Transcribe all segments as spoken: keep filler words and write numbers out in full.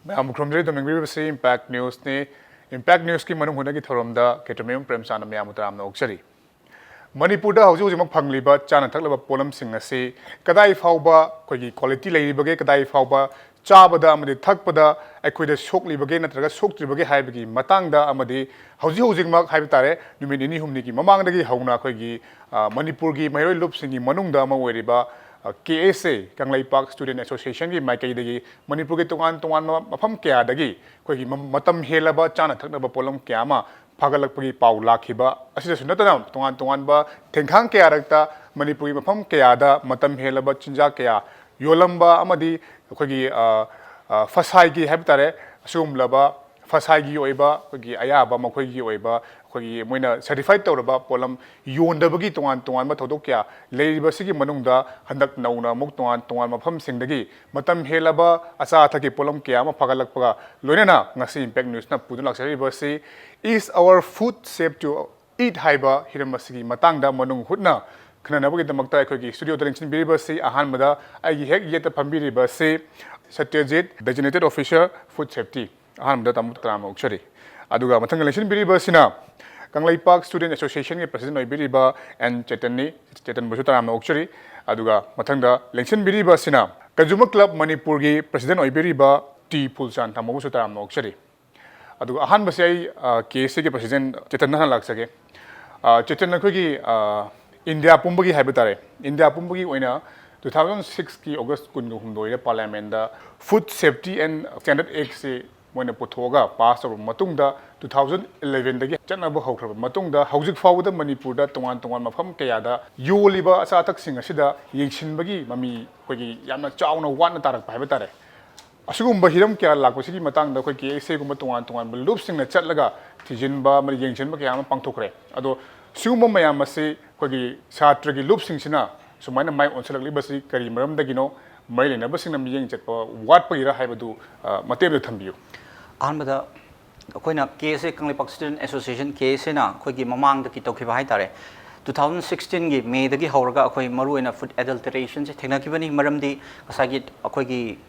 ꯃꯌꯥꯝꯕꯨ ꯈꯨꯔꯨꯝꯖꯔꯤ꯫ ꯑꯗꯣꯝ ꯌꯦꯡꯕꯤꯔꯤꯕꯁꯤ impact ꯅ꯭ꯌꯨꯁꯅꯤ꯫ Impact ꯅ꯭ꯌꯨꯁꯀꯤ ꯃꯅꯨꯡ ꯍꯨꯠꯅꯒꯤ ꯊꯧꯔꯝꯗ ꯀꯦꯇ꯭ꯔꯃꯌꯨꯝ ꯄ꯭ꯔꯦꯝꯆꯥꯟꯅ ꯃꯌꯥꯝꯕꯨ ꯇꯔꯥꯝꯅ ꯑꯣꯛꯆꯔꯤ꯫ ꯃꯅꯤꯄꯨꯔꯗ ꯍꯧꯖꯤꯛ ꯍꯧꯖꯤꯛꯃꯛ ꯐꯪꯂꯤꯕ ꯆꯥꯅ ꯊꯛꯅꯕ ꯄꯣꯠꯂꯝꯁꯤꯡ ꯑꯁꯤ ꯀꯗꯥꯏ ꯐꯥꯎꯕ ꯑꯩꯈꯣꯏꯒꯤ ꯀ꯭ꯋꯥꯂꯤꯇꯤ ꯂꯩꯔꯤꯕꯒꯦ, ꯀꯗꯥꯏ ꯐꯥꯎꯕ ꯆꯥꯕꯗ ꯑꯃꯗꯤ ꯊꯛꯄꯗ ꯑꯩꯈꯣꯏꯗ ꯁꯣꯛꯂꯤꯕꯒꯦ ꯅꯠꯇ꯭ꯔꯒ ꯁꯣꯛꯇ꯭ꯔꯤꯕꯒꯦ ꯍꯥꯏꯕꯒꯤ ꯃꯇꯥꯡꯗ ꯑꯃꯗꯤ ꯍꯧꯖꯤꯛ ꯍꯧꯖꯤꯛꯃꯛ ꯍꯥꯏꯕ ꯇꯥꯔꯦ, ꯅꯨꯃꯤꯠ ꯅꯤꯅꯤ ꯍꯨꯝꯅꯤꯒꯤ ꯃꯃꯥꯡꯗꯒꯤ ꯍꯧꯅ ꯑꯩꯈꯣꯏꯒꯤ, ꯑ, ꯃꯅꯤꯄꯨꯔꯒꯤ ꯃꯍꯩꯔꯣꯏ ꯂꯨꯞꯁꯤꯡꯒꯤ ꯃꯅꯨꯡꯗ ꯑꯃ ꯑꯣꯏꯔꯤꯕ, ꯑ, ꯀꯦ ꯑꯦꯁ ꯑꯦ, ꯀꯪꯂꯩꯄꯥꯛ ꯁ꯭ꯇꯨꯗꯦꯟ ꯑꯦꯁꯣꯁꯤꯌꯦꯁꯟꯒꯤ ꯃꯥꯏꯀꯩꯗꯒꯤ ꯃꯅꯤꯄꯨꯔꯒꯤ ꯇꯣꯉꯥꯟ ꯇꯣꯉꯥꯟꯕ ꯃꯐꯝ ꯀꯌꯥꯗꯒꯤ ꯑꯩꯈꯣꯏꯒꯤ ꯃ-, ꯃꯇꯝ ꯍꯦꯜꯂꯕ ꯆꯥꯅ ꯊꯛꯅꯕ ꯄꯣꯠꯂꯝ ꯀꯌꯥ ꯑꯃ ꯐꯥꯒꯠꯂꯛꯄꯒꯤ ꯄꯥꯎ ꯂꯥꯛꯈꯤꯕ ꯑꯁꯤꯗꯁꯨ ꯅꯠꯇꯅ, ꯇꯣꯉꯥꯟ ꯇꯣꯉꯥꯟꯕ ꯊꯦꯡꯈꯥꯡ ꯀꯌꯥꯔꯛꯇ ꯃꯅꯤꯄꯨꯔꯒꯤ ꯃꯐꯝ ꯀꯌꯥꯗ ꯃꯇꯝ ꯍꯦꯜꯂꯕ ꯆꯤꯟꯖꯥꯛ ꯀꯌꯥ ꯌꯣꯜꯂꯝꯕ ꯑꯃꯗꯤ ꯑꯩꯈꯣꯏꯒꯤ, ꯑ, ꯑ, ꯐꯁꯥꯏꯒꯤ ꯍꯥꯏꯕ ꯇꯥꯔꯦ, ꯑꯁꯤꯒꯨꯝꯂꯕ ꯐꯁꯥꯏꯒꯤ ꯑꯣꯏꯕ ꯑꯩꯈꯣꯏꯒꯤ ꯑꯌꯥꯕ, ꯃꯈꯣꯏꯒꯤ ꯑꯣꯏꯕ ꯑꯩꯈꯣꯏꯒꯤ ꯃꯣꯏꯅ ꯁꯔꯇꯤꯐꯥꯏꯠ ꯇꯧꯔꯕ ꯄꯣꯠꯂꯝ ꯌꯣꯟꯗꯕꯒꯤ ꯇꯣꯉꯥꯟ ꯇꯣꯉꯥꯟꯕ ꯊꯧꯗꯣꯛ ꯀꯌꯥ ꯂꯩꯔꯤꯕꯁꯤꯒꯤ ꯃꯅꯨꯡꯗ ꯍꯟꯗꯛ ꯅꯧꯅ ꯑꯃꯨꯛ ꯇꯣꯉꯥꯟ ꯇꯣꯉꯥꯟꯕ ꯃꯐꯝꯁꯤꯡꯗꯒꯤ ꯃꯇꯝ ꯍꯦꯜꯂꯕ ꯑꯆꯥ ꯑꯊꯛꯀꯤ ꯄꯣꯠꯂꯝ ꯀꯌꯥ ꯑꯃ ꯐꯥꯒꯠꯂꯛꯄꯒ ꯂꯣꯏꯅꯅ ꯉꯁꯤ ꯏꯝꯄꯦꯛ ꯅ꯭ꯌꯨꯁꯅ ꯄꯨꯗꯨꯅ ꯂꯥꯛꯆꯔꯤꯕ ꯑꯁꯤ Is Our Food Safe to Eat ꯍꯥꯏꯕ ꯍꯤꯔꯝ ꯑꯁꯤꯒꯤ ꯃꯇꯥꯡꯗ ꯃꯅꯨꯡ ꯍꯨꯠꯅ ꯈꯟꯅꯅꯕꯒꯤꯗꯃꯛꯇ ꯑꯩꯈꯣꯏꯒꯤ ꯁ꯭ꯇꯨꯗꯤꯑꯣꯗ ꯂꯦꯡꯁꯤꯟꯕꯤꯔꯤꯕ ꯑꯁꯤ ꯑꯍꯥꯟꯕꯗ ꯑꯩꯒꯤ ꯍꯦꯛ ꯌꯦꯠꯇ ꯐꯝꯕꯤꯔꯤꯕ ꯑꯁꯤ ꯁꯇ꯭ꯌꯖꯤꯠ, ꯗꯦꯖꯤꯒꯅꯦꯇꯦꯗ ꯑꯣꯐꯤꯁꯔ, ꯐꯨꯗ ꯁꯦꯐꯇꯤ꯫ ꯑꯍꯥꯟꯕꯗ ꯇꯥꯃꯣ ꯇꯔꯥꯝꯅ ꯑꯣꯛꯆꯔꯤ꯫ ꯑꯗꯨꯒ ꯃꯊꯪꯗ ꯂꯦꯡꯁꯤꯟꯕꯤꯔꯤꯕ ꯑꯁꯤꯅ ꯀꯪꯂꯩꯄꯥꯛ ꯁ꯭ꯇꯨꯗꯦꯟ ꯑꯦꯁꯣꯁꯤꯌꯦꯁꯟꯒꯤ ꯄ꯭ꯔꯁꯤꯗꯦꯟ ꯑꯣꯏꯕꯤꯔꯤꯕ ꯑꯦꯟ ꯆꯦꯇꯟꯅꯤ꯫ ꯆꯦꯇꯟꯕꯨꯁꯨ ꯇꯔꯥꯝꯅ ꯑꯣꯛꯆꯔꯤ꯫ ꯑꯗꯨꯒ ꯃꯊꯪꯗ ꯂꯦꯡꯁꯤꯟꯕꯤꯔꯤꯕ ꯑꯁꯤꯅ ꯀꯟꯖꯨꯃꯔ ꯀ꯭ꯂꯕ ꯃꯅꯤꯄꯨꯔꯒꯤ ꯄ꯭ꯔꯁꯤꯗꯦꯟ ꯑꯣꯏꯕꯤꯔꯤꯕ ꯇꯤ ꯐꯨꯜꯆꯥꯟ ꯇꯥꯃꯣꯕꯨꯁꯨ ꯇꯔꯥꯝꯅ ꯑꯣꯛꯆꯔꯤ꯫ ꯑꯗꯨꯒ ꯑꯍꯥꯟꯕꯁꯦ ꯑꯩ, ꯑ, ꯀꯦ ꯑꯦꯁ ꯑꯦꯒꯤ ꯄ꯭ꯔꯁꯤꯗꯦꯟ ꯆꯦꯇꯟꯗ ꯍꯥꯟꯅ ꯂꯥꯛꯆꯒꯦ꯫ ꯑ, ꯆꯦꯇꯟ, ꯑꯩꯈꯣꯏꯒꯤ, ꯑ, ꯏꯟꯗꯤꯌꯥ ꯄꯨꯝꯕꯒꯤ ꯍꯥꯏꯕ ꯇꯥꯔꯦ, ꯏꯟꯗꯤꯌꯥ ꯄꯨꯝꯕꯒꯤ ꯑꯣꯏꯅ two thousand sixꯀꯤ August ꯀꯨꯟꯒ ꯍꯨꯝꯗꯣꯏꯗ ꯄꯥꯔꯂꯤꯌꯥꯃꯦꯟꯗ Food Safety and Standard Actꯁꯤ ꯃꯣꯏꯅ ꯄꯨꯊꯣꯛꯑꯒ ꯄꯥꯁ ꯇꯧꯔꯕ ꯃꯇꯨꯡꯗ, two thousand elevenꯗꯒꯤ ꯆꯠꯅꯕ ꯍꯧꯈ꯭ꯔꯕ ꯃꯇꯨꯡꯗ, ꯍꯧꯖꯤꯛ ꯐꯥꯎꯕꯗ ꯃꯅꯤꯄꯨꯔꯗ ꯇꯣꯉꯥꯟ ꯇꯣꯉꯥꯟꯕ ꯃꯐꯝ ꯀꯌꯥꯗ ꯌꯣꯜꯂꯤꯕ ꯑꯆꯥ ꯑꯊꯛꯁꯤꯡ ꯑꯁꯤꯗ ꯌꯦꯡꯁꯤꯟꯕꯒꯤ ꯃꯃꯤ ꯑꯩꯈꯣꯏꯒꯤ ꯌꯥꯝꯅ ꯆꯥꯎꯅ ꯋꯥꯠꯅ ꯇꯥꯔꯛꯄ ꯍꯥꯏꯕ ꯇꯥꯔꯦ꯫ ꯑꯁꯤꯒꯨꯝꯕ ꯍꯤꯔꯝ ꯀꯌꯥ ꯂꯥꯛꯄꯁꯤꯒꯤ ꯃꯇꯥꯡꯗ ꯑꯩꯈꯣꯏ ꯀꯦ ꯑꯦꯁ ꯑꯦꯒꯨꯝꯕ ꯇꯣꯉꯥꯟ ꯇꯣꯉꯥꯟꯕ ꯂꯨꯞꯁꯤꯡꯅ ꯆꯠꯂꯒ ꯊꯤꯖꯤꯟꯕ ꯑꯃꯗꯤ ꯌꯦꯡꯁꯤꯟꯕ ꯀꯌꯥ ꯑꯃ ꯄꯥꯡꯊꯣꯛꯈ꯭ꯔꯦ꯫ ꯑꯗꯣ ꯁꯤꯒꯨꯝꯕ ꯃꯌꯥꯝ ꯑꯁꯤ ꯑꯩꯈꯣꯏꯒꯤ ꯁꯥꯇ꯭ꯔꯒꯤ ꯂꯨꯞꯁꯤꯡꯁꯤꯅ ꯁꯨꯃꯥꯏꯅ ꯃꯥꯏ ꯑꯣꯟꯁꯤꯜꯂꯛꯂꯤꯕꯁꯤ ꯀꯔꯤ ꯃꯔꯝꯗꯒꯤꯅꯣ? ꯃꯔꯤ ꯂꯩꯅꯕꯁꯤꯡꯅ ꯃꯤꯠꯌꯦꯡ ꯆꯠꯄ ꯋꯥꯠꯄꯒꯤꯔ ꯍꯥꯏꯕꯗꯨ, ꯑ, ꯃꯇꯦꯛ ꯑꯃꯇ ꯊꯝꯕꯤꯌꯨ꯫ ꯑꯍꯥꯟꯕꯗ ꯑꯩꯈꯣꯏꯅ ꯀꯦ ꯑꯦꯁ ꯑꯦ, ꯀꯪꯂꯩꯄꯥꯛ ꯁ꯭ꯇꯨꯗꯦꯟ ꯑꯦꯁꯣꯁꯤꯌꯦꯁꯟ, ꯀꯦ ꯑꯦꯁ ꯑꯦꯅ ꯑꯩꯈꯣꯏꯒꯤ ꯃꯃꯥꯡꯗꯒꯤ ꯇꯧꯈꯤꯕ ꯍꯥꯏ ꯇꯥꯔꯦ, two thousand sixteenꯒꯤ Mayꯗꯒꯤ ꯍꯧꯔꯒ ꯑꯩꯈꯣꯏ ꯃꯔꯨꯑꯣꯏꯅ ꯐꯨꯗ ꯑꯦꯗꯜꯇꯔꯦꯁꯟꯁꯦ ꯊꯦꯡꯅꯈꯤꯕꯅꯤ꯫ ꯃꯔꯝꯗꯤ ꯉꯁꯥꯏꯒꯤ ꯑꯩꯈꯣꯏꯒꯤ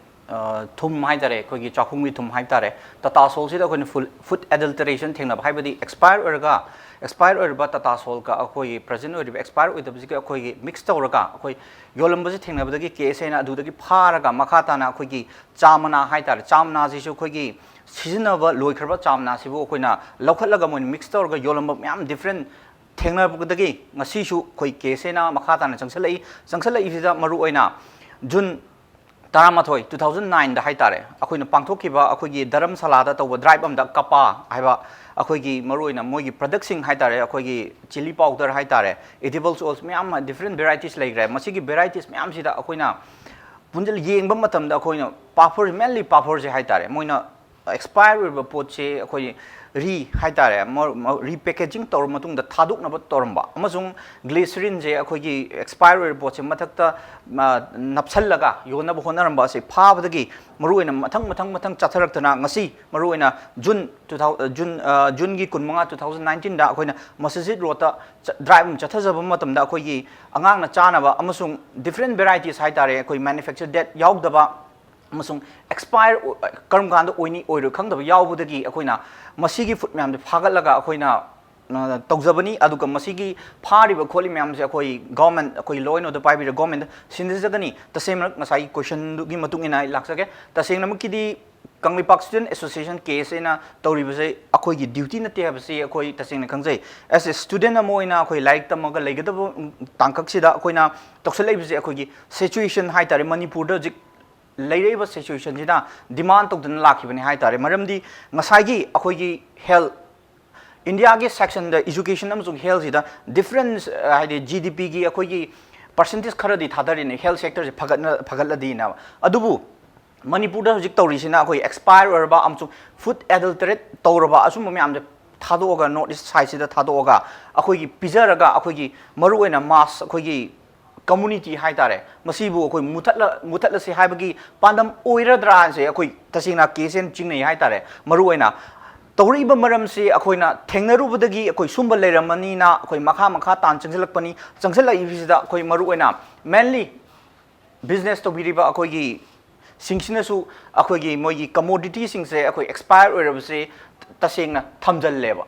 ꯑ, ꯊꯨꯝ ꯍꯥꯏꯇꯥꯔꯦ, ꯑꯩꯈꯣꯏꯒꯤ ꯆꯥꯛꯈꯨꯝꯒꯤ ꯊꯨꯝ ꯍꯥꯏꯇꯥꯔꯦ, Tata Salt ꯁꯤꯗ ꯑꯩꯈꯣꯏꯅ ꯐꯨꯜ ꯐꯨꯗ ꯑꯦꯗꯜꯇꯔꯦꯁꯟ ꯊꯦꯡꯅꯕ, ꯍꯥꯏꯕꯗꯤ ꯑꯦꯛꯁꯄꯥꯌꯔ ꯑꯣꯏꯔꯒ, ꯑꯦꯛꯁꯄꯥꯌꯔ ꯑꯣꯏꯔꯕ Tata Salt ꯀ ꯑꯩꯈꯣꯏꯒꯤ ꯄ꯭ꯔꯦꯖꯦꯟ ꯑꯣꯏꯔꯤꯕ ꯑꯦꯛꯁꯄꯥꯌꯔ ꯑꯣꯏꯗꯕꯁꯤꯒ ꯑꯩꯈꯣꯏꯒꯤ ꯃꯤꯛꯁ ꯇꯧꯔꯒ ꯑꯩꯈꯣꯏ ꯌꯣꯜꯂꯝꯕꯁꯦ ꯊꯦꯡꯅꯕꯗꯒꯤ ꯀꯦ ꯑꯦꯁ ꯑꯦꯅ ꯑꯗꯨꯗꯒꯤ ꯐꯥꯔꯒ ꯃꯈꯥ ꯇꯥꯅ ꯑꯩꯈꯣꯏꯒꯤ ꯆꯥ ꯃꯅꯥ ꯍꯥꯏꯇꯥꯔꯦ, ꯆꯥ ꯃꯅꯥꯁꯤꯁꯨ ꯑꯩꯈꯣꯏꯒꯤ ꯁꯤꯖꯤꯟꯅꯕ ꯂꯣꯏꯈ꯭ꯔꯕ ꯆꯥ ꯃꯅꯥꯁꯤꯕꯨ ꯑꯩꯈꯣꯏꯅ ꯂꯧꯈꯠꯂꯒ ꯃꯣꯏꯅ ꯃꯤꯛꯁ ꯇꯧꯔꯒ ꯌꯣꯜꯂꯝꯕ ꯃꯌꯥꯝ ꯗꯤꯐ꯭ꯔꯦꯟ ꯊꯦꯡꯅꯕꯗꯒꯤ ꯉꯁꯤꯁꯨ ꯑꯩꯈꯣꯏ ꯀꯦ ꯑꯦꯁ ꯑꯦꯅ ꯃꯈꯥ ꯇꯥꯅ ꯆꯪꯁꯤꯜꯂꯛꯏ꯫ ꯆꯪꯁꯤꯜꯂꯛꯏꯁꯤꯗ ꯃꯔꯨꯑꯣꯏꯅ ꯖꯨꯟ ꯇꯔꯥꯃꯥꯊꯣꯏ, two thousand nine ꯗ ꯍꯥꯏꯇꯥꯔꯦ, ꯑꯩꯈꯣꯏꯅ ꯄꯥꯡꯊꯣꯛꯈꯤꯕ ꯑꯩꯈꯣꯏꯒꯤ ꯙꯔꯝꯁꯥꯂꯥꯗ ꯇꯧꯕ ꯗ꯭ꯔꯥꯏꯕ ꯑꯃꯗ ꯀꯄꯥ ꯍꯥꯏꯕ ꯑꯩꯈꯣꯏꯒꯤ ꯃꯔꯨꯑꯣꯏꯅ ꯃꯣꯏꯒꯤ ꯄ꯭ꯔꯗꯛꯁꯤꯡ ꯍꯥꯏꯇꯥꯔꯦ, ꯑꯩꯈꯣꯏꯒꯤ ꯆꯤꯂꯤ ꯄꯥꯎꯗꯔ ꯍꯥꯏꯇꯥꯔꯦ, edible oils ꯃꯌꯥꯝ ꯑꯃ ꯗꯤꯐ꯭ꯔꯦꯟ ꯚꯦꯔꯥꯏꯇꯤꯁ ꯂꯩꯈ꯭ꯔꯦ꯫ ꯃꯁꯤꯒꯤ ꯚꯦꯔꯥꯏꯇꯤꯁ ꯃꯌꯥꯝꯁꯤꯗ ꯑꯩꯈꯣꯏꯅ ꯄꯨꯟꯖꯜ ꯌꯦꯡꯕ ꯃꯇꯝꯗ ꯑꯩꯈꯣꯏꯅ ꯄꯥꯐꯣꯔ, ꯃꯦꯟꯂꯤ ꯄꯥꯐꯣꯔꯁꯦ ꯍꯥꯏꯇꯥꯔꯦ, ꯃꯣꯏꯅ ꯑꯦꯛꯁꯄꯥꯌꯔ ꯑꯣꯏꯔꯕ ꯄꯣꯠꯁꯦ ꯑꯩꯈꯣꯏ ꯔꯤ ꯍꯥꯏꯇꯥꯔꯦ, ꯔꯤꯄꯦꯀꯦꯖꯤꯡ ꯇꯧꯔꯕ ꯃꯇꯨꯡꯗ ꯊꯥꯗꯣꯛꯅꯕ ꯇꯧꯔꯝꯕ, ꯑꯃꯁꯨꯡ ꯒ꯭ꯂꯤꯁꯔꯤꯟꯁꯦ ꯑꯩꯈꯣꯏꯒꯤ ꯑꯦꯛꯁꯄꯥꯌꯔ ꯑꯣꯏꯔꯕ ꯄꯣꯠꯁꯦ ꯃꯊꯛꯇ, ꯑ, ꯅꯞꯁꯜꯂꯒ ꯌꯣꯟꯅꯕ ꯍꯣꯠꯅꯔꯝꯕ ꯑꯁꯤ ꯐꯥꯕꯗꯒꯤ ꯃꯔꯨꯑꯣꯏꯅ ꯃꯊꯪ ꯃꯊꯪ ꯃꯊꯪ ꯆꯠꯊꯔꯛꯇꯅ ꯉꯁꯤ ꯃꯔꯨꯑꯣꯏꯅ ꯖꯨꯟ two thousand, ꯖꯨꯟ, ꯑ, ꯖꯨꯟꯒꯤ ꯀꯨꯟꯃꯉꯥ, two thousand nineteen ꯗ ꯑꯩꯈꯣꯏꯅ ꯃꯁꯖꯤꯗ ꯔꯣꯗꯇ ꯆ-, ꯗ꯭ꯔꯥꯏꯕ ꯑꯃ ꯆꯠꯊꯖꯕ ꯃꯇꯝꯗ ꯑꯩꯈꯣꯏꯒꯤ ꯑꯉꯥꯡꯅ ꯆꯥꯅꯕ ꯑꯃꯁꯨꯡ ꯗꯤꯐ꯭ꯔꯦꯟ ꯚꯦꯔꯥꯏꯇꯤꯁ ꯍꯥꯏꯇꯥꯔꯦ, ꯑꯩꯈꯣꯏ ꯃꯦꯅꯨꯐꯦꯛꯆꯔ ꯗꯦꯠ ꯌꯥꯎꯗꯕ ꯑꯃꯁꯨꯡ ꯑꯦꯛꯁꯄꯥꯌꯔ ꯀꯔꯝ ꯀꯥꯟꯗ ꯑꯣꯏꯅꯤ ꯑꯣꯏꯔꯣꯏ ꯈꯪꯗꯕ ꯌꯥꯎꯕꯗꯒꯤ ꯑꯩꯈꯣꯏꯅ ꯃꯁꯤꯒꯤ ꯐꯨꯗ ꯃꯌꯥꯝꯁꯦ ꯐꯥꯒꯠꯂꯒ ꯑꯩꯈꯣꯏꯅ, ꯑ, ꯇꯧꯖꯕꯅꯤ꯫ ꯑꯗꯨꯒ ꯃꯁꯤꯒꯤ ꯐꯥꯔꯤꯕ ꯈꯣꯠꯂꯤ ꯃꯌꯥꯝꯁꯦ ꯑꯩꯈꯣꯏ ꯒꯣꯔꯃꯦꯟ, ꯑꯩꯈꯣꯏ ꯂꯣ ꯑꯦꯟ ꯑꯣꯔꯗꯔ ꯄꯥꯏꯕꯤꯔ ꯒꯣꯔꯃꯦꯟꯗ ꯁꯤꯟꯅꯖꯒꯅꯤ꯫ ꯇꯁꯦꯡꯅ ꯉꯁꯥꯏꯒꯤ ꯀꯣꯏꯁꯟꯗꯨꯒꯤ ꯃꯇꯨꯡ ꯏꯟꯅ ꯑꯩ ꯂꯥꯛꯆꯒꯦ꯫ ꯇꯁꯦꯡꯅꯃꯛꯀꯤꯗꯤ ꯀꯪꯂꯩꯄꯥꯛ ꯁ꯭ꯇꯨꯗꯦꯟ ꯑꯦꯁꯣꯁꯤꯌꯦꯁꯟ, ꯀꯦ ꯑꯦꯁ ꯑꯦꯅ ꯇꯧꯔꯤꯕꯁꯦ ꯑꯩꯈꯣꯏꯒꯤ ꯗ꯭ꯌꯨꯇꯤ ꯅꯠꯇꯦ ꯍꯥꯏꯕꯁꯤ ꯑꯩꯈꯣꯏ ꯇꯁꯦꯡꯅ ꯈꯪꯖꯩ꯫ ꯑꯦꯁ ꯑꯦ ꯁ꯭ꯇꯨꯗꯦꯟ ꯑꯃ ꯑꯣꯏꯅ ꯑꯩꯈꯣꯏ ꯂꯥꯏꯔꯤꯛ ꯇꯝꯃꯒ ꯂꯩꯒꯗꯕ ꯇꯥꯡꯀꯛꯁꯤꯗ ꯑꯩꯈꯣꯏꯅ ꯇꯧꯁꯜꯂꯛꯏꯕꯁꯦ ꯑꯩꯈꯣꯏꯒꯤ ꯁꯤꯆꯨꯋꯦꯁꯟ ꯍꯥꯏꯇꯥꯔꯦ, ꯃꯅꯤꯄꯨꯔꯗ ꯍꯧꯖꯤꯛ ꯂꯩꯔꯛꯏꯕ ꯁꯤꯆꯨꯋꯦꯁꯟꯁꯤꯅ ꯗꯤꯃꯥꯟ ꯇꯧꯗꯨꯅ ꯂꯥꯛꯈꯤꯕꯅꯤ ꯍꯥꯏꯇꯥꯔꯦ꯫ ꯃꯔꯝꯗꯤ ꯉꯁꯥꯏꯒꯤ ꯑꯩꯈꯣꯏꯒꯤ ꯍꯦꯜꯊ, ꯏꯟꯗꯤꯌꯥꯒꯤ ꯁꯦꯛꯁꯟꯗ ꯏꯖꯨꯀꯦꯁꯟ ꯑꯃꯁꯨꯡ ꯍꯦꯜꯊꯁꯤꯗ ꯗꯤꯐ꯭ꯔꯦꯟꯁ, ꯍꯥꯏꯗꯤ ꯖꯤ ꯗꯤ ꯄꯤꯒꯤ ꯑꯩꯈꯣꯏꯒꯤ ꯄꯥꯔꯁꯦꯟꯇꯦꯖ ꯈꯔꯗꯤ ꯊꯥꯗꯔꯤꯅꯦ ꯍꯦꯜꯊ ꯁꯦꯛꯇꯔꯁꯦ ꯐꯒꯠꯅ-, ꯐꯒꯠꯂꯗꯤꯅ꯫ ꯑꯗꯨꯕꯨ ꯃꯅꯤꯄꯨꯔꯗ ꯍꯧꯖꯤꯛ ꯇꯧꯔꯤꯁꯤꯅ ꯑꯩꯈꯣꯏ ꯑꯦꯛꯁꯄꯥꯌꯔ ꯑꯣꯏꯔꯕ ꯑꯃꯁꯨꯡ ꯐꯨꯗ ꯑꯦꯗꯜꯇꯔꯦꯠ ꯇꯧꯔꯕ ꯑꯁꯨꯝꯕ ꯃꯌꯥꯝꯁꯦ ꯊꯥꯗꯣꯛꯑꯒ, ꯅꯣꯔꯠ ꯏꯁ ꯁꯥꯏꯠꯁꯤꯗ ꯊꯥꯗꯣꯛꯑꯒ ꯑꯩꯈꯣꯏꯒꯤ ꯄꯤꯖꯔꯒ, ꯑꯩꯈꯣꯏꯒꯤ ꯃꯔꯨꯑꯣꯏꯅ ꯃꯥꯁ, ꯑꯩꯈꯣꯏꯒꯤ ꯀꯝꯃꯨꯅꯤꯇꯤ ꯍꯥꯏꯇꯥꯔꯦ, ꯃꯁꯤꯕꯨ ꯑꯩꯈꯣꯏ ꯃꯨꯊꯠꯂ-, ꯃꯨꯊꯠꯂꯁꯤ ꯍꯥꯏꯕꯒꯤ ꯄꯥꯟꯗꯝ ꯑꯣꯏꯔꯗ꯭ꯔꯥ ꯍꯥꯏꯁꯦ ꯑꯩꯈꯣꯏ ꯇꯁꯦꯡꯅ ꯀꯦ ꯑꯦꯁ ꯑꯦꯟ ꯆꯤꯡꯅꯩ ꯍꯥꯏꯇꯥꯔꯦ꯫ ꯃꯔꯨꯑꯣꯏꯅ ꯇꯧꯔꯛꯏꯕ ꯃꯔꯝꯁꯤ ꯑꯩꯈꯣꯏꯅ ꯊꯦꯡꯅꯔꯨꯕꯗꯒꯤ ꯑꯩꯈꯣꯏ ꯁꯨꯝꯕ ꯂꯩꯔꯝꯃꯅꯤꯅ ꯑꯩꯈꯣꯏ ꯃꯈꯥ ꯃꯈꯥ ꯇꯥꯅ ꯆꯪꯁꯤꯜꯂꯛꯄꯅꯤ꯫ ꯆꯪꯁꯤꯜꯂꯛꯏꯕꯁꯤꯗ ꯑꯩꯈꯣꯏ ꯃꯔꯨꯑꯣꯏꯅ ꯃꯦꯟꯂꯤ ꯕꯤꯖꯤꯅꯦꯁ ꯇꯧꯕꯤꯔꯤꯕ ꯑꯩꯈꯣꯏꯒꯤ ꯁꯤꯡꯁꯤꯅꯁꯨ ꯑꯩꯈꯣꯏꯒꯤ ꯃꯣꯏꯒꯤ ꯀꯃꯣꯗꯤꯇꯤꯁꯤꯡꯁꯦ ꯑꯩꯈꯣꯏ ꯑꯦꯛꯁꯄꯥꯌꯔ ꯑꯣꯏꯔꯕꯁꯦ ꯇꯁꯦꯡꯅ ꯊꯝꯖꯜꯂꯦꯕ꯫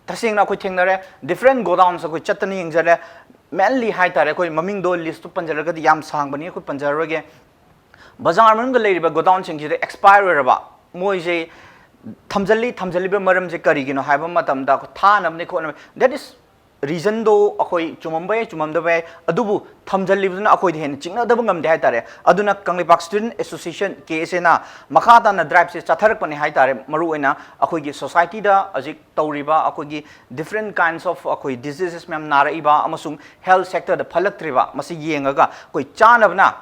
ꯇꯁꯦꯡꯅ ꯑꯩꯈꯣꯏ ꯊꯦꯡꯅꯔꯦ, ꯗꯤꯐ꯭ꯔꯦꯟ ꯒꯣꯗꯥꯎꯟꯁ ꯑꯩꯈꯣꯏ ꯆꯠꯇꯅ ꯌꯦꯡꯖꯔꯦ꯫ ꯃꯦꯟꯂꯤ ꯍꯥꯏꯇꯥꯔꯦ, ꯑꯩꯈꯣꯏ ꯃꯃꯤꯡꯗꯣ ꯂꯤꯁꯇꯨ ꯄꯟꯖꯔꯒꯗꯤ ꯌꯥꯝ ꯁꯥꯡꯕꯅꯤ, ꯑꯩꯈꯣꯏ ꯄꯟꯖꯔꯔꯣꯏꯒꯦ꯫ ꯕꯖꯥꯔ ꯃꯅꯨꯡꯗ ꯂꯩꯔꯤꯕ ꯒꯣꯗꯥꯎꯟꯁꯤꯡꯁꯤꯗ ꯑꯦꯛꯁꯄꯥꯌꯔ ꯑꯣꯏꯔꯕ, ꯃꯣꯏꯁꯦ ꯊꯝꯖꯜꯂꯤ, ꯊꯝꯖꯜꯂꯤꯕ ꯃꯔꯝꯁꯦ ꯀꯔꯤꯒꯤꯅꯣ ꯍꯥꯏꯕ ꯃꯇꯝꯗ ꯑꯩꯈꯣꯏ ꯊꯥꯅꯕꯅꯤ ꯈꯣꯠꯅꯕꯅꯤ, that is ꯔꯤꯖꯟꯗꯣ ꯑꯩꯈꯣꯏ ꯆꯨꯝꯃꯝꯕ ꯌꯥꯏ, ꯆꯨꯝꯃꯝꯗꯕ ꯌꯥꯏ, ꯑꯗꯨꯕꯨ ꯊꯝꯖꯜꯂꯤꯕꯗꯨꯅ ꯑꯩꯈꯣꯏꯗ ꯍꯦꯟꯅ ꯆꯤꯡꯅꯗꯕ ꯉꯝꯗꯦ ꯍꯥꯏꯇꯥꯔꯦ꯫ ꯑꯗꯨꯅ ꯀꯪꯂꯩꯄꯥꯛ ꯁ꯭ꯇꯨꯗꯦꯟꯠ ꯑꯦꯁꯣꯁꯤꯌꯦꯁꯟ, ꯀꯦ ꯑꯦꯁ ꯑꯦꯅ ꯃꯈꯥ ꯇꯥꯅ ꯗ꯭ꯔꯥꯏꯕꯁꯦ ꯆꯠꯊꯔꯛꯄꯅꯦ ꯍꯥꯏꯇꯥꯔꯦ꯫ ꯃꯔꯨꯑꯣꯏꯅ ꯑꯩꯈꯣꯏꯒꯤ ꯁꯣꯁꯥꯏꯇꯤꯗ ꯍꯧꯖꯤꯛ ꯇꯧꯔꯤꯕ ꯑꯩꯈꯣꯏꯒꯤ ꯗꯤꯐ꯭ꯔꯦꯟ ꯀꯥꯏꯟꯁ ꯑꯣꯐ ꯑꯩꯈꯣꯏ ꯗꯤꯖꯤꯖꯦꯁ ꯃꯌꯥꯝ ꯅꯥꯔꯛꯏꯕ ꯑꯃꯁꯨꯡ ꯍꯦꯜꯊ ꯁꯦꯛꯇꯔꯗ ꯐꯠꯂꯛꯇ꯭ꯔꯤꯕ, ꯃꯁꯤ ꯌꯦꯡꯉꯒ ꯑꯩꯈꯣꯏ ꯆꯥꯅꯕꯅ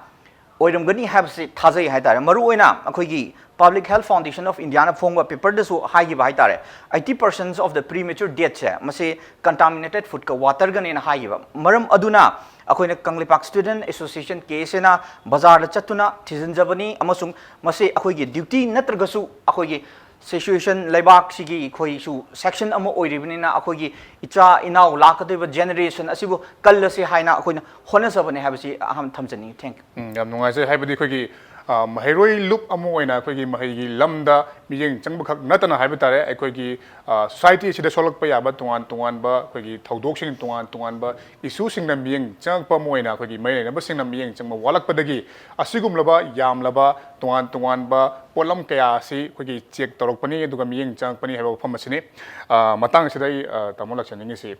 ꯑꯣꯏꯔꯝꯒꯅꯤ ꯍꯥꯏꯕꯁꯤ ꯊꯥꯖꯩ ꯍꯥꯏꯇꯥꯔꯦ꯫ ꯃꯔꯨꯑꯣꯏꯅ ꯑꯩꯈꯣꯏꯒꯤ Public Health Foundation of Indiaꯅ ꯐꯣꯡꯕ ꯄꯦꯄꯔꯗꯁꯨ ꯍꯥꯏꯈꯤꯕ ꯍꯥꯏꯇꯥꯔꯦ, eighty percent of the premature deathꯁꯦ ꯃꯁꯤ contaminated foodꯀ waterꯒꯅꯦꯅ ꯍꯥꯏꯈꯤꯕ꯫ ꯃꯔꯝ ꯑꯗꯨꯅ ꯑꯩꯈꯣꯏꯅ ꯀꯪꯂꯩꯄꯥꯛ ꯁ꯭ꯇꯨꯗꯦꯟꯠ ꯑꯦꯁꯣꯁꯤꯌꯦꯁꯟ, ꯀꯦ ꯑꯦꯁ ꯑꯦꯅ ꯕꯖꯥꯔꯗ ꯆꯠꯇꯨꯅ ꯊꯤꯖꯤꯟꯖꯕꯅꯤ ꯑꯃꯁꯨꯡ ꯃꯁꯤ ꯑꯩꯈꯣꯏꯒꯤ ꯗ꯭ꯌꯨꯇꯤ ꯅꯠꯇ꯭ꯔꯒꯁꯨ ꯑꯩꯈꯣꯏꯒꯤ ꯁꯤꯆꯨꯋꯦꯁꯟ, ꯂꯩꯕꯥꯛꯁꯤꯒꯤ ꯑꯩꯈꯣꯏꯁꯨ ꯁꯦꯛꯁꯟ ꯑꯃ ꯑꯣꯏꯔꯤꯕꯅꯤꯅ ꯑꯩꯈꯣꯏꯒꯤ ꯏꯆꯥ ꯏꯅꯥꯎ ꯂꯥꯛꯀꯗꯧꯔꯤꯕ ꯖꯦꯅꯦꯔꯦꯁꯟ ꯑꯁꯤꯕꯨ ꯀꯜꯂꯁꯤ ꯍꯥꯏꯅ ꯑꯩꯈꯣꯏꯅ ꯍꯣꯠꯅꯖꯕꯅꯦ ꯍꯥꯏꯕꯁꯤ ꯑꯍꯥꯟꯕ ꯊꯝꯖꯅꯤꯡꯉꯤ꯫ Thank you꯫ ꯎꯝ, ꯌꯥꯝ ꯅꯨꯡꯉꯥꯏꯖꯩ꯫ ꯍꯥꯏꯕꯗꯤ ꯑꯩꯈꯣꯏꯒꯤ, ꯑ, ꯃꯍꯩꯔꯣꯏ ꯂꯨꯞ ꯑꯃ ꯑꯣꯏꯅ ꯑꯩꯈꯣꯏꯒꯤ ꯃꯍꯩꯒꯤ ꯂꯝꯗ ꯃꯤꯠꯌꯦꯡ ꯆꯪꯕꯈꯛ ꯅꯠꯇꯅ ꯍꯥꯏꯕ ꯇꯥꯔꯦ, ꯑꯩꯈꯣꯏꯒꯤ, ꯑ, ꯁꯣꯁꯥꯏꯇꯤ ꯑꯁꯤꯗ ꯁꯣꯛꯂꯛꯄ ꯌꯥꯕ ꯇꯣꯉꯥꯟ ꯇꯣꯉꯥꯟꯕ ꯑꯩꯈꯣꯏꯒꯤ ꯊꯧꯗꯣꯛꯁꯤꯡ, ꯇꯣꯉꯥꯟ ꯇꯣꯉꯥꯟꯕ ꯏꯁꯨꯁꯤꯡꯗ ꯃꯤꯠꯌꯦꯡ ꯆꯪꯉꯛꯄ ꯑꯃ ꯑꯣꯏꯅ ꯑꯩꯈꯣꯏꯒꯤ ꯃꯔꯤ ꯂꯩꯅꯕꯁꯤꯡꯅ ꯃꯤꯠꯌꯦꯡ ꯆꯪꯕ ꯋꯥꯠꯂꯛꯄꯗꯒꯤ ꯑꯁꯤꯒꯨꯝꯂꯕ ꯌꯥꯝꯂꯕ ꯇꯣꯉꯥꯟ ꯇꯣꯉꯥꯟꯕ ꯄꯣꯠꯂꯝ ꯀꯌꯥ ꯑꯁꯤ ꯑꯩꯈꯣꯏꯒꯤ ꯆꯦꯛ ꯇꯧꯔꯛꯄꯅꯤ ꯑꯗꯨꯒ ꯃꯤꯠꯌꯦꯡ ꯆꯪꯉꯛꯄꯅꯤ ꯍꯥꯏꯕ ꯋꯥꯐꯝ ꯑꯁꯤꯅꯤ꯫ ꯑ, ꯃꯇꯥꯡ ꯑꯁꯤꯗ ꯑꯩ, ꯑ, ꯇꯥꯃꯣ ꯂꯥꯛꯆꯅꯤꯡꯉꯤꯁꯤ,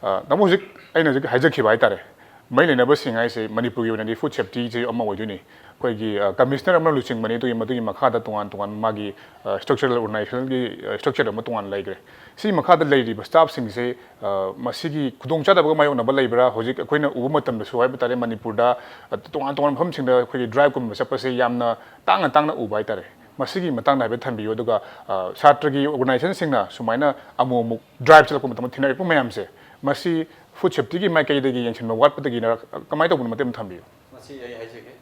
ꯑ, ꯇꯥꯃꯣ, ꯍꯧꯖꯤꯛ ꯑꯩꯅ ꯍꯧꯖꯤꯛ ꯍꯥꯏꯖꯈꯤꯕ ꯍꯥꯏꯇꯥꯔꯦ, ꯃꯔꯤ ꯂꯩꯅꯕꯁꯤꯡ ꯍꯥꯏꯁꯦ ꯃꯅꯤꯄꯨꯔꯒꯤ ꯑꯣꯏꯅꯗꯤ ꯐꯨꯗ ꯁꯦꯐꯇꯤꯁꯦ ꯑꯃ ꯑꯣꯏꯗꯣꯏꯅꯤ꯫ ꯑꯩꯈꯣꯏꯒꯤ, ꯑ, ꯀꯃꯤꯁꯅꯔ ꯑꯃꯅ ꯂꯨꯆꯤꯡꯕꯅꯤ, ꯑꯗꯨꯒꯤ ꯃꯗꯨꯒꯤ ꯃꯈꯥꯗ ꯇꯣꯉꯥꯟ ꯇꯣꯉꯥꯟꯕ ꯃꯥꯒꯤ, ꯑ, ꯁ꯭ꯇ꯭ꯔꯛꯆꯔꯦꯜ ꯑꯣꯔꯒꯅꯥꯏꯖꯦꯁꯟꯒꯤ, ꯑ, ꯁ꯭ꯇ꯭ꯔꯛꯆꯔ ꯑꯃ ꯇꯣꯉꯥꯟꯅ ꯂꯩꯈ꯭ꯔꯦ꯫ ꯁꯤꯒꯤ ꯃꯈꯥꯗ ꯂꯩꯔꯤꯕ ꯁ꯭ꯇꯥꯐꯁꯤꯡꯁꯦ, ꯑ, ꯃꯁꯤꯒꯤ ꯈꯨꯗꯣꯡꯆꯥꯗꯕꯒ ꯃꯥꯌꯣꯛꯅꯕ ꯂꯩꯕ꯭ꯔꯥ? ꯍꯧꯖꯤꯛ ꯑꯩꯈꯣꯏꯅ ꯎꯕ ꯃꯇꯝꯗꯁꯨ ꯍꯥꯏꯕ ꯇꯥꯔꯦ, ꯃꯅꯤꯄꯨꯔꯗ, ꯑ, ꯇꯣꯉꯥꯟ ꯇꯣꯉꯥꯟꯕ ꯃꯐꯝꯁꯤꯡꯗ ꯑꯩꯈꯣꯏꯒꯤ ꯗ꯭ꯔꯥꯏꯕꯀꯨꯝꯕ ꯆꯠꯄꯁꯦ ꯌꯥꯝꯅ ꯇꯥꯡꯅ ꯇꯥꯡꯅ ꯎꯕ ꯍꯥꯏꯇꯥꯔꯦ꯫ ꯃꯁꯤꯒꯤ ꯃꯇꯥꯡꯗ ꯍꯥꯏꯐꯦꯠ ꯊꯝꯕꯤꯌꯨ꯫ ꯑꯗꯨꯒ, ꯑ, ꯁꯥꯇ꯭ꯔꯒꯤ ꯑꯣꯔꯒꯅꯥꯏꯖꯦꯁꯟꯁꯤꯡꯅ ꯁꯨꯃꯥꯏꯅ ꯑꯃꯨꯛ ꯑꯃꯨꯛ ꯗ꯭ꯔꯥꯏꯕ ꯆꯠꯂꯛꯄ ꯃꯇꯝꯗ ꯊꯦꯡꯅꯔꯛꯄ ꯃꯌꯥꯝꯁꯦ, ꯃꯁꯤ ꯐꯨꯗ ꯁꯦꯐꯇꯤꯒꯤ ꯃꯥꯏꯀꯩꯗꯒꯤ ꯌꯦꯡꯁꯤꯟꯕ ꯋꯥꯠꯄꯗꯒꯤꯅ ꯀꯃꯥꯏꯅ ꯇꯧꯕꯅꯣ, ꯃꯇꯦꯛ ꯑꯃ ꯊꯝꯕꯤꯌꯨ꯫ ꯃꯁꯤ ꯑꯩ ꯍꯥꯏꯖꯒꯦ,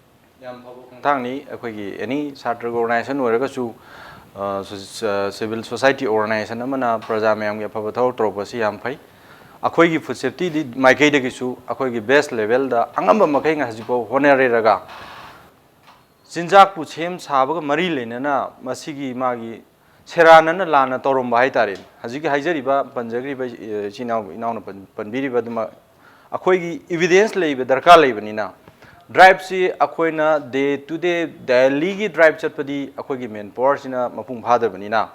ꯌꯥꯝ ꯐꯕ ꯈꯣꯡꯊꯥꯡꯅꯤ꯫ ꯑꯩꯈꯣꯏꯒꯤ ꯑꯦꯅꯤ ꯁꯥꯇ꯭ꯔꯒꯤ ꯑꯣꯔꯒꯅꯥꯏꯖꯦꯁꯟ ꯑꯣꯏꯔꯒꯁꯨ, ꯑ, ꯁꯣ-, ꯑ, ꯁꯤꯚꯤꯜ ꯁꯣꯁꯥꯏꯇꯤ ꯑꯣꯔꯒꯅꯥꯏꯖꯦꯁꯟ ꯑꯃꯅ ꯄ꯭ꯔꯖꯥ ꯃꯌꯥꯝꯒꯤ ꯑꯐꯕ ꯊꯕꯛ ꯇꯧꯔꯛꯄꯁꯤ ꯌꯥꯝ ꯐꯩ꯫ ꯑꯩꯈꯣꯏꯒꯤ ꯐꯨꯗ ꯁꯦꯐꯇꯤꯗꯤ ꯃꯥꯏꯀꯩꯗꯒꯤꯁꯨ ꯑꯩꯈꯣꯏꯒꯤ ꯕꯦꯁ ꯂꯦꯚꯦꯜꯗ ꯑꯉꯝꯕ ꯃꯈꯩ ꯍꯧꯖꯤꯛꯐꯥꯎ ꯍꯣꯠꯅꯔꯤꯔꯒ, ꯆꯤꯟꯖꯥꯛꯄꯨ ꯁꯦꯝ ꯁꯥꯕꯒ ꯃꯔꯤ ꯂꯩꯅꯅ ꯃꯁꯤꯒꯤ ꯃꯥꯒꯤ ꯁꯦꯔꯥꯟꯅꯅ ꯂꯥꯟꯅ ꯇꯧꯔꯝꯕ ꯍꯥꯏꯇꯥꯔꯦ꯫ ꯍꯧꯖꯤꯛꯀꯤ ꯍꯥꯏꯖꯔꯤꯕ, ꯄꯟꯖꯈ꯭ꯔꯤꯕ, ꯑ, ꯏꯆꯤꯟ ꯏꯅꯥꯎ, ꯏꯅꯥꯎꯅ ꯄꯟ-, ꯄꯟꯕꯤꯔꯤꯕ ꯑꯗꯨꯃꯛ ꯑꯩꯈꯣꯏꯒꯤ evidence ꯂꯩꯕ ꯗꯔꯀꯥꯔ ꯂꯩꯕꯅꯤꯅ, driveꯁꯤ ꯑꯩꯈꯣꯏꯅ day to day, dailyꯒꯤ drive ꯆꯠꯄꯗꯤ ꯑꯩꯈꯣꯏꯒꯤ manpowerꯁꯤꯅ ꯃꯄꯨꯡ ꯐꯥꯗꯕꯅꯤꯅ,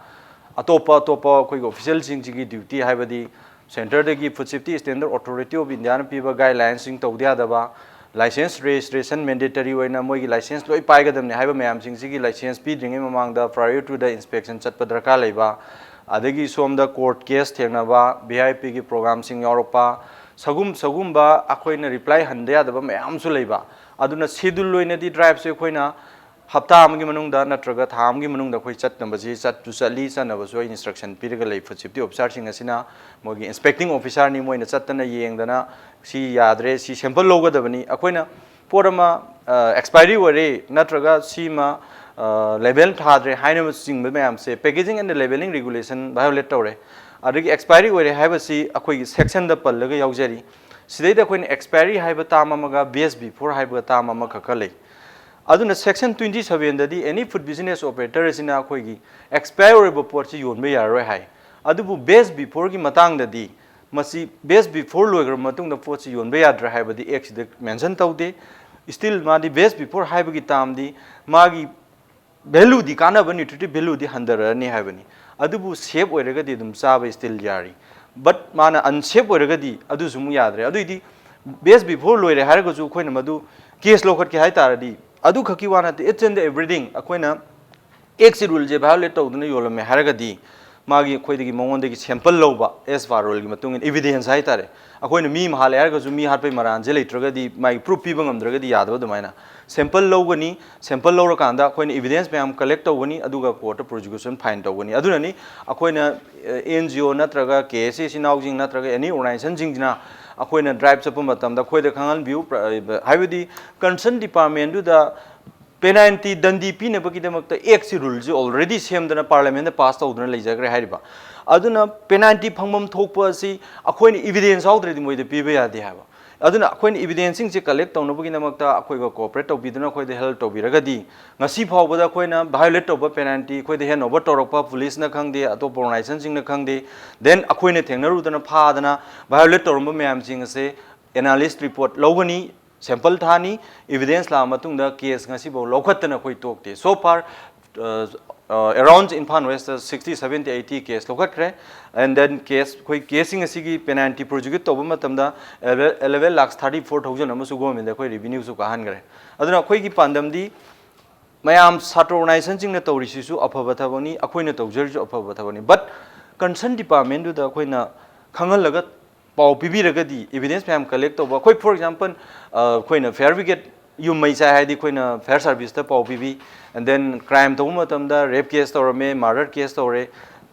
ꯑꯇꯣꯞꯄ ꯑꯇꯣꯞꯄ ꯑꯩꯈꯣꯏꯒꯤ officialꯁꯤꯡꯁꯤꯒꯤ duty, ꯍꯥꯏꯕꯗꯤ centreꯗꯒꯤ Food Safety Standard Authority of Indiaꯅ ꯄꯤꯕ guidelinesꯁꯤꯡ ꯇꯧꯗ ꯌꯥꯗꯕ, license registration mandatory ꯑꯣꯏꯅ ꯃꯣꯏꯒꯤ license ꯂꯣꯏ ꯄꯥꯏꯒꯗꯕꯅꯤ ꯍꯥꯏꯕ ꯃꯌꯥꯝꯁꯤꯡꯁꯤꯒꯤ license ꯄꯤꯗ꯭ꯔꯤꯉꯩ ꯃꯃꯥꯡꯗ prior to the inspection ꯆꯠꯄ ꯗꯔꯀꯥꯔ ꯂꯩꯕ, ꯑꯗꯒꯤ ꯁꯣꯝꯗ court case ꯊꯦꯡꯅꯕ, VIPꯒꯤ programꯁꯤꯡ ꯌꯥꯎꯔꯛꯄ, ꯁꯒꯨꯝ-, ꯁꯒꯨꯝꯕ ꯑꯩꯈꯣꯏꯅ reply ꯍꯟꯗ ꯌꯥꯗꯕ ꯃꯌꯥꯝꯁꯨ ꯂꯩꯕ꯫ ꯑꯗꯨꯅ schedule ꯑꯣꯏꯅꯗꯤ driveꯁꯦ ꯑꯩꯈꯣꯏꯅ ꯍꯞꯇꯥ ꯑꯃꯒꯤ ꯃꯅꯨꯡꯗ ꯅꯠꯇ꯭ꯔꯒ ꯊꯥ ꯑꯃꯒꯤ ꯃꯅꯨꯡꯗ ꯑꯩꯈꯣꯏ ꯆꯠꯅꯕꯁꯤ ꯆꯠꯁꯨ ꯆꯠꯂꯤ, ꯆꯠꯅꯕꯁꯨ ꯑꯩ instruction ꯄꯤꯔꯒ ꯂꯩ꯫ Food Safety Officerꯁꯤꯡ ꯑꯁꯤꯅ ꯃꯣꯏꯒꯤ inspecting officerꯅꯤ, ꯃꯣꯏꯅ ꯆꯠꯇꯅ ꯌꯦꯡꯗꯅ ꯁꯤ ꯌꯥꯗ꯭ꯔꯦ, ꯁꯤ sample ꯂꯧꯒꯗꯕꯅꯤ꯫ ꯑꯩꯈꯣꯏꯅ ꯄꯣꯠ ꯑꯃ, ꯑ, expiry ꯑꯣꯏꯔꯦ ꯅꯠꯇ꯭ꯔꯒ ꯁꯤꯃ, ꯑ, label ꯊꯥꯗ꯭ꯔꯦ ꯍꯥꯏꯅꯕꯆꯤꯡꯕ ꯃꯌꯥꯝꯁꯦ Packaging and Labelling Regulation violate ꯇꯧꯔꯦ꯫ ꯑꯗꯒꯤ expiry ꯑꯣꯏꯔꯦ ꯍꯥꯏꯕꯁꯤ ꯑꯩꯈꯣꯏꯒꯤ sectionꯗ ꯄꯜꯂꯒ ꯌꯥꯎꯖꯔꯤ꯫ ꯁꯤꯗꯩꯗ ꯑꯩꯈꯣꯏꯅ expiry ꯍꯥꯏꯕ term ꯑꯃꯒ best before ꯍꯥꯏꯕ term ꯑꯃꯈꯛꯀ ꯂꯩ꯫ ꯑꯗꯨꯅ section twenty sevenꯗꯗꯤ any food business operator ꯑꯁꯤꯅ ꯑꯩꯈꯣꯏꯒꯤ expire ꯑꯣꯏꯕ ꯄꯣꯠꯁꯤ ꯌꯣꯟꯕ ꯌꯥꯔꯔꯣꯏ ꯍꯥꯏ꯫ ꯑꯗꯨꯕꯨ best beforeꯒꯤ ꯃꯇꯥꯡꯗꯗꯤ ꯃꯁꯤ best before ꯂꯣꯏꯈ꯭ꯔꯕ ꯃꯇꯨꯡꯗ ꯄꯣꯠꯁꯤ ꯌꯣꯟꯕ ꯌꯥꯗ꯭ꯔꯦ ꯍꯥꯏꯕꯗꯤ actꯁꯤꯗ mention ꯇꯧꯗꯦ꯫ Still ꯃꯥꯗꯤ best before ꯍꯥꯏꯕꯒꯤ termꯗꯤ ꯃꯥꯒꯤ valueꯗꯤ, ꯀꯥꯟꯅꯕ nutritive valueꯗꯤ ꯍꯟꯊꯔꯛꯑꯅꯤ ꯍꯥꯏꯕꯅꯤ꯫ ꯑꯗꯨꯕꯨ safe ꯑꯣꯏꯔꯒꯗꯤ ꯑꯗꯨꯝ ꯆꯥꯕ still ꯌꯥꯔꯤ꯫ But ꯃꯥꯅ unsafe ꯑꯣꯏꯔꯒꯗꯤ ꯑꯗꯨꯁꯨ ꯑꯃꯨꯛ ꯌꯥꯗ꯭ꯔꯦ꯫ ꯑꯗꯨꯏꯗꯤ best before ꯂꯣꯏꯔꯦ ꯍꯥꯏꯔꯒꯁꯨ ꯑꯩꯈꯣꯏꯅ ꯃꯗꯨ case ꯂꯧꯈꯠꯀꯦ ꯍꯥꯏ ꯇꯥꯔꯗꯤ, ꯑꯗꯨ ꯈꯛꯀꯤ ꯋꯥ ꯅꯠꯇꯦ, each and everything ꯑꯩꯈꯣꯏꯅ actꯀꯤ ruleꯁꯦ violate ꯇꯧꯗꯨꯅ ꯌꯣꯜꯂꯝꯃꯦ ꯍꯥꯏꯔꯒꯗꯤ ꯃꯥꯒꯤ, ꯑꯩꯈꯣꯏꯗꯒꯤ, ꯃꯉꯣꯟꯗꯒꯤ sample ꯂꯧꯕ, as per ruleꯒꯤ ꯃꯇꯨꯡ ꯏꯟꯅ evidence ꯍꯥꯏ ꯇꯥꯔꯦ꯫ ꯑꯩꯈꯣꯏꯅ ꯃꯤ ꯑꯃ ꯍꯥꯠꯂꯦ ꯍꯥꯏꯔꯒꯁꯨ ꯃꯤ ꯍꯥꯠꯄꯒꯤ ꯃꯔꯥꯜꯁꯦ ꯂꯩꯇ꯭ꯔꯒꯗꯤ, ꯃꯥꯒꯤ proof ꯄꯤꯕ ꯉꯝꯗ꯭ꯔꯒꯗꯤ ꯌꯥꯗꯕ ꯑꯗꯨꯃꯥꯏꯅ sample ꯂꯧꯒꯅꯤ꯫ Sample ꯂꯧꯔꯀꯥꯟꯗ ꯑꯩꯈꯣꯏꯅ evidence ꯃꯌꯥꯝ collect ꯇꯧꯒꯅꯤ, ꯑꯗꯨꯒ courtꯇ prosecution file ꯇꯧꯒꯅꯤ꯫ ꯑꯗꯨꯅꯅꯤ ꯑꯩꯈꯣꯏꯅ, ꯑ, NGO ꯅꯠꯇ꯭ꯔꯒ KSA ꯏꯆꯤꯟ ꯏꯅꯥꯎꯁꯤꯡ ꯅꯠꯇ꯭ꯔꯒ any organizationꯁꯤꯡꯁꯤꯅ ꯑꯩꯈꯣꯏꯅ drive ꯆꯠꯄ ꯃꯇꯝꯗ ꯑꯩꯈꯣꯏꯗ ꯈꯪꯍꯟꯕꯤꯌꯨ, ꯄ꯭ꯔ-, ꯍꯥꯏꯕꯗꯤ concern departmentꯗꯨꯗ penalty, ꯗꯟꯗꯤ ꯄꯤꯅꯕꯒꯤꯗꯃꯛꯇ actꯀꯤ ruleꯁꯤ already ꯁꯦꯝꯗꯅ parliamentꯗ pass ꯇꯧꯗꯨꯅ ꯂꯩꯖꯈ꯭ꯔꯦ ꯍꯥꯏꯔꯤꯕ꯫ ꯑꯗꯨꯅ penalty ꯐꯪꯐꯝ ꯊꯣꯛꯄ ꯑꯁꯤ ꯑꯩꯈꯣꯏꯅ evidence ꯌꯥꯎꯗ꯭ꯔꯗꯤ ꯃꯣꯏꯗ ꯄꯤꯕ ꯌꯥꯗꯦ ꯍꯥꯏꯕ꯫ ꯑꯗꯨꯅ ꯑꯩꯈꯣꯏꯅ ꯏꯕꯤꯗꯦꯟꯁꯁꯤꯡꯁꯦ ꯀꯂꯦꯛ ꯇꯧꯅꯕꯒꯤꯗꯃꯛꯇ ꯑꯩꯈꯣꯏꯒ ꯀꯣꯑꯣꯄꯔꯦꯠ ꯇꯧꯕꯤꯗꯨꯅ ꯑꯩꯈꯣꯏꯗ ꯍꯦꯜꯞ ꯇꯧꯕꯤꯔꯒꯗꯤ, ꯉꯁꯤ ꯐꯥꯎꯕꯗ ꯑꯩꯈꯣꯏꯅ ꯚꯥꯏꯑꯣꯂꯦꯠ ꯇꯧꯕ ꯄꯦꯅꯥꯜꯇꯤ, ꯑꯩꯈꯣꯏꯗ ꯍꯦꯟ ꯑꯣꯚꯔ ꯇꯧꯔꯛꯄ ꯄꯨꯂꯤꯁꯅ ꯈꯪꯗꯦ, ꯑꯇꯣꯞꯄ ꯑꯣꯔꯒꯅꯥꯏꯖꯦꯁꯟꯁꯤꯡꯅ ꯈꯪꯗꯦ, ꯗꯦꯟ ꯑꯩꯈꯣꯏꯅ ꯊꯦꯡꯅꯔꯨꯗꯅ ꯐꯥꯗꯅ ꯚꯥꯏꯑꯣꯂꯦꯠ ꯇꯧꯔꯝꯕ ꯃꯌꯥꯝꯁꯤꯡ ꯑꯁꯦ ꯑꯦꯅꯥꯂꯤꯁ ꯔꯤꯄꯣꯔꯠ ꯂꯧꯒꯅꯤ, ꯁꯦꯝꯄꯜ ꯊꯥꯅꯤ, ꯏꯕꯤꯗꯦꯟꯁ ꯂꯥꯛꯑ ꯃꯇꯨꯡꯗ ꯀꯦꯁ ꯉꯁꯤꯐꯥꯎ ꯂꯧꯈꯠꯇꯅ ꯑꯩꯈꯣꯏ ꯇꯣꯛꯇꯦ꯫ So far, around Imphal west sixty, seventy, eighty case ꯂꯧꯈꯠꯈ꯭ꯔꯦ꯫ ꯑꯦꯟ ꯗꯦꯟ ꯀꯦꯁ, ꯑꯩꯈꯣꯏ ꯀꯦꯁꯁꯤꯡ ꯑꯁꯤꯒꯤ ꯄꯦꯅꯥꯜꯇꯤ ꯄ꯭ꯔꯣꯁꯤꯀ꯭ꯌꯨꯠ ꯇꯧꯕ ꯃꯇꯝꯗ eleven lakhs thirty four thousand ꯑꯃꯁꯨ ꯒꯣꯔꯃꯦꯟꯗ ꯑꯩꯈꯣꯏ ꯔꯤꯚꯤꯅ꯭ꯌꯨꯁꯨ ꯀꯥꯍꯟꯈ꯭ꯔꯦ꯫ ꯑꯗꯨꯅ ꯑꯩꯈꯣꯏꯒꯤ ꯄꯥꯟꯗꯝꯗꯤ ꯃꯌꯥꯝ ꯁꯥꯇ꯭ꯔ ꯑꯣꯔꯒꯅꯥꯏꯖꯦꯁꯟꯁꯤꯡꯅ ꯇꯧꯔꯤꯁꯤꯁꯨ ꯑꯐꯕ ꯊꯕꯛꯅꯤ, ꯑꯩꯈꯣꯏꯅ ꯇꯧꯖꯔꯤꯁꯨ ꯑꯐꯕ ꯊꯕꯛꯅꯤ꯫ ꯕꯠ ꯀꯟꯁꯔꯟ ꯗꯤꯄꯥꯔꯠꯃꯦꯟꯗꯨꯗ ꯑꯩꯈꯣꯏꯅ ꯈꯪꯍꯜꯂꯒ ꯄꯥꯎ ꯄꯤꯕꯤꯔꯒꯗꯤ, ꯏꯕꯤꯗꯦꯟꯁ ꯃꯌꯥꯝ ꯀꯂꯦꯛ ꯇꯧꯕ, ꯑꯩꯈꯣꯏ, ꯐꯣꯔ ꯑꯦꯛꯖꯥꯝꯄꯜ, ꯑꯩꯈꯣꯏꯅ ꯐꯥꯌꯔ ꯕ꯭ꯔꯤꯒꯦꯗ ꯌꯨꯝ ꯃꯩ ꯆꯥꯏ ꯍꯥꯏꯗꯤ ꯑꯩꯈꯣꯏꯅ ꯐꯥꯌꯔ ꯁꯥꯔꯚꯤꯁꯇ ꯄꯥꯎ ꯄꯤꯕꯤ, ꯑꯦꯟ ꯗꯦꯟ ꯀ꯭ꯔꯥꯏꯝ ꯇꯧꯕ ꯃꯇꯝꯗ ꯔꯦꯞ ꯀꯦꯁ ꯇꯧꯔꯝꯃꯦ, ꯃꯔꯗꯔ ꯀꯦꯁ ꯇꯧꯔꯦ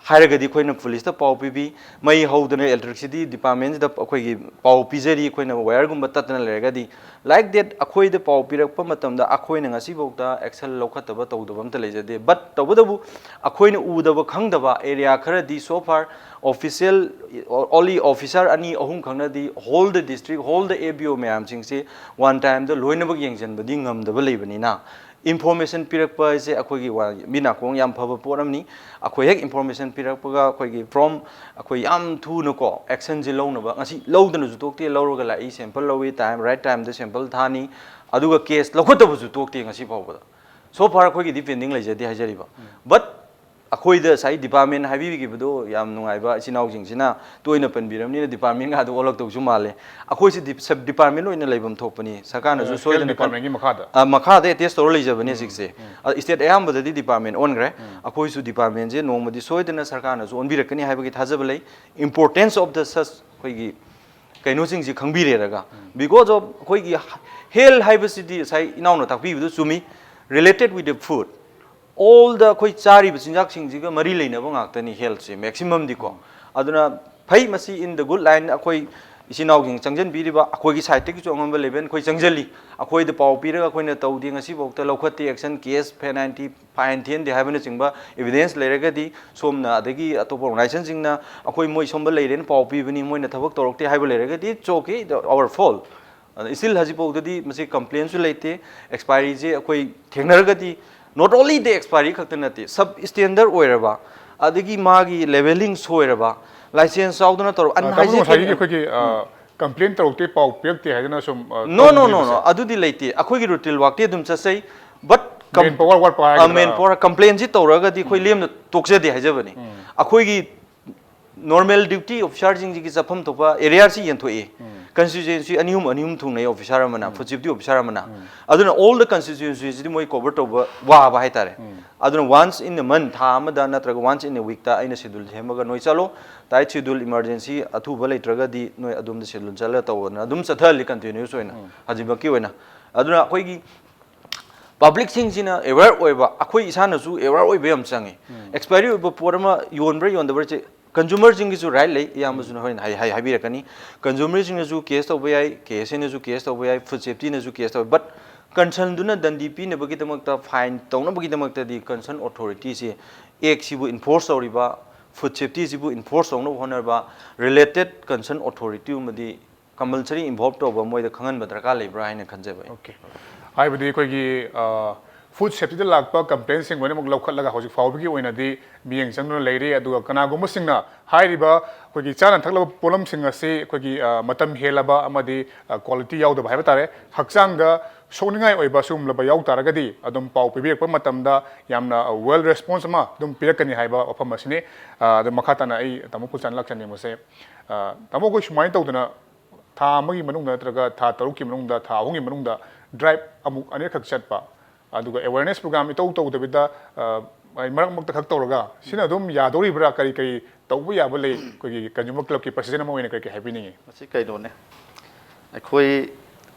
ꯍꯥꯏꯔꯒꯗꯤ ꯑꯩꯈꯣꯏꯅ ꯄꯨꯂꯤꯁꯇ ꯄꯥꯎ ꯄꯤꯕꯤ, ꯃꯩ ꯍꯧꯗꯅ ꯏꯂꯦꯛꯇ꯭ꯔꯤꯁꯤꯇꯤ ꯗꯤꯄꯥꯔꯠꯃꯦꯟꯁꯤꯗ ꯑꯩꯈꯣꯏꯒꯤ ꯄꯥꯎ ꯄꯤꯖꯔꯤ, ꯑꯩꯈꯣꯏꯅ ꯋꯥꯌꯔꯒꯨꯝꯕ ꯇꯠꯇꯅ ꯂꯩꯔꯒꯗꯤ꯫ Like that, ꯑꯩꯈꯣꯏꯗ ꯄꯥꯎ ꯄꯤꯔꯛꯄ ꯃꯇꯝꯗ ꯑꯩꯈꯣꯏꯅ ꯉꯁꯤꯐꯥꯎꯗ ꯑꯦꯛꯁꯟ ꯂꯧꯈꯠꯇꯕ ꯇꯧꯗꯕ ꯑꯝꯇ ꯂꯩꯖꯗꯦ꯫ ꯕꯠ ꯇꯧꯕꯇꯕꯨ ꯑꯩꯈꯣꯏꯅ ꯎꯗꯕ ꯈꯪꯗꯕ ꯑꯦꯔꯤꯌꯥ ꯈꯔꯗꯤ, so far, official, only officer ꯑꯅꯤ ꯑꯍꯨꯝ ꯈꯛꯅꯗꯤ whole the district, whole the A B O ꯃꯌꯥꯝꯁꯤꯡꯁꯤ ꯋꯥꯟ ꯇꯥꯏꯝꯗ ꯂꯣꯏꯅꯃꯛ ꯌꯦꯡꯁꯤꯟꯕꯗꯤ ꯉꯝꯗꯕ ꯂꯩꯕꯅꯤꯅ, ꯏꯟꯐꯣꯔꯃꯦꯁꯟ ꯄꯤꯔꯛꯄ ꯍꯥꯏꯁꯦ ꯑꯩꯈꯣꯏꯒꯤ ꯋꯥ-, ꯃꯤ ꯅꯥꯀꯣꯡ ꯌꯥꯝ ꯐꯕ ꯄꯣꯠ ꯑꯃꯅꯤ꯫ ꯑꯩꯈꯣꯏ ꯍꯦꯛ ꯏꯟꯐꯣꯔꯃꯦꯁꯟ ꯄꯤꯔꯛꯄꯒ ꯑꯩꯈꯣꯏꯒꯤ ꯐ꯭ꯔꯣꯝ, ꯑꯩꯈꯣꯏ ꯌꯥꯝ ꯊꯨꯅꯀꯣ ꯑꯦꯛꯁꯟꯁꯦ ꯂꯧꯅꯕ, ꯉꯁꯤ ꯂꯧꯗꯅꯁꯨ ꯇꯣꯛꯇꯦ, ꯂꯧꯔꯒ ꯂꯥꯛꯏ, ꯁꯦꯝꯄꯜ ꯂꯧꯏ, ꯇꯥꯏꯝ, ꯔꯥꯏꯠ ꯇꯥꯏꯝꯗ ꯁꯦꯝꯄꯜ ꯊꯥꯅꯤ, ꯑꯗꯨꯒ ꯀꯦꯁ ꯂꯧꯈꯠꯇꯕꯁꯨ ꯇꯣꯛꯇꯦ ꯉꯁꯤ ꯐꯥꯎꯕꯗ꯫ So far ꯑꯩꯈꯣꯏꯒꯤꯗꯤ ꯄꯦꯟꯗꯤꯡ ꯂꯩꯖꯗꯦ ꯍꯥꯏꯖꯔꯤꯕ꯫ ꯕꯠ ꯑꯩꯈꯣꯏꯗ ꯉꯁꯥꯏ ꯗꯤꯄꯥꯔꯠꯃꯦꯟ ꯍꯥꯏꯕꯤꯈꯤꯕꯗꯣ ꯌꯥꯝ ꯅꯨꯡꯉꯥꯏꯕ, ꯏꯆꯤꯟ ꯏꯅꯥꯎꯁꯤꯡꯁꯤꯅ ꯇꯣꯏꯅ ꯄꯟꯕꯤꯔꯕꯅꯤꯅ ꯗꯤꯄꯥꯔꯠꯃꯦꯟꯒꯗꯣ ꯑꯣꯜꯂꯛꯇꯧꯁꯨ ꯃꯥꯜꯂꯦ꯫ ꯑꯩꯈꯣꯏꯁꯦ ꯗꯤꯞ-, ꯁꯕ ꯗꯤꯄꯥꯔꯠꯃꯦꯟ ꯑꯣꯏꯅ ꯂꯩꯐꯝ ꯊꯣꯛꯄꯅꯤ, ꯁꯔꯀꯥꯔꯅꯁꯨ ꯍꯦꯜꯊ ꯁꯣꯏꯗꯅ ꯈꯪ-, ꯗꯤꯄꯥꯔꯠꯃꯦꯟꯒꯤ ꯃꯈꯥꯗ꯫ ꯑ, ꯃꯈꯥꯗ ꯑꯦꯇꯦꯁ ꯇꯧꯔ ꯂꯩꯖꯕꯅꯦ ꯍꯧꯖꯤꯛꯁꯦ꯫ ꯑ, ꯏꯁꯇꯦꯠ ꯑꯌꯥꯝꯕꯗꯗꯤ ꯗꯤꯄꯥꯔꯠꯃꯦꯟ ꯑꯣꯟꯈ꯭ꯔꯦ꯫ ꯑꯩꯈꯣꯏꯁꯨ ꯗꯤꯄꯥꯔꯠꯃꯦꯟꯁꯦ ꯅꯣꯡꯃꯗꯤ ꯁꯣꯏꯗꯅ ꯁꯔꯀꯥꯔꯅꯁꯨ ꯑꯣꯟꯕꯤꯔꯛꯀꯅꯤ ꯍꯥꯏꯕꯒꯤ ꯊꯥꯖꯕ ꯂꯩ꯫ Importance of the such ꯑꯩꯈꯣꯏꯒꯤ ꯀꯩꯅꯣꯁꯤꯡꯁꯤ ꯈꯪꯕꯤꯔꯦꯔꯒ, because of ꯑꯩꯈꯣꯏꯒꯤ ꯍꯦꯜꯊ ꯍꯥꯏꯕꯁꯤꯗꯤ ꯉꯁꯥꯏ ꯏꯅꯥꯎꯅ ꯇꯥꯛꯄꯤꯕꯗꯨ ꯆꯨꯝꯃꯤ, related with the food꯫ All the ꯑꯩꯈꯣꯏ ꯆꯥꯔꯤꯕ ꯆꯤꯟꯖꯥꯛꯁꯤꯡꯁꯤꯒ ꯃꯔꯤ ꯂꯩꯅꯕ ꯉꯥꯛꯇꯅꯤ ꯍꯦꯜꯊꯁꯦ, ꯃꯦꯛꯁꯤꯃꯝꯗꯤꯀꯣ꯫ ꯑꯗꯨꯅ ꯐꯩ, ꯃꯁꯤ in the good line, ꯑꯩꯈꯣꯏ ꯏꯆꯤꯟ ꯏꯅꯥꯎꯁꯤꯡ ꯆꯪꯁꯤꯟꯕꯤꯔꯤꯕ ꯑꯩꯈꯣꯏꯒꯤ ꯁꯥꯏꯠꯇꯒꯤꯁꯨ ꯑꯉꯝꯕ ꯂꯦꯕꯦꯜ ꯑꯩꯈꯣꯏ ꯆꯪꯁꯤꯜꯂꯤ꯫ ꯑꯩꯈꯣꯏꯗ ꯄꯥꯎ ꯄꯤꯔꯒ ꯑꯩꯈꯣꯏꯅ ꯇꯧꯗꯦ, ꯉꯁꯤꯐꯥꯎꯗ ꯂꯧꯈꯠꯇꯦ, ꯑꯦꯛꯁꯟ, ꯀꯦꯁ, ꯐꯦꯟ ꯑꯥꯏꯟ ꯊꯤ ꯐꯥꯏꯟ ꯊꯤꯍꯟꯗꯦ ꯍꯥꯏꯕꯅꯆꯤꯡꯕ ꯏꯕꯤꯗꯦꯟꯁ ꯂꯩꯔꯒꯗꯤ, ꯁꯣꯝꯅ ꯑꯗꯒꯤ ꯑꯇꯣꯞꯄ ꯑꯣꯔꯒꯅꯥꯏꯖꯦꯁꯟꯁꯤꯡꯅ ꯑꯩꯈꯣꯏ ꯃꯣꯏ ꯁꯣꯝꯗ ꯂꯩꯔꯦꯅ ꯄꯥꯎ ꯄꯤꯕꯅꯤ, ꯃꯣꯏꯅ ꯊꯕꯛ ꯇꯧꯔꯛꯇꯦ ꯍꯥꯏꯕ ꯂꯩꯔꯒꯗꯤ, it's okay, our fault꯫ ꯑꯗ still ꯍꯧꯖꯤꯛꯐꯥꯎꯗꯗꯤ ꯃꯁꯤ ꯀꯝꯄ꯭ꯂꯦꯟꯁꯨ ꯂꯩꯇꯦ, ꯑꯦꯛꯁꯄꯥꯏꯔꯤꯁꯦ ꯑꯩꯈꯣꯏ ꯊꯦꯡꯅꯔꯒꯗꯤ not only the expiry ꯈꯛꯇ ꯅꯠꯇꯦ, ꯁꯕ ꯁ꯭ꯇꯦꯟꯗꯔ ꯑꯣꯏꯔꯕ, ꯑꯗꯒꯤ ꯃꯥꯒꯤ ꯂꯦꯕꯦꯂꯤꯡ ꯁꯣꯏꯔꯕ, ꯂꯥꯏꯁꯦꯟꯁ ꯌꯥꯎꯗꯅ ꯇꯧꯔꯕ, ꯑ, ꯇꯥꯃꯣ, ꯉꯁꯥꯏꯒꯤ unhygienic, ꯑꯩꯈꯣꯏꯒꯤ, ꯑ, ꯎꯝ꯫ ꯀꯝꯄ꯭ꯂꯦꯟ ꯇꯧꯔꯛꯇꯦ, ꯄꯥꯎ ꯄꯤꯔꯛꯇꯦ ꯍꯥꯏꯗꯅ ꯁꯨꯝ, ꯑ, No, no, no, ꯇꯧꯕꯤꯕꯁꯦ? No, ꯑꯗꯨꯗꯤ ꯂꯩꯇꯦ꯫ ꯑꯩꯈꯣꯏꯒꯤ ꯔꯨꯇꯤꯟ ꯋꯥꯛꯇꯤ ꯑꯗꯨꯝ ꯆꯠꯆꯩ, but ꯀꯝ-, ꯃꯦꯟ ꯄꯥꯋꯔ ꯋꯥꯠꯄ ꯑ, ꯍꯥꯏꯒꯗ꯭ꯔꯥ? ꯃꯦꯟ ꯄꯥꯋꯔ ꯀꯝꯄ꯭ꯂꯦꯟꯁꯤ ꯇꯧꯔꯒꯗꯤ ꯑꯩꯈꯣꯏ ꯎꯝ꯫ ꯂꯦꯝꯅ ꯇꯣꯛꯆꯗꯦ ꯍꯥꯏꯖꯕꯅꯤ꯫ ꯎꯝ꯫ ꯑꯩꯈꯣꯏꯒꯤ ꯅꯣꯔꯃꯦꯜ ꯗ꯭ꯌꯨꯇꯤ ꯑꯣꯐꯤꯁꯥꯔꯁꯤꯡꯁꯤꯒꯤ ꯆꯠꯐꯝ ꯊꯣꯛꯄ ꯑꯦꯔꯤꯌꯥꯁꯤ ꯌꯦꯟꯊꯣꯛꯏ꯫ ꯎꯝ꯫ ꯀꯟꯁꯇꯤꯇ꯭ꯌꯨꯑꯦꯟꯁꯤ ꯑꯅꯤ ꯑꯍꯨꯝ, ꯑꯅꯤ ꯑꯍꯨꯝ ꯊꯨꯡꯅꯩ ꯑꯣꯐꯤꯁꯥꯔ ꯑꯃꯅ, ꯎꯝ꯫ ꯐꯨꯗ ꯁꯦꯐꯇꯤ ꯑꯣꯐꯤꯁꯥꯔ ꯑꯃꯅ꯫ ꯎꯝ꯫ ꯑꯗꯨꯅ all the constituencies ꯁꯤꯗꯤ ꯃꯣꯏ ꯀꯣꯚꯔ ꯇꯧꯕ ꯋꯥꯕ ꯍꯥꯏꯇꯥꯔꯦ꯫ ꯎꯝ꯫ ꯑꯗꯨꯅ once in a month, ꯊꯥ ꯑꯃꯗ ꯅꯠꯇ꯭ꯔꯒ once in a week ꯇ ꯑꯩꯅ ꯁꯦꯗ꯭ꯌꯨꯜ ꯁꯦꯝꯃꯒ ꯅꯣꯏ ꯆꯠꯂꯣ, ꯇꯥꯏꯠ ꯁꯦꯗ꯭ꯌꯨꯜ, ꯏꯃꯥꯔꯖꯦꯟꯁꯤ ꯑꯊꯨꯕ ꯂꯩꯇ꯭ꯔꯒꯗꯤ ꯅꯣꯏ ꯑꯗꯣꯝꯗ ꯁꯦꯗ꯭ꯌꯨꯜ ꯆꯠꯂꯒ ꯇꯧꯑꯣꯅ ꯑꯗꯨꯝ ꯆꯠꯊꯍꯜꯂꯤ ꯀꯟꯇꯤꯅ꯭ꯌꯨꯁ ꯑꯣꯏꯅ ꯎꯝ꯫ ꯍꯧꯖꯤꯛꯃꯛꯀꯤ ꯑꯣꯏꯅ꯫ ꯑꯗꯨꯅ ꯑꯩꯈꯣꯏꯒꯤ ꯄꯕ꯭ꯂꯤꯛꯁꯤꯡꯁꯤꯅ ꯑꯦꯋꯦꯌꯔ ꯑꯣꯏꯕ, ꯑꯩꯈꯣꯏ ꯏꯁꯥꯅꯁꯨ ꯑꯦꯋꯦꯌꯔ ꯑꯣꯏꯕ ꯌꯥꯝ ꯆꯪꯉꯤ꯫ ꯎꯝ꯫ ꯑꯦꯛꯁꯄꯥꯏꯔꯤ ꯑꯣꯏꯕ ꯄꯣꯠ ꯑꯃ ꯌꯣꯟꯕ꯭ꯔꯥ ꯌꯣꯟꯗꯕ꯭ꯔꯥ ꯁꯦ ꯀꯟꯖꯨꯃꯔꯁꯤꯡꯒꯤꯁꯨ ꯔꯥꯏꯠ ꯂꯩ, ꯏꯌꯥꯝꯕꯁꯨꯅ ꯎꯝ꯫ ꯍꯣꯔꯦꯟ ꯍꯥꯏ-, ꯍꯥꯏ-, ꯍꯥꯏꯕꯤꯔꯛꯀꯅꯤ꯫ ꯀꯟꯖꯨꯃꯔꯁꯤꯡꯅꯁꯨ ꯀꯦꯁ ꯇꯧꯕ ꯌꯥꯏ, ꯀꯦ ꯑꯦꯁ ꯑꯦꯅꯁꯨ ꯀꯦꯁ ꯇꯧꯕ ꯌꯥꯏ, ꯐꯨꯗ ꯁꯦꯐꯇꯤꯅꯁꯨ ꯀꯦꯁ ꯇꯧꯕ ꯌꯥꯏ, but ꯀꯟꯁꯔꯟꯗꯨꯅ ꯗꯟꯗꯤ ꯄꯤꯅꯕꯒꯤꯗꯃꯛꯇ, ꯐꯥꯏꯟ ꯇꯧꯅꯕꯒꯤꯗꯃꯛꯇꯗꯤ ꯀꯟꯁꯔꯟ ꯑꯣꯊꯣꯔꯤꯇꯤꯁꯤ, ꯑꯦꯛꯁꯤꯕꯨ ꯏꯟꯐꯣꯔꯁ ꯇꯧꯔꯤꯕ, ꯐꯨꯗ ꯁꯦꯐꯇꯤꯁꯤꯕꯨ ꯏꯟꯐꯣꯔꯁ ꯇꯧꯅꯕ ꯍꯣꯠꯅꯔꯤꯕ ꯔꯤꯂꯦꯇꯦꯠ ꯀꯟꯁꯔꯟ ꯑꯣꯊꯣꯔꯤꯇꯤ ꯑꯃꯗꯤ ꯀꯝꯄꯜꯁꯔꯤ ꯏꯟꯚꯣꯜꯕ ꯇꯧꯕ ꯃꯣꯏꯗ ꯈꯪꯍꯟꯕ ꯗꯔꯀꯥꯔ ꯂꯩꯕ꯭ꯔꯥ ꯍꯥꯏꯅ ꯈꯟꯖꯕ ꯑꯩ꯫ ꯑꯣꯀꯦ꯫ ꯍꯥꯏꯕꯗꯤ ꯑꯩꯈꯣꯏꯒꯤ, ꯑ, ꯐꯨꯗ ꯁꯦꯐꯇꯤꯗ ꯂꯥꯛꯄ ꯀꯝꯄ꯭ꯂꯦꯟꯁꯤꯡ ꯂꯣꯏꯅꯃꯛ ꯂꯧꯈꯠꯂꯒ ꯍꯧꯖꯤꯛ ꯐꯥꯎꯕꯒꯤ ꯑꯣꯏꯅꯗꯤ ꯃꯤꯠꯌꯦꯡ ꯆꯪꯗꯨꯅ ꯂꯩꯔꯤ꯫ ꯑꯗꯨꯒ ꯀꯅꯥꯒꯨꯝꯕꯁꯤꯡꯅ ꯍꯥꯏꯔꯤꯕ ꯑꯩꯈꯣꯏꯒꯤ ꯆꯥꯅ ꯊꯛꯅꯕ ꯄꯣꯠꯂꯝꯁꯤꯡ ꯑꯁꯤ ꯑꯩꯈꯣꯏꯒꯤ, ꯑ, ꯃꯇꯝ ꯍꯦꯜꯂꯕ ꯑꯃꯗꯤ, ꯑ, ꯀ꯭ꯋꯥꯂꯤꯇꯤ ꯌꯥꯎꯗꯕ ꯍꯥꯏꯕ ꯇꯥꯔꯦ, ꯍꯛꯆꯥꯡꯗ ꯁꯣꯛꯅꯤꯡꯉꯥꯏ ꯑꯣꯏꯕ ꯁꯤꯒꯨꯝꯂꯕ ꯌꯥꯎ ꯇꯥꯔꯒꯗꯤ ꯑꯗꯨꯝ ꯄꯥꯎ ꯄꯤꯕꯤꯔꯛꯄ ꯃꯇꯝꯗ ꯌꯥꯝꯅ, ꯑ, ꯋꯦꯜ ꯔꯦꯁꯄꯣꯟꯁ ꯑꯃ ꯑꯗꯨꯝ ꯄꯤꯔꯛꯀꯅꯤ ꯍꯥꯏꯕ ꯋꯥꯐꯝ ꯑꯁꯤꯅꯤ꯫ ꯑ, ꯑꯗꯨ ꯃꯈꯥ ꯇꯥꯅ ꯑꯩ ꯇꯥꯃꯣ ꯈꯨꯜꯆꯟ ꯂꯥꯛꯆꯅꯤꯡꯕꯁꯦ, ꯑ, ꯇꯥꯃꯣ, ꯑꯩꯈꯣꯏ ꯁꯨꯃꯥꯏꯅ ꯇꯧꯗꯅ ꯊꯥ ꯑꯃꯒꯤ ꯃꯅꯨꯡꯗ ꯅꯠꯇ꯭ꯔꯒ ꯊꯥ ꯇꯔꯨꯛꯀꯤ ꯃꯅꯨꯡꯗ, ꯊꯥ ꯑꯍꯨꯝꯒꯤ ꯃꯅꯨꯡꯗ ꯗ꯭ꯔꯥꯏꯚ ꯑꯃꯨꯛ ꯑꯅꯤꯔꯛꯈꯛ ꯆꯠꯄ, ꯑꯗꯨꯒ ꯑꯦꯋꯦꯔꯅꯦꯁ ꯄ꯭ꯔꯣꯒ꯭ꯔꯥꯝ ꯏꯇꯧ ꯇꯧꯗꯕꯤꯗ, ꯑ, ꯃꯔꯛ ꯃꯔꯛꯇ ꯈꯛ ꯇꯧꯔꯒ ꯁꯤꯅ ꯑꯗꯨꯝ ꯌꯥꯗꯧꯔꯤꯕ꯭ꯔꯥ? ꯀꯔꯤ ꯀꯔꯤ ꯇꯧꯕ ꯌꯥꯕ ꯂꯩ? ꯑꯩꯈꯣꯏꯒꯤ ꯀꯟꯖꯨꯃꯔ ꯀ꯭ꯂꯕꯀꯤ ꯄ꯭ꯔꯁꯤꯗꯦꯟ ꯑꯃ ꯑꯣꯏꯅ ꯀꯔꯤ ꯀꯔꯤ ꯍꯥꯏꯕꯤꯅꯤꯡꯉꯤ? ꯃꯁꯤ ꯀꯩꯅꯣꯅꯦ, ꯑꯩꯈꯣꯏ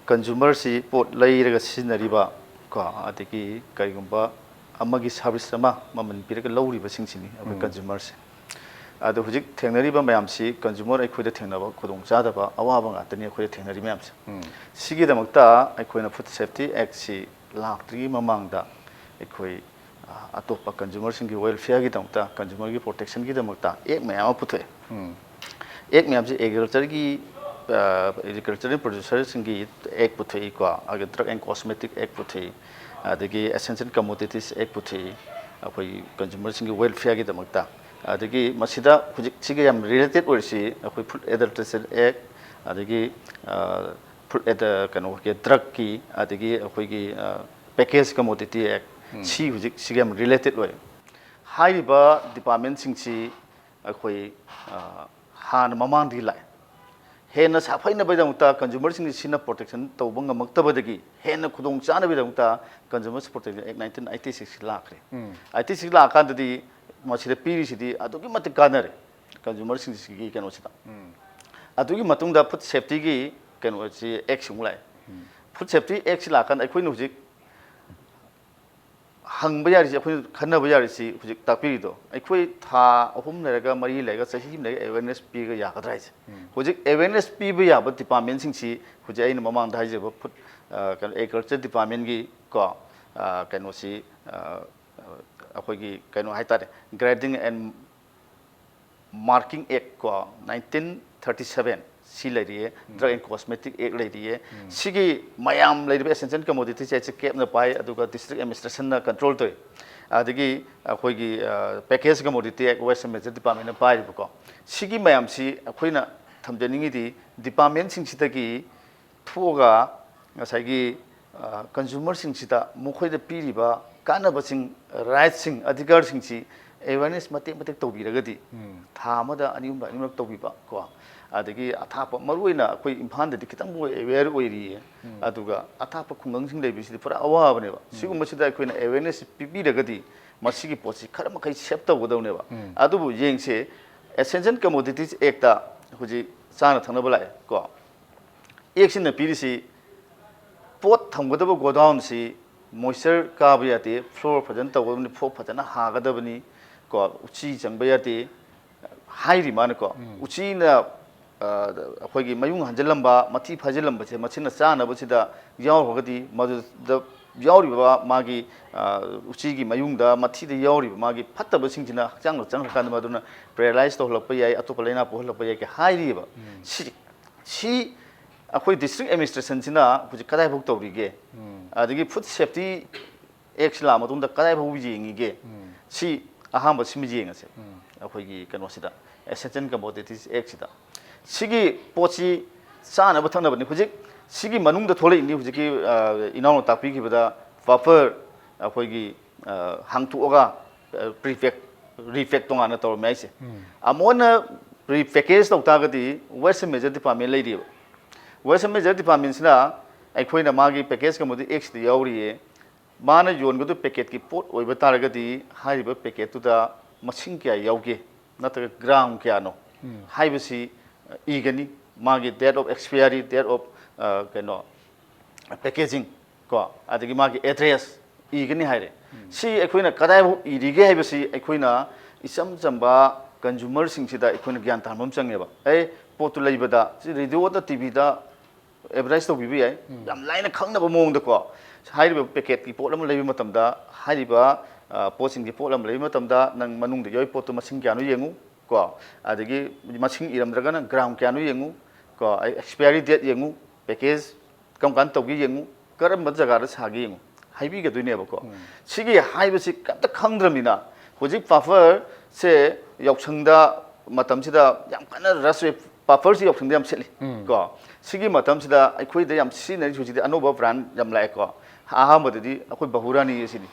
ꯀꯟꯖꯨꯃꯔꯁꯤ ꯄꯣꯠ ꯂꯩꯔꯒ ꯁꯤꯖꯤꯟꯅꯔꯤꯕ ꯀꯣ, ꯑꯗꯒꯤ ꯀꯔꯤꯒꯨꯝꯕ ꯑꯃꯒꯤ ꯁꯥꯔꯚꯤꯁ ꯑꯃ ꯃꯃꯜ ꯄꯤꯔꯒ ꯂꯧꯔꯤꯕꯁꯤꯡꯁꯤꯅꯤ ꯑꯩꯈꯣꯏ ꯎꯝ꯫ ꯀꯟꯖꯨꯃꯔꯁꯦ꯫ ꯑꯗꯣ ꯍꯧꯖꯤꯛ ꯊꯦꯡꯅꯔꯤꯕ ꯃꯌꯥꯝꯁꯤ consumer ꯑꯩꯈꯣꯏꯗ ꯊꯦꯡꯅꯕ ꯈꯨꯗꯣꯡꯆꯥꯗꯕ ꯑꯋꯥꯕ ꯉꯥꯛꯇꯅꯤ ꯑꯩꯈꯣꯏꯗ ꯊꯦꯡꯅꯔꯤ ꯃꯌꯥꯝꯁꯦ꯫ ꯁꯤꯒꯤꯗꯃꯛꯇ ꯑꯩꯈꯣꯏꯅ Food Safety Actꯁꯤ ꯂꯥꯛꯇ꯭ꯔꯤꯉꯩ ꯃꯃꯥꯡꯗ ꯑꯩꯈꯣꯏ ꯑ, ꯑꯇꯣꯞꯄ consumerꯁꯤꯡꯒꯤ welfareꯒꯤꯗꯃꯛꯇ, consumerꯒꯤ protectionꯒꯤꯗꯃꯛꯇ Act ꯃꯌꯥꯝ ꯑꯃ ꯄꯨꯊꯣꯛꯑꯦ꯫ Act ꯃꯌꯥꯝꯁꯦ agricultureꯒꯤ, ꯑ, agricultural producerꯁꯤꯡꯒꯤ Act ꯄꯨꯊꯣꯛꯏꯀꯣ, ꯑꯗꯒꯤ Drug and Cosmetic Act ꯄꯨꯊꯣꯛꯏ, ꯑꯗꯒꯤ Essential Commodities Act ꯄꯨꯊꯣꯛꯏ, ꯑꯩꯈꯣꯏꯒꯤ consumerꯁꯤꯡꯒꯤ welfareꯒꯤꯗꯃꯛꯇ꯫ ꯑꯗꯒꯤ ꯃꯁꯤꯗ ꯍꯧꯖꯤꯛꯁꯤꯒ ꯌꯥꯝ related ꯑꯣꯏꯔꯤꯁꯤ ꯑꯩꯈꯣꯏ Food Adulteration Act, ꯑꯗꯒꯤ, ꯑ, food ad-, ꯀꯩꯅꯣꯒꯤ drugꯀꯤ, ꯑꯗꯒꯤ ꯑꯩꯈꯣꯏꯒꯤ, ꯑ, Package Commodity Act, ꯁꯤ ꯍꯧꯖꯤꯛ ꯁꯤꯒ ꯌꯥꯝ related ꯑꯣꯏ꯫ ꯍꯥꯏꯔꯤꯕ departmentꯁꯤꯡꯁꯤ ꯑꯩꯈꯣꯏ, ꯑ, ꯍꯥꯟꯅ ꯃꯃꯥꯡꯗꯒꯤ ꯂꯥꯛꯑꯦ꯫ ꯍꯦꯟꯅ ꯁꯥꯐꯩꯅꯕꯒꯤꯗꯃꯛꯇ consumerꯁꯤꯡꯁꯤ ꯁꯤꯅ protection ꯇꯧꯕ ꯉꯝꯃꯛꯇꯕꯗꯒꯤ ꯍꯦꯟꯅ ꯈꯨꯗꯣꯡ ꯆꯥꯅꯕꯒꯤꯗꯃꯛꯇ Consumer Protection Act nineteen eighty six ꯂꯥꯛꯈ꯭ꯔꯦ꯫ Eighty six ꯂꯥꯛꯑꯀꯥꯟꯗꯗꯤ ꯃꯁꯤꯗ ꯄꯤꯔꯤꯁꯤꯗꯤ ꯑꯗꯨꯛꯀꯤ ꯃꯇꯤꯛ ꯀꯥꯟꯅꯔꯦ consumerꯁꯤꯡꯁꯤꯒꯤ ꯀꯩꯅꯣꯁꯤꯗ꯫ ꯑꯗꯨꯒꯤ ꯃꯇꯨꯡꯗ Food Safetyꯒꯤ ꯀꯩꯅꯣꯁꯤ Actꯁꯤ ꯑꯃꯨꯛ ꯂꯥꯛꯑꯦ꯫ Food Safety Actꯁꯤ ꯂꯥꯛꯑꯀꯥꯟꯗ ꯑꯩꯈꯣꯏꯅ ꯍꯧꯖꯤꯛ ꯍꯪꯕ ꯌꯥꯔꯤꯁꯤ, ꯑꯩꯈꯣꯏꯅ ꯈꯟꯅꯕ ꯌꯥꯔꯤꯁꯤ ꯍꯧꯖꯤꯛ ꯇꯥꯛꯄꯤꯔꯤꯗꯣ, ꯑꯩꯈꯣꯏ ꯊꯥ ꯑꯍꯨꯝ ꯂꯩꯔꯒ, ꯃꯔꯤ ꯂꯩꯔꯒ, ꯆꯍꯤ ꯑꯃ ꯂꯩꯔꯒ awareness ꯄꯤꯕ ꯌꯥꯒꯗ꯭ꯔꯥ ꯍꯥꯏꯁꯦ? ꯍꯧꯖꯤꯛ awareness ꯄꯤꯕ ꯌꯥꯕ departmentꯁꯤꯡꯁꯤ ꯍꯧꯖꯤꯛ ꯑꯩꯅ ꯃꯃꯥꯡꯗ ꯍꯥꯏꯖꯕ food, ꯑ, ꯀꯩꯅꯣ, Agriculture Departmentꯒꯤ ꯀꯣ, ꯑ, ꯀꯩꯅꯣꯁꯤ, ꯑ, ꯑꯩꯈꯣꯏꯒꯤ ꯀꯩꯅꯣ ꯍꯥꯏꯇꯥꯔꯦ, Grading and Marking Act ꯀꯣ, nineteen thirty seven ꯁꯤ ꯂꯩꯔꯤꯌꯦ, Drug and Cosmetic Act ꯂꯩꯔꯤꯌꯦ꯫ ꯁꯤꯒꯤ ꯃꯌꯥꯝ ꯂꯩꯔꯤꯕ essential commodities ꯍꯥꯏꯁꯦ CABꯅ ꯄꯥꯏ, ꯑꯗꯨꯒ district administrationꯅ control ꯇꯧꯏ꯫ ꯑꯗꯒꯤ ꯑꯩꯈꯣꯏꯒꯤ, ꯑ, Package Commodity Act Waste and Measure Departmentꯅ ꯄꯥꯏꯔꯤꯕꯀꯣ꯫ ꯁꯤꯒꯤ ꯃꯌꯥꯝꯁꯤ ꯑꯩꯈꯣꯏꯅ ꯊꯝꯖꯅꯤꯡꯉꯤꯗꯤ departmentꯁꯤꯡꯁꯤꯗꯒꯤ ꯊꯣꯛꯑꯒ ꯉꯁꯥꯏꯒꯤ, ꯑ, consumerꯁꯤꯡꯁꯤꯗ ꯃꯈꯣꯏꯗ ꯄꯤꯔꯤꯕ ꯀꯥꯟꯅꯕꯁꯤꯡ, rightꯁꯤꯡ, ꯑꯙꯤꯀꯥꯔꯁꯤꯡꯁꯤ awareness ꯃꯇꯦꯛ ꯃꯇꯦꯛ ꯇꯧꯕꯤꯔꯒꯗꯤ ꯊꯥ ꯑꯃꯗ ꯑꯅꯤ ꯑꯍꯨꯝꯂꯛ, ꯑꯅꯤꯔꯛ ꯇꯧꯕꯤꯕ ꯀꯣ, ꯑꯗꯒꯤ ꯑꯊꯥꯞꯄ, ꯃꯔꯨꯑꯣꯏꯅ ꯑꯩꯈꯣꯏ ꯏꯝꯐꯥꯜꯗꯗꯤ ꯈꯤꯇꯪꯕꯨ aware ꯑꯣꯏꯔꯤꯌꯦ, ꯑꯗꯨꯒ ꯑꯊꯥꯞꯄ ꯈꯨꯡꯒꯪꯁꯤꯡ ꯂꯩꯕꯁꯤꯗꯤ ꯄꯨꯔꯥ ꯑꯋꯥꯕꯅꯦꯕ꯫ ꯁꯤꯒꯨꯝꯕꯁꯤꯗ ꯑꯩꯈꯣꯏꯅ awareness ꯄꯤꯕꯤꯔꯒꯗꯤ ꯃꯁꯤꯒꯤ ꯄꯣꯠꯁꯤ ꯈꯔ ꯃꯈꯩ save ꯇꯧꯒꯗꯧꯅꯦꯕ꯫ ꯑꯗꯨꯕꯨ ꯌꯦꯡꯁꯦ, Essential Commodities Actꯇ ꯍꯧꯖꯤꯛ ꯆꯥꯅ ꯊꯛꯅꯕ ꯂꯥꯛꯑꯦ ꯀꯣ, Actꯁꯤꯅ ꯄꯤꯔꯤꯁꯤ ꯄꯣꯠ ꯊꯝꯒꯗꯕ godownꯁꯤ moisture ꯀꯥꯕ ꯌꯥꯗꯦ, floor ꯐꯖꯅ ꯇꯧꯒꯗꯕꯅꯤ, floor ꯐꯖꯅ ꯍꯥꯒꯗꯕꯅꯤ ꯀꯣ, ꯎꯆꯤ ꯆꯪꯕ ꯌꯥꯗꯦ, ꯍꯥꯏꯔꯤ ꯃꯥꯅꯀꯣ, ꯎꯆꯤꯅ ꯑ, ꯑꯩꯈꯣꯏꯒꯤ ꯃꯌꯨꯡ ꯍꯟꯖꯤꯜꯂꯝꯕ, ꯃꯊꯤ ꯐꯥꯏꯖꯤꯜꯂꯝꯕꯁꯦ ꯃꯁꯤꯅ ꯆꯥꯅꯕꯁꯤꯗ ꯌꯥꯎꯔꯒꯗꯤ, ꯃꯗꯨꯗ ꯌꯥꯎꯔꯤꯕ ꯃꯥꯒꯤ ꯑ, ꯎꯆꯤꯒꯤ ꯃꯌꯨꯡꯗ, ꯃꯊꯤꯗ ꯌꯥꯎꯔꯤꯕ ꯃꯥꯒꯤ ꯐꯠꯇꯕꯁꯤꯡꯁꯤꯅ ꯍꯛꯆꯥꯡꯗ ꯆꯪꯈ꯭ꯔꯀꯥꯟꯗ ꯃꯗꯨꯅ ꯄꯦꯔꯥꯂꯥꯏꯁ ꯇꯧꯍꯜꯂꯛꯄ ꯌꯥꯏ, ꯑꯇꯣꯞꯄ ꯂꯥꯏꯅꯥ ꯄꯣꯛꯍꯜꯂꯛꯄ ꯌꯥꯏ ꯀꯥꯏ ꯍꯥꯏꯔꯤꯑꯕ꯫ ꯁꯤ, ꯁꯤ ꯑꯩꯈꯣꯏ ꯗꯤꯁꯇ꯭ꯔꯤꯛ ꯑꯦꯗꯃꯤꯅꯤꯁꯇ꯭ꯔꯦꯁꯟꯁꯤꯅ ꯍꯧꯖꯤꯛ ꯀꯗꯥꯏꯐꯥꯎ ꯇꯧꯔꯤꯒꯦ? ꯑꯗꯒꯤ ꯐꯨꯗ ꯁꯦꯐꯇꯤ ꯑꯦꯛꯁ ꯂꯥꯛꯑ ꯃꯇꯨꯡꯗ ꯀꯗꯥꯏꯐꯥꯎ ꯌꯦꯡꯉꯤꯒꯦ? ꯁꯤ ꯑꯍꯥꯟꯕ ꯁꯤꯃ ꯌꯦꯡꯉꯁꯦ꯫ ꯑꯩꯈꯣꯏꯒꯤ ꯀꯩꯅꯣꯁꯤꯗ, ꯑꯦꯁꯦꯟꯁꯤꯌꯦꯜ ꯀꯃꯣꯗꯤꯇꯤꯁ ꯑꯦꯛꯁꯤꯗ, ꯁꯤꯒꯤ ꯄꯣꯠꯁꯤ ꯆꯥꯅꯕ ꯊꯛꯅꯕꯅꯤ꯫ ꯍꯧꯖꯤꯛ ꯁꯤꯒꯤ ꯃꯅꯨꯡꯗ ꯊꯣꯛꯂꯛꯏꯅꯤ꯫ ꯍꯧꯖꯤꯛꯀꯤ ꯑ, ꯏꯅꯥꯎꯅ ꯇꯥꯛꯄꯤꯈꯤꯕꯗ ꯄꯥꯐꯔ, ꯑꯩꯈꯣꯏꯒꯤ ꯑ, ꯍꯥꯡꯇꯣꯛꯑꯒ ꯄ꯭ꯔꯤꯄꯦꯛ ꯔꯤꯄꯦꯛ ꯇꯣꯉꯥꯟꯅ ꯇꯧꯔꯝꯃꯦ ꯍꯥꯏꯁꯦ꯫ ꯑꯃꯨꯛ ꯍꯟꯅ ꯔꯤꯄꯦꯀꯦꯖ ꯇꯧ ꯇꯥꯔꯒꯗꯤ ꯋꯦꯁ ꯑꯦꯟ ꯃꯦꯖꯔ ꯗꯤꯄꯥꯔꯠꯃꯦꯟ ꯂꯩꯔꯤꯑꯕ꯫ ꯋꯦꯁ ꯑꯦꯟ ꯃꯦꯖꯔ ꯗꯤꯄꯥꯔꯠꯃꯦꯟꯁꯤꯅ ꯑꯩꯈꯣꯏꯅ ꯃꯥꯒꯤ ꯄꯦꯀꯦꯖ ꯀꯃꯣꯗꯤꯇꯤ ꯑꯦꯛꯁꯤꯗ ꯌꯥꯎꯔꯤꯌꯦ꯫ ꯃꯥꯅ ꯌꯣꯟꯒꯗꯕ ꯄꯦꯀꯦꯠꯀꯤ ꯄꯣꯠ ꯑꯣꯏꯕ ꯇꯥꯔꯒꯗꯤ ꯍꯥꯏꯔꯤꯕ ꯄꯦꯀꯦꯠꯇꯨꯗ ꯃꯁꯤꯡ ꯀꯌꯥ ꯌꯥꯎꯒꯦ, ꯅꯠꯇ꯭ꯔꯒ ꯒ꯭ꯔꯥꯝ ꯀꯌꯥꯅꯣ ꯍꯥꯏꯕꯁꯤ ꯏꯒꯅꯤ꯫ ꯃꯥꯒꯤ date of expiry, date of, ꯑ, ꯀꯩꯅꯣ, packaging, ꯀꯣ, ꯑꯗꯒꯤ ꯃꯥꯒꯤ ꯑꯦꯗ꯭ꯔꯦꯁ ꯏꯒꯅꯤ ꯍꯥꯏꯔꯦ꯫ ꯁꯤ ꯑꯩꯈꯣꯏꯅ ꯀꯗꯥꯏꯐꯥꯎ ꯏꯔꯤꯒꯦ ꯍꯥꯏꯕꯁꯤ ꯑꯩꯈꯣꯏꯅ ꯏꯆꯝ ꯆꯝꯕ ꯀꯟꯖꯨꯃꯔꯁꯤꯡꯁꯤꯗ ꯑꯩꯈꯣꯏꯅ ꯒ꯭ꯌꯥꯟ ꯇꯥꯍꯟꯕ ꯑꯃ ꯆꯪꯉꯦꯕ꯫ ꯑꯦ, ꯄꯣꯠꯇꯨ ꯂꯩꯕꯗ ꯁꯤ ꯔꯦꯗꯤꯑꯣꯗ, ꯇꯤ ꯚꯤꯗ ꯑꯦꯗꯚꯔꯇꯥꯏꯁ ꯇꯧꯕꯤꯕ ꯌꯥꯏ꯫ ꯌꯥꯝ ꯂꯥꯏꯅ ꯈꯪꯅꯕ ꯃꯑꯣꯡꯗꯀꯣ, ꯍꯥꯏꯔꯤꯕ ꯄꯦꯀꯦꯠꯀꯤ ꯄꯣꯠ ꯑꯃ ꯂꯩꯕ ꯃꯇꯝꯗ, ꯍꯥꯏꯔꯤꯕ, ꯑ, ꯄꯣꯠꯁꯤꯡꯒꯤ ꯄꯣꯠ ꯑꯃ ꯂꯩꯕ ꯃꯇꯝꯗ ꯅꯪ ꯃꯅꯨꯡꯗ ꯌꯥꯎꯔꯤ ꯄꯣꯠꯇꯨ ꯃꯁꯤꯡ ꯀꯌꯥꯅꯣ ꯌꯦꯡꯉꯨ, ꯀꯣ, ꯑꯗꯒꯤ ꯃꯁꯤꯡ ꯏꯔꯝꯗ꯭ꯔꯒꯅ ꯒ꯭ꯔꯥꯝ ꯀꯌꯥꯅꯣ ꯌꯦꯡꯉꯨ, ꯀꯣ, ꯑꯦꯛꯁꯄꯤꯌꯥꯔꯤ ꯗꯦꯠ ꯌꯦꯡꯉꯨ, ꯄꯦꯀꯦꯖ ꯀꯔꯝ ꯀꯥꯟꯗ ꯇꯧꯒꯦ ꯌꯦꯡꯉꯨ, ꯀꯔꯝꯕ ꯖꯒꯥꯗ ꯁꯥꯒꯦ ꯌꯦꯡꯉꯨ, ꯍꯥꯏꯕꯤꯒꯗꯣꯏꯅꯦꯕꯀꯣ꯫ ꯁꯤꯒꯤ ꯍꯥꯏꯕꯁꯤ ꯀꯩꯝꯇ ꯈꯪꯗ꯭ꯔꯕꯅꯤꯅ ꯍꯧꯖꯤꯛ ꯄꯥꯐꯔꯁꯦ ꯌꯥꯎꯁꯪꯗ ꯃꯇꯝꯁꯤꯗ ꯌꯥꯝ ꯀꯟꯅ ꯔꯁ ꯑꯣꯏ, ꯄꯥꯐꯔꯁꯤ ꯌꯥꯎꯁꯪꯗ ꯌꯥꯝ ꯁꯤꯠꯂꯤ꯫ ꯀꯣ, ꯁꯤꯒꯤ ꯃꯇꯝꯁꯤꯗ ꯑꯩꯈꯣꯏꯗ ꯌꯥꯝ ꯁꯤꯖꯤꯟꯅꯔꯤꯁꯤ ꯍꯧꯖꯤꯛꯇꯤ ꯑꯅꯧꯕ ꯕ꯭ꯔꯥꯟ ꯌꯥꯝ ꯂꯥꯛꯑꯦꯀꯣ꯫ ꯑꯍꯥꯟꯕꯗꯗꯤ ꯑꯩꯈꯣꯏ ꯕꯍꯨꯔꯥꯅꯤ ꯑꯁꯤꯅꯤ꯫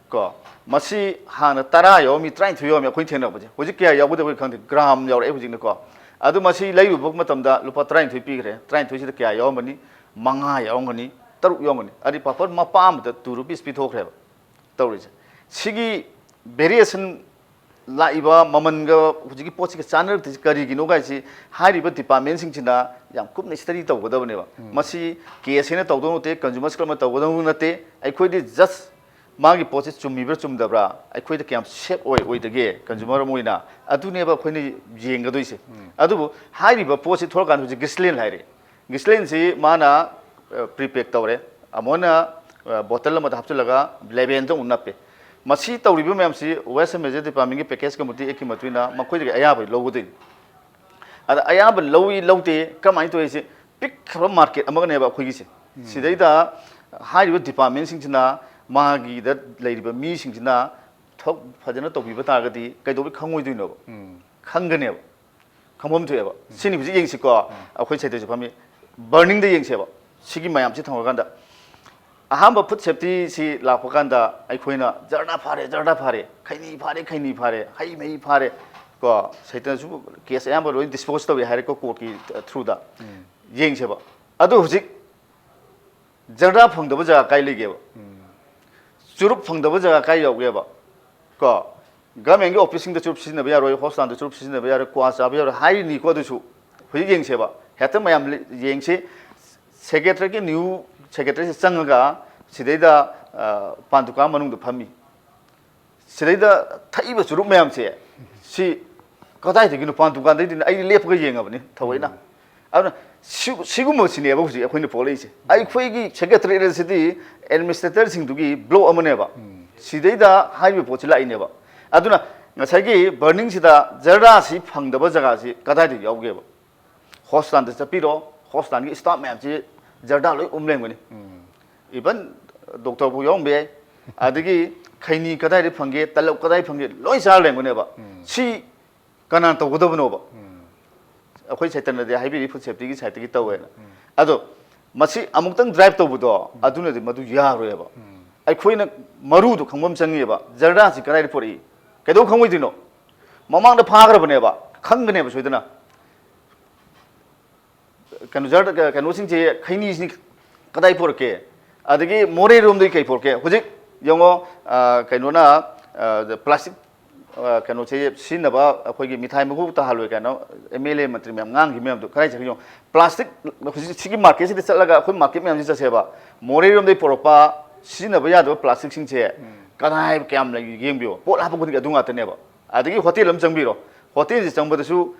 ꯀꯣ, ꯃꯁꯤ ꯍꯥꯟꯅ ꯇꯔꯥ ꯌꯥꯎꯔꯝꯃꯤ, ꯇꯔꯥꯅꯤꯊꯣꯏ ꯌꯥꯎꯔꯝꯃꯤ ꯑꯩꯈꯣꯏꯅ ꯊꯦꯡꯅꯕꯁꯦ꯫ ꯍꯧꯖꯤꯛ ꯀꯌꯥ ꯌꯥꯎꯒꯗꯕ ꯈꯪꯗꯦ, ꯒ꯭ꯔꯥꯝ ꯌꯥꯎꯔꯛꯑꯦ ꯍꯧꯖꯤꯛꯅꯀꯣ꯫ ꯑꯗꯨ ꯃꯁꯤ ꯂꯩꯔꯨꯕ ꯃꯇꯝꯗ ꯂꯨꯄꯥ ꯇꯔꯥꯅꯤꯊꯣꯏ ꯄꯤꯈ꯭ꯔꯦ, ꯇꯔꯥꯅꯤꯊꯣꯏꯁꯤꯗ ꯀꯌꯥ ꯌꯥꯎꯔꯝꯃꯅꯤ? ꯃꯉꯥ ꯌꯥꯎꯔꯝꯒꯅꯤ, ꯇꯔꯨꯛ ꯌꯥꯎꯔꯝꯒꯅꯤ꯫ ꯑꯗꯩ ꯄꯥꯐꯔ ꯃꯄꯥ ꯑꯃꯗ two rupees ꯄꯤꯊꯣꯛꯈ꯭ꯔꯦꯕ ꯇꯧꯔꯤꯁꯦ꯫ ꯁꯤꯒꯤ ꯚꯦꯔꯤꯌꯦꯁꯟ ꯂꯥꯛꯏꯕ ꯃꯃꯜꯒ ꯍꯧꯖꯤꯛꯀꯤ ꯄꯣꯠꯁꯤꯒ ꯆꯥꯟꯅꯔꯛꯇ꯭ꯔꯤꯁꯤ ꯀꯔꯤꯒꯤꯅꯣ ꯀꯥꯏꯁꯤ ꯍꯥꯏꯔꯤꯕ ꯗꯤꯄꯥꯔꯠꯃꯦꯟꯁꯤꯡꯁꯤꯅ ꯌꯥꯝ ꯀꯨꯞꯅ ꯁ꯭ꯇꯗꯤ ꯇꯧꯒꯗꯕꯅꯦꯕ꯫ ꯃꯁꯤ ꯀꯦ ꯑꯦꯁ ꯑꯦꯅ ꯇꯧꯗꯧ ꯅꯠꯇꯦ, ꯀꯟꯖꯨꯃꯔꯁ ꯀ꯭ꯂꯕꯅ ꯇꯧꯒꯗꯧ ꯅꯠꯇꯦ꯫ ꯑꯩꯈꯣꯏꯗꯤ ꯖꯁ ꯃꯥꯒꯤ ꯄꯣꯠꯁꯤ ꯆꯨꯝꯃꯤꯕ꯭ꯔꯥ ꯆꯨꯝꯗꯕ꯭ꯔꯥ, ꯑꯩꯈꯣꯏꯗ ꯀꯌꯥꯝ ꯁꯦꯐ ꯑꯣꯏ ꯑꯣꯏꯗꯒꯦ, ꯀꯟꯖꯨꯃꯔ ꯑꯃ ꯑꯣꯏꯅ, ꯑꯗꯨꯅꯦꯕ ꯑꯩꯈꯣꯏꯅ ꯌꯦꯡꯒꯗꯣꯏꯁꯦ꯫ ꯑꯗꯨꯕꯨ ꯍꯥꯏꯔꯤꯕ ꯄꯣꯠꯁꯤ ꯊꯣꯛꯂꯀꯥꯟꯗ ꯍꯧꯖꯤꯛ ꯒ꯭ꯂꯤꯁꯔꯤꯟ ꯍꯥꯏꯔꯦ꯫ ꯒ꯭ꯂꯤꯁꯔꯤꯟꯁꯤ ꯃꯥꯅ ꯄ꯭ꯔꯤꯄꯦꯛ ꯇꯧꯔꯦ, ꯑꯃꯨꯛ ꯍꯟꯅ ꯕꯣꯇꯜ ꯑꯃꯗ ꯍꯥꯞꯆꯤꯜꯂꯒ ꯂꯦꯕꯦꯜꯗ ꯑꯃꯨꯛ ꯅꯞꯄꯦ꯫ ꯃꯁꯤ ꯇꯧꯔꯤꯕ ꯃꯌꯥꯝꯁꯤ Waste and Measures Departmentꯀꯤ package committee Actꯀꯤ ꯃꯇꯨꯡ ꯏꯟꯅ ꯃꯈꯣꯏꯗꯒꯤ ꯑꯌꯥꯕ ꯂꯧꯒꯗꯣꯏꯅꯤ꯫ ꯑꯗ ꯑꯌꯥꯕ ꯂꯧꯏ ꯂꯧꯗꯦ ꯀꯃꯥꯏꯅ ꯇꯧꯏꯁꯦ? ꯄꯤꯛꯈ꯭ꯔꯕ ꯃꯥꯔꯀꯦꯠ ꯑꯃꯒꯅꯦꯕ ꯑꯩꯈꯣꯏꯒꯤꯁꯦ꯫ ꯁꯤꯗꯩꯗ ꯍꯥꯏꯔꯤꯕ ꯗꯤꯄꯥꯔꯠꯃꯦꯟꯁꯤꯡꯁꯤꯅ ꯃꯥꯒꯤꯗ ꯂꯩꯔꯤꯕ ꯃꯤꯁꯤꯡꯁꯤꯅ ꯊꯕꯛ ꯐꯖꯅ ꯇꯧꯕꯤꯕ ꯇꯥꯔꯒꯗꯤ ꯀꯩꯗꯧꯕꯩ ꯈꯪꯉꯣꯏꯗꯣꯏꯅꯣꯕ? ꯈꯪꯒꯅꯦꯕ꯫ ꯈꯪꯐꯝ ꯊꯣꯛꯑꯦꯕ꯫ ꯁꯤꯅꯤ ꯍꯧꯖꯤꯛ ꯌꯦꯡꯁꯤꯀꯣ꯫ ꯑꯩꯈꯣꯏ ꯁꯥꯏꯠꯇꯁꯨ ꯐꯝꯃꯤ꯫ ꯕꯔꯅꯤꯡꯗ ꯌꯦꯡꯁꯦꯕ꯫ ꯁꯤꯒꯤ ꯃꯌꯥꯝꯁꯤ ꯊꯝꯈ꯭ꯔꯀꯥꯟꯗ ꯑꯍꯥꯟꯕ ꯐꯨꯗ ꯁꯦꯐꯇꯤꯁꯤ ꯂꯥꯛꯄ ꯀꯥꯟꯗ ꯑꯩꯈꯣꯏꯅ ꯖꯔꯗꯥ ꯐꯥꯔꯦ, ꯖꯔꯗꯥ ꯐꯥꯔꯦ, ꯈꯩꯅꯤ ꯐꯥꯔꯦ, ꯈꯩꯅꯤ ꯐꯥꯔꯦ, ꯍꯩ ꯃꯍꯤ ꯐꯥꯔꯦ, ꯀꯣ, ꯁꯥꯏꯠꯇꯁꯨ ꯀꯦꯁ ꯑꯌꯥꯝꯕ ꯂꯣꯏ ꯗꯤꯁꯄꯣꯖ ꯇꯧꯋꯦ ꯍꯥꯏꯔꯦꯀꯣ ꯀꯣꯔꯠꯀꯤ ꯊ꯭ꯔꯨꯗ꯫ ꯌꯦꯡꯁꯦꯕ꯫ ꯑꯗꯣ ꯍꯧꯖꯤꯛ ꯖꯔꯗꯥ ꯐꯪꯗꯕ ꯖꯒꯥ ꯀꯥꯏ ꯂꯩꯒꯦꯕ? ꯆꯨꯔꯨꯞ ꯐꯪꯗꯕ ꯖꯒꯥ ꯀꯥꯏ ꯌꯥꯎꯒꯦꯕ? ꯀꯣ, ꯒꯚꯔꯟꯃꯦꯟꯒꯤ ꯑꯣꯐꯤꯁꯁꯤꯡꯗ ꯆꯨꯔꯨꯞ ꯁꯤꯖꯤꯟꯅꯕ ꯌꯥꯔꯣꯏ, ꯍꯣꯁꯄꯤꯇꯥꯜꯗ ꯆꯨꯔꯨꯞ ꯁꯤꯖꯤꯟꯅꯕ ꯌꯥꯔꯣꯏ, ꯀ꯭ꯋꯥ ꯆꯥꯕ ꯌꯥꯔꯣꯏ ꯍꯥꯏꯔꯤꯅꯤꯀꯣ꯫ ꯑꯗꯨꯁꯨ ꯍꯧꯖꯤꯛ ꯌꯦꯡꯁꯦꯕ, ꯍꯦꯛꯇ ꯃꯌꯥꯝ ꯂꯤ-, ꯌꯦꯡꯁꯤ꯫ ꯁꯦꯀ꯭ꯔꯦꯇꯔꯤꯒꯤ ꯅ꯭ꯌꯨ ꯁꯦꯀ꯭ꯔꯦꯇꯔꯤꯁꯤ ꯆꯪꯉꯒ ꯁꯤꯗꯩꯗ, ꯑ, ꯄꯥꯟ ꯗꯨꯀꯥꯟ ꯃꯅꯨꯡꯗ ꯐꯝꯃꯤ꯫ ꯁꯤꯗꯩꯗ ꯊꯛꯏꯕ ꯆꯨꯔꯨꯞ ꯃꯌꯥꯝꯁꯦ, ꯁꯤ ꯀꯗꯥꯏꯗꯒꯤꯅꯣ? ꯄꯥꯟ ꯗꯨꯀꯥꯟꯗꯩꯗꯤꯅ ꯑꯩ ꯂꯦꯞꯄꯒ ꯌꯦꯡꯉꯕꯅꯤ ꯊꯑꯣꯏꯅ꯫ ꯑꯗꯨꯅ ꯁꯤ-, ꯁꯤꯒꯨꯝꯕꯁꯤꯅꯦꯕ ꯍꯧꯖꯤꯛ ꯑꯩꯈꯣꯏꯅ ꯄꯣꯛꯂꯛꯏꯁꯦ꯫ ꯑꯩꯈꯣꯏꯒꯤ ꯁꯦꯀ꯭ꯔꯦꯇꯔꯤꯌꯦꯠ ꯑꯁꯤꯗꯤ ꯑꯦꯗꯃꯤꯅꯤꯁꯇ꯭ꯔꯦꯇꯔꯁꯤꯡꯗꯨꯒꯤ ꯕ꯭ꯂꯣꯛ ꯑꯃꯅꯦꯕ꯫ ꯁꯤꯗꯩꯗ ꯍꯥꯏꯔꯤꯕ ꯄꯣꯠꯁꯤ ꯂꯥꯛꯏꯅꯦꯕ꯫ ꯑꯗꯨꯅ ꯉꯁꯥꯏꯒꯤ ꯕꯔꯅꯤꯡꯁꯤꯗ ꯖꯔꯗꯥꯁꯤ ꯐꯪꯗꯕ ꯖꯒꯥꯁꯤ ꯀꯗꯥꯏꯗ ꯌꯥꯎꯒꯦꯕ? ꯍꯣꯁꯄꯤꯇꯥꯜꯗ ꯆꯠꯄꯤꯔꯣ, ꯍꯣꯁꯄꯤꯇꯥꯜꯒꯤ ꯁ꯭ꯇꯥꯐ ꯃꯌꯥꯝꯁꯤ ꯖꯔꯗꯥ ꯂꯣꯏ ꯎꯝ ꯂꯩꯔꯝꯒꯅꯤ꯫ ꯏꯚꯟ ꯗꯣꯛꯇꯔꯐꯥꯎ ꯌꯥꯎꯔꯝꯕ ꯌꯥꯏ꯫ ꯑꯗꯒꯤ ꯈꯩꯅꯤ ꯀꯗꯥꯏꯗ ꯐꯪꯒꯦ, ꯇꯂꯞ ꯀꯗꯥꯏ ꯐꯪꯒꯦ, ꯂꯣꯏ ꯆꯥꯔ ꯂꯩꯔꯝꯒꯅꯦꯕ꯫ ꯁꯤ ꯀꯅꯥꯅ ꯇꯧꯒꯗꯕꯅꯣꯕ? ꯑꯩꯈꯣꯏ ꯁꯥꯏꯠꯇꯅꯗꯤ ꯍꯥꯏꯕꯤꯔꯤ, ꯐꯨꯗ ꯁꯦꯐꯇꯤꯒꯤ ꯁꯥꯏꯠꯇꯒꯤ ꯇꯧꯋꯦꯅ꯫ ꯑꯗꯣ ꯃꯁꯤ ꯑꯃꯨꯛꯇꯪ ꯗ꯭ꯔꯥꯏꯚ ꯇꯧꯕꯗꯣ ꯑꯗꯨꯅꯗꯤ ꯃꯗꯨ ꯌꯥꯔꯣꯏꯕ꯫ ꯑꯩꯈꯣꯏꯅ ꯃꯔꯨꯗꯣ ꯈꯪꯕ ꯑꯃ ꯆꯪꯉꯦꯕ, ꯖꯔꯗꯥꯁꯤ ꯀꯗꯥꯏꯗ ꯄꯨꯔꯛꯏ? ꯀꯩꯗꯧ ꯈꯪꯉꯣꯏꯗꯣꯏꯅꯣ? ꯃꯃꯥꯡꯗ ꯐꯥꯈ꯭ꯔꯕꯅꯦꯕ, ꯈꯪꯒꯅꯦꯕ ꯁꯣꯏꯗꯅ꯫ ꯀꯩꯅꯣ, ꯖꯔ-, ꯀꯩꯅꯣꯁꯤꯡꯁꯦ, ꯈꯩꯅꯤꯁꯤꯡ ꯀꯗꯥꯏ ꯄꯨꯔꯛꯀꯦ? ꯑꯗꯒꯤ ꯃꯣꯔꯦꯔꯣꯝꯗꯒꯤ ꯀꯩ ꯄꯨꯔꯛꯀꯦ? ꯍꯧꯖꯤꯛ ꯌꯦꯡꯉꯣ, ꯑ, ꯀꯩꯅꯣꯅ, ꯑ, ꯄ꯭ꯂꯥꯁꯇꯤꯛ, ꯑ, ꯀꯩꯅꯣꯁꯦ ꯁꯤꯖꯤꯟꯅꯕ ꯑꯩꯈꯣꯏꯒꯤ ꯃꯤꯊꯥꯏ ꯃꯀꯨ ꯇꯥꯍꯜꯂꯣꯏ ꯀꯥꯏꯅ ꯑꯦꯝ ꯑꯦꯜ ꯑꯦ, ꯃꯟꯇ꯭ꯔꯤ ꯃꯌꯥꯝ ꯉꯥꯡꯈꯤꯕ ꯃꯌꯥꯝꯗꯣ ꯀꯗꯥꯏ ꯆꯠꯈꯤꯅꯣ? ꯄ꯭ꯂꯥꯁꯇꯤꯛ ꯍꯧꯖꯤꯛ ꯁꯤꯒꯤ ꯃꯥꯔꯀꯦꯠꯁꯤꯗ ꯆꯠꯂꯒ ꯑꯩꯈꯣꯏ ꯃꯥꯔꯀꯦꯠ ꯃꯌꯥꯝꯁꯤ ꯆꯠꯁꯦꯕ, ꯃꯣꯔꯦꯔꯣꯝꯗꯒꯤ ꯄꯨꯔꯛꯄ ꯁꯤꯖꯤꯟꯅꯕ ꯌꯥꯗꯕ ꯄ꯭ꯂꯥꯁꯇꯤꯛꯁꯤꯡꯁꯦ ꯀꯗꯥꯏ ꯀꯌꯥꯝ ꯂꯩ ꯌꯦꯡꯕꯤꯌꯣ꯫ ꯄꯣꯠ ꯍꯥꯞꯄ ꯈꯨꯗꯤꯡꯒꯤ ꯑꯗꯨ ꯉꯥꯛꯇꯅꯦꯕ꯫ ꯑꯗꯒꯤ ꯍꯣꯇꯦꯜ ꯑꯃ ꯆꯪꯕꯤꯔꯣ, ꯍꯣꯇꯦꯜꯁꯤ ꯆꯪꯕꯗꯁꯨ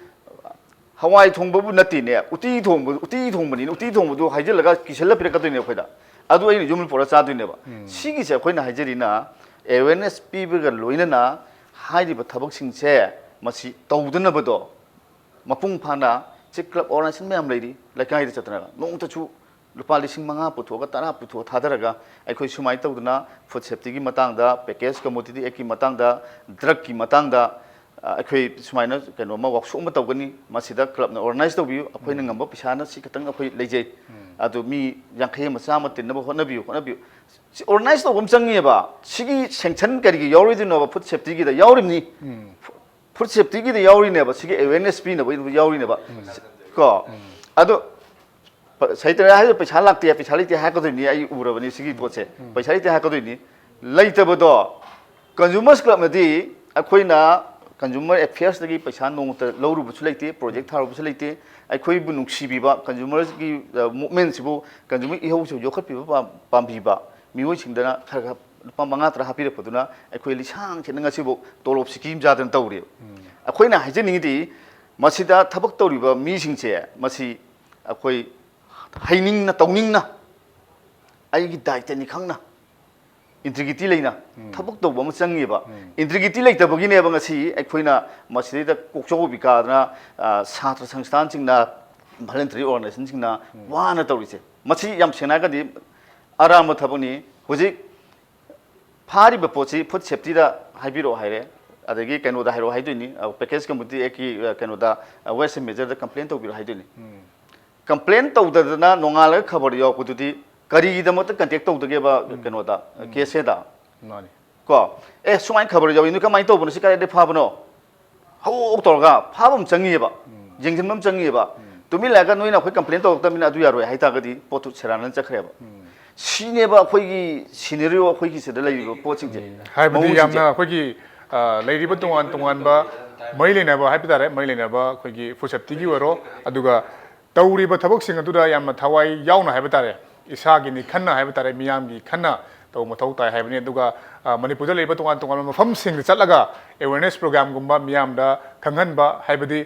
ꯍꯋꯥꯏ ꯊꯣꯡꯕꯕꯨ ꯅꯠꯇꯦꯅꯦ, ꯎꯇꯤ ꯊꯣꯡꯕ, ꯎꯇꯤ ꯊꯣꯡꯕꯅꯤꯅ, ꯎꯇꯤ ꯊꯣꯡꯕꯗꯨ ꯍꯩꯖꯤꯜꯂꯒ ꯀꯤꯁꯜꯂ ꯄꯤꯔꯛꯀꯗꯣꯏꯅꯦ ꯑꯩꯈꯣꯏꯗ꯫ ꯑꯗꯨ ꯑꯩꯅ ꯌꯨꯝꯗ ꯄꯨꯔꯛꯑ ꯆꯥꯗꯣꯏꯅꯦꯕ꯫ ꯁꯤꯒꯤꯁꯦ ꯑꯩꯈꯣꯏꯅ ꯍꯥꯏꯖꯔꯤꯅ, ꯑꯦꯋꯦꯔꯅꯦꯁ ꯄꯤꯕꯒ ꯂꯣꯏꯅꯅ ꯍꯥꯏꯔꯤꯕ ꯊꯕꯛꯁꯤꯡꯁꯦ ꯃꯁꯤ ꯇꯧꯗꯅꯕꯗꯣ, ꯃꯄꯨꯡ ꯐꯥꯅ ꯁꯤ ꯀ꯭ꯂꯕ ꯑꯣꯔꯒꯅꯥꯏꯖꯦꯁꯟ ꯃꯌꯥꯝ ꯂꯩꯔꯤ, ꯂꯩꯀꯥꯏꯗ ꯆꯠꯇꯅ ꯅꯣꯡꯃꯇꯁꯨ ꯂꯨꯄꯥ ꯂꯤꯁꯤꯡ ꯃꯉꯥ ꯄꯨꯊꯣꯛꯑꯒ, ꯇꯔꯥ ꯄꯨꯊꯣꯛꯑ ꯊꯥꯗꯔꯒ ꯑꯩꯈꯣꯏ ꯁꯨꯃꯥꯏꯅ ꯇꯧꯗꯅ ꯐꯨꯗ ꯁꯦꯐꯇꯤꯒꯤ ꯃꯇꯥꯡꯗ, ꯄꯦꯀꯦꯖ ꯀꯃꯣꯗꯤꯇꯤ ꯑꯦꯛꯀꯤ ꯃꯇꯥꯡꯗ, ꯗ꯭ꯔꯒꯀꯤ ꯃꯇꯥꯡꯗ, ꯑ, ꯑꯩꯈꯣꯏ ꯁꯨꯃꯥꯏꯅ ꯀꯩꯅꯣꯝꯃ ꯋꯥꯛꯁꯣꯞ ꯑꯃ ꯇꯧꯒꯅꯤ, ꯃꯁꯤꯗ ꯀ꯭ꯂꯕꯅ ꯑꯣꯔꯒꯅꯥꯏꯖ ꯇꯧꯕꯤꯌꯨ, ꯑꯩꯈꯣꯏꯅ ꯉꯝꯕ ꯄꯩꯁꯥꯅ ꯁꯤ ꯈꯛꯇꯪ ꯑꯩꯈꯣꯏ ꯂꯩꯖꯩ, ꯑꯗꯨ ꯃꯤ ꯌꯥꯡꯈꯩ ꯑꯃ ꯆꯥꯝꯃ ꯇꯤꯟꯅꯕ ꯍꯣꯠꯅꯕꯤꯌꯨ, ꯍꯣꯠꯅꯕꯤꯌꯨ꯫ ꯁꯤ ꯑꯣꯔꯒꯅꯥꯏꯖ ꯇꯧꯕ ꯑꯃ ꯆꯪꯉꯤꯑꯕ꯫ ꯁꯤꯒꯤ ꯁꯦꯡꯁꯟ ꯀꯔꯤꯒꯤ ꯌꯥꯎꯔꯣꯏꯗꯣꯏꯅꯣꯕ? ꯐꯨꯗ ꯁꯦꯐꯇꯤꯒꯤꯗ ꯌꯥꯎꯔꯤꯕꯅꯤ꯫ ꯐꯨꯗ ꯁꯦꯐꯇꯤꯒꯤꯗ ꯌꯥꯎꯔꯤꯅꯦꯕ, ꯁꯤꯒꯤ ꯑꯦꯋꯦꯔꯅꯦꯁ ꯄꯤꯅꯕꯒꯤꯗ ꯌꯥꯎꯔꯤꯅꯦꯕ꯫ ꯀꯣ? ꯑꯗꯣ ꯄ-, ꯁꯥꯍꯤꯇ꯭ꯌꯅ ꯍꯥꯏꯔꯤꯕ ꯄꯩꯁꯥ ꯂꯥꯛꯇꯦ, ꯄꯩꯁꯥ ꯂꯩꯇꯦ ꯍꯥꯏꯔꯛꯀꯗꯣꯏꯅꯤ, ꯑꯩ ꯎꯔꯕꯅꯤ ꯁꯤꯒꯤ ꯄꯣꯠꯁꯦ꯫ ꯄꯩꯁꯥ ꯂꯩꯇꯦ ꯍꯥꯏꯔꯛꯀꯗꯣꯏꯅꯤ꯫ ꯂꯩꯇꯕꯗꯣ, ꯀꯟꯖꯨꯃꯔꯁ ꯀ꯭ꯂꯕꯅꯗꯤ ꯑꯩꯈꯣꯏꯅ ꯀꯟꯖꯨꯃꯔ ꯑꯦꯐꯤꯌꯔꯁꯇꯒꯤ ꯄꯩꯁꯥ ꯅꯣꯡꯃꯇ ꯂꯧꯔꯨꯕꯁꯨ ꯂꯩꯇꯦ, ꯄ꯭ꯔꯣꯖꯦꯛ ꯊꯥꯔꯨꯕꯁꯨ ꯂꯩꯇꯦ꯫ ꯑꯩꯈꯣꯏꯕꯨ ꯅꯨꯡꯁꯤꯕꯤꯕ, ꯀꯟꯖꯨꯃꯔꯁꯀꯤ, ꯑ, ꯃꯨꯞꯃꯦꯟꯁꯤꯕꯨ, ꯀꯟꯖꯨꯃꯔ ꯏꯍꯧꯁꯤꯕꯨ ꯌꯣꯛꯈꯠꯄꯤꯕ ꯄꯥꯝ-, ꯄꯥꯝꯕꯤꯕ ꯃꯤꯑꯣꯏꯁꯤꯡꯗꯅ ꯈꯔ ꯈꯔ ꯂꯨꯄꯥ ꯃꯉꯥ ꯇꯔꯥ ꯍꯥꯞꯄꯤꯔꯛꯄꯗꯨꯅ ꯑꯩꯈꯣꯏ ꯂꯤꯁꯥꯡ ꯁꯤꯠꯅ ꯉꯁꯤꯐꯥꯎ ꯇꯣꯂꯣꯞ ꯁꯤꯀꯤ ꯆꯥꯗꯅ ꯇꯧꯔꯤꯕ꯫ ꯑꯩꯈꯣꯏꯅ ꯍꯥꯏꯖꯅꯤꯡꯉꯤꯗꯤ, ꯃꯁꯤꯗ ꯊꯕꯛ ꯇꯧꯔꯤꯕ ꯃꯤꯁꯤꯡꯁꯦ, ꯃꯁꯤ ꯑꯩꯈꯣꯏ ꯍꯩꯅꯤꯡꯅ, ꯇꯧꯅꯤꯡꯅ, ꯑꯩꯒꯤ ꯗꯥꯏꯇꯅꯤ ꯈꯪꯅ, ꯏꯟꯇꯤꯒ꯭ꯔꯤꯇꯤ ꯂꯩꯅ ꯊꯕꯛ ꯇꯧꯕ ꯑꯃ ꯆꯪꯉꯦꯕ꯫ ꯏꯟꯇꯤꯒ꯭ꯔꯤꯇꯤ ꯂꯩꯇꯕꯒꯤꯅꯦꯕ ꯉꯁꯤ ꯑꯩꯈꯣꯏꯅ ꯃꯁꯤꯗꯩꯗ ꯀꯣꯛꯆꯧꯕꯤ ꯀꯥꯗꯅ, ꯑ, ꯁꯥꯇ꯭ꯔ ꯁꯪꯁꯊꯥꯟꯁꯤꯡꯅ, ꯚꯣꯂꯟꯇꯔꯤ ꯑꯣꯔꯒꯅꯥꯏꯖꯦꯁꯟꯁꯤꯡꯅ ꯋꯥꯅ ꯇꯧꯔꯤꯁꯦ꯫ ꯃꯁꯤ ꯌꯥꯝ ꯁꯦꯡꯅ ꯍꯥꯏꯔꯒꯗꯤ ꯑꯔꯥꯟꯕ ꯊꯕꯛꯅꯤ꯫ ꯍꯧꯖꯤꯛ ꯐꯥꯔꯤꯕ ꯄꯣꯠꯁꯤ ꯐꯨꯗ ꯁꯦꯐꯇꯤꯗ ꯍꯥꯏꯕꯤꯔꯛꯑꯣ ꯍꯥꯏꯔꯦ, ꯑꯗꯒꯤ ꯀꯩꯅꯣꯗ ꯍꯥꯏꯔꯛꯑꯣ ꯍꯥꯏꯗꯣꯏꯅꯤ, ꯑ, ꯄꯦꯀꯦꯖ ꯀꯃꯤꯇꯤ ꯑꯦꯛꯀꯤ, ꯑ, ꯀꯩꯅꯣꯗ, ꯑ, ꯋꯦꯁ ꯑꯦꯟ ꯃꯦꯖꯔꯗ ꯀꯝꯄ꯭ꯂꯦꯟ ꯇꯧꯕꯤꯔꯣ ꯍꯥꯏꯗꯣꯏꯅꯤ꯫ ꯀꯝꯄ꯭ꯂꯦꯟ ꯇꯧꯗꯗꯅ ꯅꯣꯡꯉꯥꯜꯂꯒ ꯈꯕꯔ ꯌꯥꯎꯔꯛꯄꯗꯨꯗꯤ ꯀꯔꯤꯒꯤꯗꯃꯛꯇ ꯀꯟꯇꯦꯛ ꯇꯧꯗꯒꯦꯕ ꯀꯩꯅꯣꯗ, ꯀꯦꯁꯦꯗ? ꯃꯥꯅꯤ꯫ ꯀꯣ? ꯑꯦ, ꯁꯨꯃꯥꯏꯅ ꯈꯕꯔ ꯌꯥꯎꯏ, ꯅꯣꯏ ꯀꯃꯥꯏꯅ ꯇꯧꯕꯅꯣ? ꯁꯤ ꯀꯗꯥꯏꯗꯒꯤ ꯐꯥꯕꯅꯣ? ꯍꯧ ꯍꯧ ꯇꯧꯔꯒ ꯐꯥꯕ ꯑꯃ ꯆꯪꯉꯤꯑꯕ, ꯌꯦꯡꯁꯤꯟꯕ ꯑꯃ ꯆꯪꯉꯤꯑꯕ꯫ ꯇꯨꯃꯤꯟ ꯂꯩꯔꯒ ꯅꯣꯏꯅ ꯑꯩꯈꯣꯏ ꯀꯝꯄ꯭ꯂꯦꯟ ꯇꯧꯔꯛꯇꯕꯅꯤꯅ ꯑꯗꯨ ꯌꯥꯔꯣꯏ ꯍꯥꯏꯇꯥꯔꯒꯗꯤ ꯄꯣꯠꯇꯨ ꯁꯦꯔꯥꯟꯅꯅ ꯆꯠꯈ꯭ꯔꯦꯕ꯫ ꯁꯤꯅꯦꯕ ꯑꯩꯈꯣꯏꯒꯤ ꯁꯤꯅꯦꯔꯤꯑꯣ, ꯑꯩꯈꯣꯏꯒꯤ ꯁꯤꯗ ꯂꯩꯔꯤꯕ ꯄꯣꯠꯁꯤꯡꯁꯦ, ꯍꯥꯏꯕꯗꯤ ꯃꯑꯣꯡꯁꯤꯡꯁꯦ꯫ ꯌꯥꯝꯅ ꯑꯩꯈꯣꯏꯒꯤ, ꯑ, ꯂꯩꯔꯤꯕ ꯇꯣꯉꯥꯟ ꯇꯣꯉꯥꯟꯕ ꯃꯔꯤ ꯂꯩꯅꯕ ꯍꯥꯏꯕ ꯇꯥꯔꯦ, ꯃꯔꯤ ꯂꯩꯅꯕ ꯑꯩꯈꯣꯏꯒꯤ ꯐꯨꯗ ꯁꯦꯐꯇꯤꯒꯤ ꯑꯣꯏꯔꯣ, ꯑꯗꯨꯒ ꯇꯧꯔꯤꯕ ꯊꯕꯛꯁꯤꯡ ꯑꯗꯨꯗ ꯌꯥꯝꯅ ꯊꯋꯥꯏ ꯌꯥꯎꯅ ꯍꯥꯏꯕ ꯇꯥꯔꯦ, ꯏꯁꯥꯒꯤꯅꯤ ꯈꯟꯅ ꯍꯥꯏꯕ ꯇꯥꯔꯦ, ꯃꯤꯌꯥꯝꯒꯤ ꯈꯟꯅ ꯇꯧꯕ ꯃꯊꯧ ꯇꯥꯏ ꯍꯥꯏꯕꯅꯤ꯫ ꯑꯗꯨꯒ ꯃꯅꯤꯄꯨꯔꯗ ꯂꯩꯕ ꯇꯣꯉꯥꯟ ꯇꯣꯉꯥꯟꯕ ꯃꯐꯝꯁꯤꯡꯗ ꯆꯠꯂꯒ awareness programꯒꯨꯝꯕ ꯃꯤꯌꯥꯝꯗ ꯈꯪꯍꯟꯕ, ꯍꯥꯏꯕꯗꯤ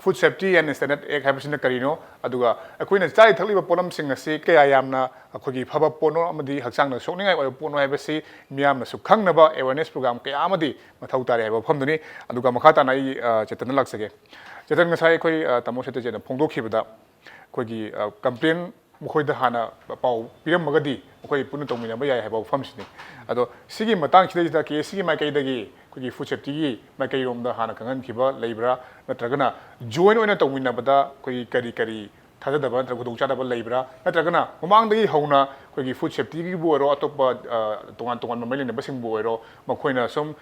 food safety and standard act ꯍꯥꯏꯕꯁꯤꯅ ꯀꯔꯤꯅꯣ, ꯑꯗꯨꯒ ꯑꯩꯈꯣꯏꯅ ꯆꯥꯔꯤ ꯊꯛꯂꯤꯕ ꯄꯣꯠꯂꯝꯁꯤꯡ ꯑꯁꯤ ꯀꯌꯥ ꯌꯥꯝꯅ ꯑꯩꯈꯣꯏꯒꯤ ꯐꯕ ꯄꯣꯠꯅꯣ ꯑꯃꯗꯤ ꯍꯛꯆꯥꯡꯗ ꯁꯣꯛꯅꯤꯡꯉꯥꯏ ꯑꯣꯏꯕ ꯄꯣꯠꯅꯣ ꯍꯥꯏꯕꯁꯤ ꯃꯤꯌꯥꯝꯅꯁꯨ ꯈꯪꯅꯕ awareness program ꯀꯌꯥ ꯑꯃꯗꯤ ꯃꯊꯧ ꯇꯥꯔꯤ ꯍꯥꯏꯕ ꯋꯥꯐꯝꯗꯨꯅꯤ꯫ ꯑꯗꯨꯒ ꯃꯈꯥ ꯇꯥꯅ ꯑꯩ ꯆꯦꯇꯟꯗ ꯂꯥꯛꯆꯒꯦ꯫ ꯆꯦꯇꯟ, ꯉꯁꯥꯏ ꯑꯩꯈꯣꯏ ꯇꯥꯃꯣ ꯁꯇ꯭ꯌꯖꯤꯠꯅ ꯐꯣꯡꯗꯣꯛꯈꯤꯕꯗ ꯑꯩꯈꯣꯏꯒꯤ complain ꯃꯈꯣꯏꯗ ꯍꯥꯟꯅ ꯄꯥꯎ ꯄꯤꯔꯝꯃꯒꯗꯤ ꯑꯩꯈꯣꯏ ꯄꯨꯟꯅ ꯇꯧꯃꯤꯟꯅꯕ ꯌꯥꯏ ꯍꯥꯏꯕ ꯋꯥꯐꯝꯁꯤꯅꯤ꯫ ꯑꯗꯣ ꯁꯤꯒꯤ ꯃꯇꯥꯡꯁꯤꯗꯩꯁꯤꯗ KAACꯒꯤ ꯃꯥꯏꯀꯩꯗꯒꯤ ꯑꯩꯈꯣꯏꯒꯤ food safetyꯒꯤ ꯃꯥꯏꯀꯩꯔꯣꯝꯗ ꯍꯥꯟꯅ ꯈꯪꯍꯟꯈꯤꯕ ꯂꯩꯕ꯭ꯔꯥ, ꯅꯠꯇ꯭ꯔꯒꯅ joint ꯑꯣꯏꯅ ꯇꯧꯃꯤꯟꯅꯕꯗ ꯑꯩꯈꯣꯏꯒꯤ ꯀꯔꯤ ꯀꯔꯤ ꯊꯥꯖꯗꯕ ꯅꯠꯇ꯭ꯔꯒ ꯈꯨꯗꯣꯡꯆꯥꯗꯕ ꯂꯩꯕ꯭ꯔꯥ, ꯅꯠꯇ꯭ꯔꯒꯅ ꯃꯃꯥꯡꯗꯒꯤ ꯍꯧꯅ ꯑꯩꯈꯣꯏꯒꯤ food safetyꯒꯤꯕꯨ ꯑꯣꯏꯔꯣ, ꯑꯇꯣꯞꯄ ꯇꯣꯉꯥꯟ ꯇꯣꯉꯥꯟꯕ ꯃꯔꯤ ꯂꯩꯅꯕꯁꯤꯡꯕꯨ ꯑꯣꯏꯔꯣ, ꯃꯈꯣꯏꯅ ꯁꯨꯝ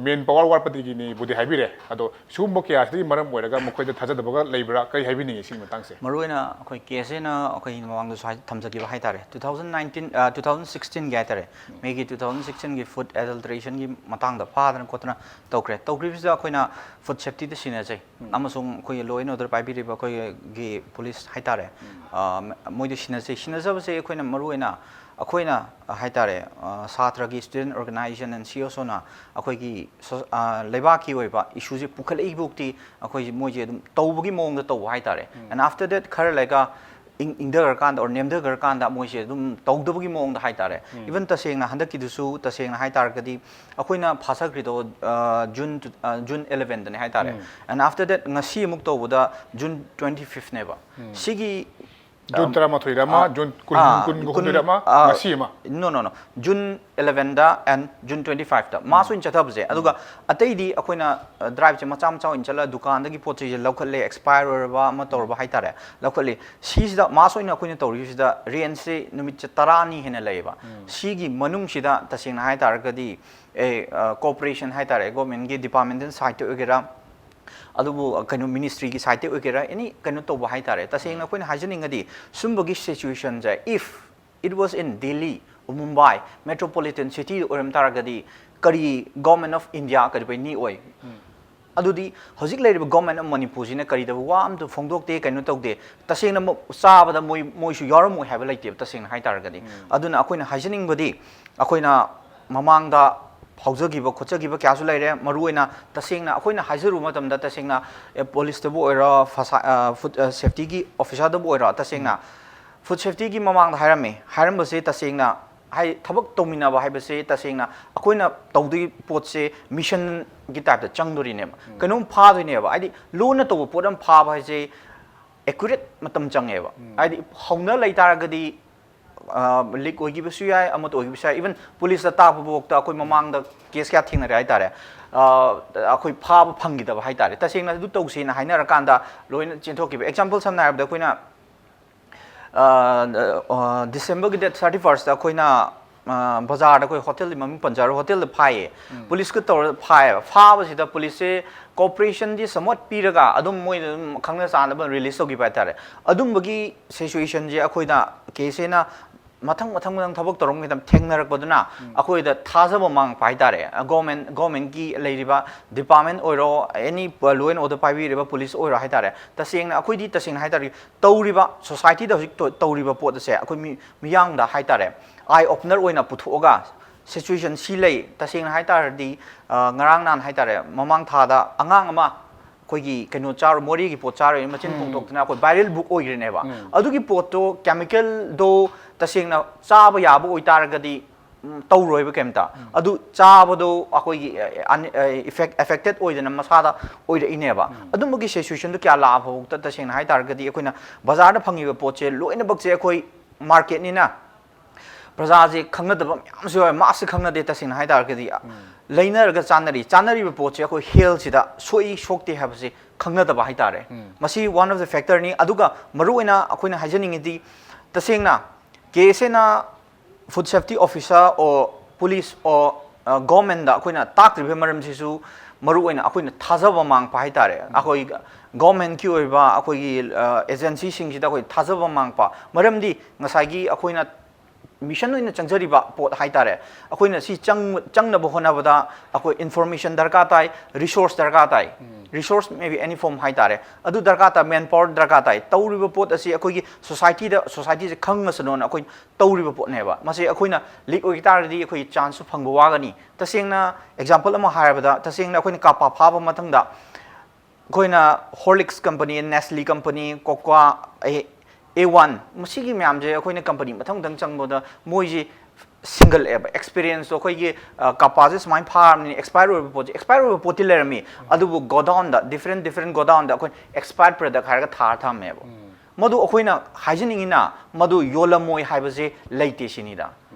main power ꯋꯥꯠꯄꯗꯒꯤꯅꯤꯕꯨꯗꯤ ꯍꯥꯏꯕꯤꯔꯦ, ꯑꯗꯣ ꯁꯤꯒꯨꯝꯕ ꯀꯌꯥꯁꯤꯗꯒꯤ ꯃꯔꯝ ꯑꯣꯏꯔꯒ ꯃꯈꯣꯏꯗ ꯊꯥꯖꯗꯕꯒ ꯂꯩꯕ꯭ꯔꯥ, ꯀꯔꯤ ꯍꯥꯏꯕꯤꯅꯤꯡꯉꯤ ꯁꯤꯒꯤ ꯃꯇꯥꯡꯁꯦ? ꯃꯔꯨꯑꯣꯏꯅ ꯑꯩꯈꯣꯏ KAACꯅ ꯑꯩꯈꯣꯏ ꯃꯃꯥꯡꯗꯁꯨ ꯊꯝꯖꯈꯤꯕ ꯍꯥꯏꯇꯥꯔꯦ, two thousand nineteen two thousand sixteenꯒꯤ ꯍꯥꯏꯇꯥꯔꯦ, ꯃꯦꯒꯤ two thousand sixteenꯒꯤ food adulterationꯒꯤ ꯃꯇꯥꯡꯗ ꯐꯥꯗꯅ ꯈꯣꯠꯇꯅ ꯇꯧꯈ꯭ꯔꯦ꯫ ꯇꯧꯈ꯭ꯔꯤꯕꯁꯤꯗ ꯑꯩꯈꯣꯏꯅ food safetyꯗ ꯁꯤꯟꯅꯖꯩ ꯑꯃꯁꯨꯡ ꯑꯩꯈꯣꯏꯒꯤ law and order ꯄꯥꯏꯕꯤꯔꯤꯕ ꯑꯩꯈꯣꯏꯒꯤ police ꯍꯥꯏꯇꯥꯔꯦ, ꯃꯣꯏꯗ ꯁꯤꯟꯅꯖꯩ꯫ ꯁꯤꯟꯅꯖꯕꯁꯦ ꯑꯩꯈꯣꯏꯅ ꯃꯔꯨꯑꯣꯏꯅ ꯑꯩꯈꯣꯏꯅ ꯍꯥꯏꯇꯥꯔꯦ, ꯁꯥꯇ꯭ꯔꯒꯤ student organization and CSOꯅ ꯑꯩꯈꯣꯏꯒꯤ ꯂꯩꯕꯥꯛꯀꯤ ꯑꯣꯏꯕ issueꯁꯦ ꯄꯨꯈꯠꯂꯛꯏꯕꯨꯛꯇꯤ ꯑꯩꯈꯣꯏꯁꯦ ꯃꯣꯏꯁꯦ ꯑꯗꯨꯝ ꯇꯧꯕꯒꯤ ꯃꯑꯣꯡꯗ ꯇꯧꯕ ꯍꯥꯏꯇꯥꯔꯦ꯫ And after that ꯈꯔ ꯂꯩꯔꯒ ꯏꯪ ꯏꯪꯊꯈ꯭ꯔꯀꯥꯟꯗ or ꯅꯦꯝꯊꯈ꯭ꯔꯀꯥꯟꯗ ꯃꯣꯏꯁꯦ ꯑꯗꯨꯝ ꯇꯧꯗꯕꯒꯤ ꯃꯑꯣꯡꯗ ꯍꯥꯏꯇꯥꯔꯦ꯫ Even ꯇꯁꯦꯡꯅ ꯍꯟꯗꯛꯀꯤꯗꯨꯁꯨ ꯇꯁꯦꯡꯅ ꯍꯥꯏꯇꯥꯔꯒꯗꯤ ꯑꯩꯈꯣꯏꯅ ꯐꯥꯁꯈ꯭ꯔꯤꯗꯣ June June elevenꯗꯅꯦ ꯍꯥꯏꯇꯥꯔꯦ꯫ And after that ꯉꯁꯤ ꯑꯃꯨꯛ ꯇꯧꯕꯗ June twenty fiveꯅꯦꯕ꯫ ꯁꯤꯒꯤ June ꯇꯔꯥꯃꯥꯊꯣꯏꯗ ꯑꯃ, June ꯀꯨꯟ, ꯀꯨꯟꯒ ꯍꯨꯝꯗꯣꯏꯗ ꯑꯃ, ꯉꯁꯤ ꯑꯃ꯫ No, no, no. June elevenꯗ and June twenty fiveꯇ mass ꯑꯣꯏꯅ ꯆꯠꯊꯕꯁꯦ꯫ ꯑꯗꯨꯒ ꯑꯇꯩꯗꯤ ꯑꯩꯈꯣꯏꯅ driveꯁꯦ ꯃꯆꯥ ꯃꯆꯥ ꯑꯣꯏꯅ ꯆꯠꯂꯒ ꯗꯨꯀꯥꯟꯗꯒꯤ ꯄꯣꯠ ꯆꯩꯁꯦ ꯂꯧꯈꯠꯂꯦ, expire ꯑꯣꯏꯔꯕ ꯑꯃ ꯇꯧꯔꯕ ꯍꯥꯏꯇꯥꯔꯦ, ꯂꯧꯈꯠꯂꯤ꯫ ꯁꯤꯁꯤꯗ mass ꯑꯣꯏꯅ ꯑꯩꯈꯣꯏꯅ ꯇꯧꯔꯤꯁꯤꯗ rangeꯁꯦ ꯅꯨꯃꯤꯠꯁꯦ ꯇꯔꯥꯅꯤ ꯍꯦꯟꯅ ꯂꯩꯌꯦꯕ꯫ ꯁꯤꯒꯤ ꯃꯅꯨꯡꯁꯤꯗ ꯇꯁꯦꯡꯅ ꯍꯥꯏꯇꯥꯔꯒꯗꯤ ꯑꯦ cooperation ꯍꯥꯏꯇꯥꯔꯦ, governmentꯀꯤ departmental sideꯇ ꯑꯣꯏꯒꯦꯔꯥ, ꯑꯗꯨꯕꯨ ꯀꯩꯅꯣ ministryꯒꯤ sideꯇ ꯑꯣꯏꯒꯦꯔꯥ, any ꯀꯩꯅꯣ ꯇꯧꯕ ꯍꯥꯏꯇꯥꯔꯦ, ꯇꯁꯦꯡꯅ ꯑꯩꯈꯣꯏꯅ ꯍꯥꯏꯖꯅꯤꯡꯉꯗꯤ ꯁꯨꯝꯕꯒꯤ situationꯁꯦ if it was in Delhi or Mumbai metropolitan cityꯗ ꯑꯣꯏꯔꯝ ꯇꯥꯔꯒꯗꯤ ꯀꯔꯤ Government of India ꯀꯩꯗꯧꯕꯩ ꯅꯦꯛꯑꯣꯏ? ꯑꯗꯨꯗꯤ ꯍꯧꯖꯤꯛ ꯂꯩꯔꯤꯕ government of ꯃꯅꯤꯄꯨꯔꯁꯤꯅ ꯀꯔꯤꯗꯕꯨ ꯋꯥ ꯑꯝꯇ ꯐꯣꯡꯗꯣꯛꯇꯦ, ꯀꯩꯅꯣ ꯇꯧꯗꯦ꯫ ꯇꯁꯦꯡꯅ ꯃ-, ꯆꯥꯕꯗ ꯃꯣꯏ, ꯃꯣꯏꯁꯨ ꯌꯥꯎꯔꯝꯃꯣꯏ ꯍꯥꯏꯕ ꯂꯩꯇꯦꯕ, ꯇꯁꯦꯡꯅ ꯍꯥꯏ ꯇꯥꯔꯒꯗꯤ꯫ ꯑꯗꯨꯅ ꯑꯩꯈꯣꯏꯅ ꯍꯥꯏꯖꯅꯤꯡꯕꯗꯤ, ꯑꯩꯈꯣꯏꯅ ꯃꯃꯥꯡꯗ ꯐꯥꯎꯖꯈꯤꯕ ꯈꯣꯠꯆꯈꯤꯕ ꯀꯌꯥꯁꯨ ꯂꯩꯔꯦ꯫ ꯃꯔꯨꯑꯣꯏꯅ ꯇꯁꯦꯡꯅ ꯑꯩꯈꯣꯏꯅ ꯍꯥꯏꯖꯔꯨꯕ ꯃꯇꯝꯗ, ꯇꯁꯦꯡꯅ, ꯑꯦ, ꯄꯨꯂꯤꯁꯇꯕꯨ ꯑꯣꯏꯔꯣ, ꯐꯁꯥ-, ꯑ, ꯐꯨꯗ, ꯑ, ꯁꯦꯐꯇꯤꯒꯤ ꯑꯣꯐꯤꯁꯥꯔꯗꯕꯨ ꯑꯣꯏꯔꯣ, ꯇꯁꯦꯡꯅ ꯐꯨꯗ ꯁꯦꯐꯇꯤꯒꯤ ꯃꯃꯥꯡꯗ ꯍꯥꯏꯔꯝꯃꯤ꯫ ꯍꯥꯏꯔꯝꯕꯁꯦ ꯇꯁꯦꯡꯅ, ꯍꯥꯏ, ꯊꯕꯛ ꯇꯧꯃꯤꯟꯅꯕ ꯍꯥꯏꯕꯁꯦ ꯇꯁꯦꯡꯅ ꯑꯩꯈꯣꯏꯅ ꯇꯧꯗꯣꯏ ꯄꯣꯠꯁꯦ ꯃꯤꯁꯟꯒꯤ ꯇꯥꯏꯞꯇ ꯆꯪꯗꯣꯔꯤꯅꯦꯕ꯫ ꯀꯩꯅꯣꯝ ꯐꯥꯗꯣꯏꯅꯦꯕ꯫ ꯍꯥꯏꯗꯤ, ꯂꯣꯟꯅ ꯇꯧꯕ ꯄꯣꯠ ꯑꯃ ꯐꯥꯕ ꯍꯥꯏꯁꯦ ꯑꯦꯀꯨꯔꯦꯠ ꯃꯇꯝ ꯆꯪꯉꯦꯕ꯫ ꯍꯥꯏꯗꯤ, ꯍꯧꯅ ꯂꯩ ꯇꯥꯔꯒꯗꯤ, ꯑ, ꯂꯤꯛ ꯑꯣꯏꯈꯤꯕꯁꯨ ꯌꯥꯏ, ꯑꯃꯠꯇ ꯑꯣꯏꯈꯤꯕꯁꯨ ꯌꯥꯏ꯫ Even ꯄꯨꯂꯤꯁꯇ ꯇꯥꯛꯄ ꯐꯥꯎꯗ ꯑꯩꯈꯣꯏ ꯃꯃꯥꯡꯗ ꯀꯦꯁ ꯀꯌꯥ ꯊꯦꯡꯅꯔꯦ ꯍꯥꯏ ꯇꯥꯔꯦ꯫ ꯑ, ꯑꯩꯈꯣꯏ ꯐꯥꯕ ꯐꯪꯈꯤꯗꯕ ꯍꯥꯏ ꯇꯥꯔꯦ꯫ ꯇꯁꯦꯡꯅ ꯑꯗꯨ ꯇꯧꯁꯦꯅ ꯍꯥꯏꯅꯔꯀꯥꯟꯗ ꯂꯣꯏꯅ ꯆꯦꯟꯊꯣꯛꯈꯤꯕ꯫ Example ꯁꯝꯅ ꯍꯥꯏꯔꯕꯗ, ꯑꯩꯈꯣꯏꯅ, ꯑ, ꯑ, ꯗꯤꯁꯦꯝꯕꯔꯒꯤ date thirty first ꯑꯩꯈꯣꯏꯅ, ꯑ, ꯕꯖꯥꯔꯗ, ꯑꯩꯈꯣꯏ ꯍꯣꯇꯦꯜꯗꯤ ꯃꯃꯤꯡ ꯄꯟꯖꯔꯣꯏ, ꯍꯣꯇꯦꯜꯗ ꯐꯥꯏꯌꯦ꯫ ꯄꯨꯂꯤꯁꯀ ꯇꯧꯔ ꯐꯥꯏꯌꯦꯕ꯫ ꯐꯥꯕꯁꯤꯗ ꯄꯨꯂꯤꯁꯁꯦ cooperation ꯗꯤ somewhat ꯄꯤꯔꯒ ꯑꯗꯨꯝ ꯃꯣꯏꯗ ꯑꯗꯨꯝ ꯈꯪꯅ ꯆꯥꯟꯅꯕ ꯔꯤꯂꯤꯁ ꯇꯧꯈꯤꯕ ꯍꯥꯏ ꯇꯥꯔꯦ꯫ ꯑꯗꯨꯝꯕꯒꯤ situation ꯁꯦ ꯑꯩꯈꯣꯏꯅ ꯀꯦꯁ ꯑꯣꯏꯅ ꯃꯊꯪ ꯃꯊꯪ ꯃꯊꯪ ꯊꯕꯛ ꯇꯧꯔꯛꯄ ꯃꯇꯝꯗ ꯊꯦꯡꯅꯔꯛꯄꯗꯨꯅ ꯑꯩꯈꯣꯏꯗ ꯊꯥꯖꯕ ꯃꯥꯡꯉꯛꯄ ꯍꯥꯏ ꯇꯥꯔꯦ꯫ Government, government ꯀꯤ ꯂꯩꯔꯤꯕ department ꯑꯣꯏꯔꯣ, any law and order ꯄꯥꯏꯕꯤꯔꯤꯕ ꯄꯨꯂꯤꯁ ꯑꯣꯏꯔꯣ ꯍꯥꯏ ꯇꯥꯔꯦ, ꯇꯁꯦꯡꯅ ꯑꯩꯈꯣꯏꯗꯤ, ꯇꯁꯦꯡꯅ ꯍꯥꯏ ꯇꯥꯔꯦ, ꯇꯧꯔꯤꯕ society ꯗ ꯍꯧꯖꯤꯛ ꯇꯧ-, ꯇꯧꯔꯤꯕ ꯄꯣꯠ ꯑꯁꯦ ꯑꯩꯈꯣꯏ ꯃꯤ-, ꯃꯤꯌꯥꯝꯗ ꯍꯥꯏ ꯇꯥꯔꯦ, eye opener ꯑꯣꯏꯅ ꯄꯨꯊꯣꯛꯑꯒ, situation ꯁꯤ ꯂꯩ꯫ ꯇꯁꯦꯡꯅ ꯍꯥꯏ ꯇꯥꯔꯗꯤ, ꯑ, ꯉꯔꯥꯡ ꯅꯍꯥꯟ ꯍꯥꯏ ꯇꯥꯔꯦ, ꯃꯃꯥꯡ ꯊꯥꯗ ꯑꯉꯥꯡ ꯑꯃ ꯑꯩꯈꯣꯏꯒꯤ ꯀꯩꯅꯣ ꯆꯥꯔ-, ꯃꯣꯔꯦꯒꯤ ꯄꯣꯠ ꯆꯥꯔꯨꯏ, ꯃꯆꯤꯟ ꯄꯣꯝꯊꯣꯛꯇꯅ ꯑꯩꯈꯣꯏ viral book ꯑꯣꯏꯈ꯭ꯔꯤꯅꯦꯕ꯫ ꯑꯗꯨꯒꯤ ꯄꯣꯠꯇꯣ, chemical ꯗꯣ ꯇꯁꯦꯡꯅ ꯆꯥꯕ ꯌꯥꯕ ꯑꯣꯏꯇꯥꯔꯒꯗꯤ, ꯎꯝ, ꯇꯧꯔꯣꯏꯕ ꯀꯩꯝꯇ꯫ ꯑꯗꯨ ꯆꯥꯕꯗꯣ ꯑꯩꯈꯣꯏꯒꯤ, ꯑ, ꯑꯟ-, ꯑ, effect-, affected ꯑꯣꯏꯗꯅ ꯃꯁꯥꯗ ꯑꯣꯏꯔꯛꯏꯅꯦꯕ꯫ ꯑꯗꯨꯝꯕꯒꯤ situation ꯗꯣ ꯀꯌꯥ ꯂꯥꯛꯑꯐꯥꯎꯗ, ꯇꯁꯦꯡꯅ ꯍꯥꯏ ꯇꯥꯔꯒꯗꯤ, ꯑꯩꯈꯣꯏꯅ ꯕꯖꯥꯔꯗ ꯐꯪꯉꯤꯕ ꯄꯣꯠꯁꯦ ꯂꯣꯏꯅꯃꯛꯁꯦ ꯑꯩꯈꯣꯏ market ꯅꯤꯅ ꯄ꯭ꯔꯖꯥꯁꯦ ꯈꯪꯅꯗꯕ ꯃꯌꯥꯝꯁꯨ ꯌꯥꯎꯋꯦ, mass ꯁꯦ ꯈꯪꯅꯗꯦ꯫ ꯇꯁꯦꯡꯅ ꯍꯥꯏ ꯇꯥꯔꯒꯗꯤ, ꯂꯩꯅꯔꯒ ꯆꯥꯅꯔꯤ꯫ ꯆꯥꯅꯔꯤꯕ ꯄꯣꯠꯁꯦ ꯑꯩꯈꯣꯏ health ꯁꯤꯗ ꯁꯣꯛꯏ ꯁꯣꯛꯇꯦ ꯍꯥꯏꯕꯁꯦ ꯈꯪꯅꯗꯕ ꯍꯥꯏ ꯇꯥꯔꯦ꯫ ꯃꯁꯤ one of the factor ꯅꯤ꯫ ꯑꯗꯨꯒ ꯃꯔꯨꯑꯣꯏꯅ ꯑꯩꯈꯣꯏꯅ ꯍꯥꯏꯖꯅꯤꯡꯉꯤꯗꯤ, ꯇꯁꯦꯡꯅ ꯀꯦ ꯑꯦꯁ ꯑꯦꯅ food safety officer or police or, ꯑ, government ꯗ ꯑꯩꯈꯣꯏꯅ ꯇꯥꯛꯇ꯭ꯔꯤꯕꯒꯤ ꯃꯔꯝꯁꯤꯁꯨ ꯃꯔꯨꯑꯣꯏꯅ ꯑꯩꯈꯣꯏꯅ ꯊꯥꯖꯕ ꯃꯥꯡꯉꯛꯄ ꯍꯥꯏ ꯇꯥꯔꯦ꯫ ꯑꯩꯈꯣꯏ government ꯀꯤ ꯑꯣꯏꯕ ꯑꯩꯈꯣꯏꯒꯤ, ꯑ, agency ꯁꯤꯡꯁꯤꯗ ꯑꯩꯈꯣꯏ ꯊꯥꯖꯕ ꯃꯥꯡꯉꯛꯄ꯫ ꯃꯔꯝꯗꯤ ꯉꯁꯥꯏꯒꯤ ꯑꯩꯈꯣꯏꯅ ꯃꯤꯁꯟ ꯑꯣꯏꯅ ꯆꯪꯖꯔꯤꯕ ꯄꯣꯠ ꯍꯥꯏꯇꯥꯔꯦ꯫ ꯑꯩꯈꯣꯏꯅ ꯁꯤ ꯆꯪ ꯆꯪꯅꯕ ꯍꯣꯠꯅꯕꯗ ꯑꯩꯈꯣꯏ ꯏꯟꯐꯣꯔꯃꯦꯁꯟ ꯗꯔꯀꯥꯔ ꯇꯥꯏ, ꯔꯤꯁꯣꯔꯁ ꯗꯔꯀꯥꯔ ꯇꯥꯏ꯫ ꯔꯤꯁꯣꯔꯁ ꯃꯦ ꯕꯤ ꯑꯦꯅꯤ ꯐꯣꯝ ꯍꯥꯏꯇꯥꯔꯦ, ꯑꯗꯨ ꯗꯔꯀꯥꯔ ꯇꯥꯏ, ꯃꯦꯟ ꯄꯥꯋꯔ ꯗꯔꯀꯥꯔ ꯇꯥꯏ꯫ ꯇꯧꯔꯤꯕ ꯄꯣꯠ ꯑꯁꯤ ꯑꯩꯈꯣꯏꯒꯤ ꯁꯣꯁꯥꯏꯇꯤꯗ, ꯁꯣꯁꯥꯏꯇꯤꯁꯦ ꯈꯪꯉꯁꯅꯣꯅ ꯑꯩꯈꯣꯏ ꯇꯧꯔꯤꯕ ꯄꯣꯠꯅꯦꯕ꯫ ꯃꯁꯤ ꯑꯩꯈꯣꯏꯅ ꯂꯤꯛ ꯑꯣꯏꯈꯤ ꯇꯥꯔꯒꯗꯤ ꯑꯩꯈꯣꯏ ꯆꯥꯟꯁꯁꯨ ꯐꯪꯕ ꯋꯥꯒꯅꯤ꯫ ꯇꯁꯦꯡꯅ ꯑꯦꯛꯖꯥꯝꯄꯜ ꯑꯃ ꯍꯥꯏꯔꯕꯗ, ꯇꯁꯦꯡꯅ ꯑꯩꯈꯣꯏꯅ ꯀꯥꯄꯥ ꯐꯥꯕ ꯃꯊꯪꯗ ꯑꯩꯈꯣꯏꯅ ꯍꯣꯔꯂꯤꯛꯁ ꯀꯝꯄꯅꯤ, ꯅꯦꯁꯂꯤ ꯀꯝꯄꯅꯤ, ꯀꯣꯀ꯭ꯋꯥ, ꯑꯦ ꯋꯥꯟ, ꯃꯁꯤꯒꯤ ꯃꯌꯥꯝꯁꯦ ꯑꯩꯈꯣꯏꯅ ꯀꯝꯄꯅꯤ ꯃꯊꯪ ꯃꯊꯪ ꯆꯪꯕꯗ ꯃꯣꯏꯁꯤ ꯁꯤꯡꯒꯠꯂꯛꯑꯦꯕ꯫ ꯑꯦꯛꯁꯄꯤꯔꯤꯌꯦꯟꯁꯇꯣ ꯑꯩꯈꯣꯏꯒꯤ, ꯑ, ꯀꯥꯄꯥꯁꯦ ꯁꯨꯃꯥꯏꯅ ꯐꯥꯔꯕꯅꯤꯅ ꯑꯦꯛꯁꯄꯥꯌꯔ ꯑꯣꯏꯕ ꯄꯣꯠꯁꯦ, ꯑꯦꯛꯁꯄꯥꯌꯔ ꯑꯣꯏꯕ ꯄꯣꯠꯇꯤ ꯂꯩꯔꯝꯃꯤ, ꯑꯗꯨꯕꯨ ꯒꯣꯗꯥꯎꯟꯗ, ꯗꯤꯐ꯭ꯔꯦꯟ ꯗꯤꯐ꯭ꯔꯦꯟ ꯒꯣꯗꯥꯎꯟꯗ ꯑꯩꯈꯣꯏꯅ ꯑꯦꯛꯁꯄꯥꯌꯔ ꯄ꯭ꯔꯗꯛ ꯍꯥꯏꯔꯒ ꯊꯥꯔ ꯊꯝꯃꯦꯕ꯫ ꯃꯗꯨ ꯑꯩꯈꯣꯏꯅ ꯍꯥꯏꯖꯅꯤꯡꯉꯤꯅ ꯃꯗꯨ ꯌꯣꯜꯂꯝꯃꯣꯏ ꯍꯥꯏꯕꯁꯦ ꯂꯩꯇꯦ ꯁꯤꯅꯤꯗ꯫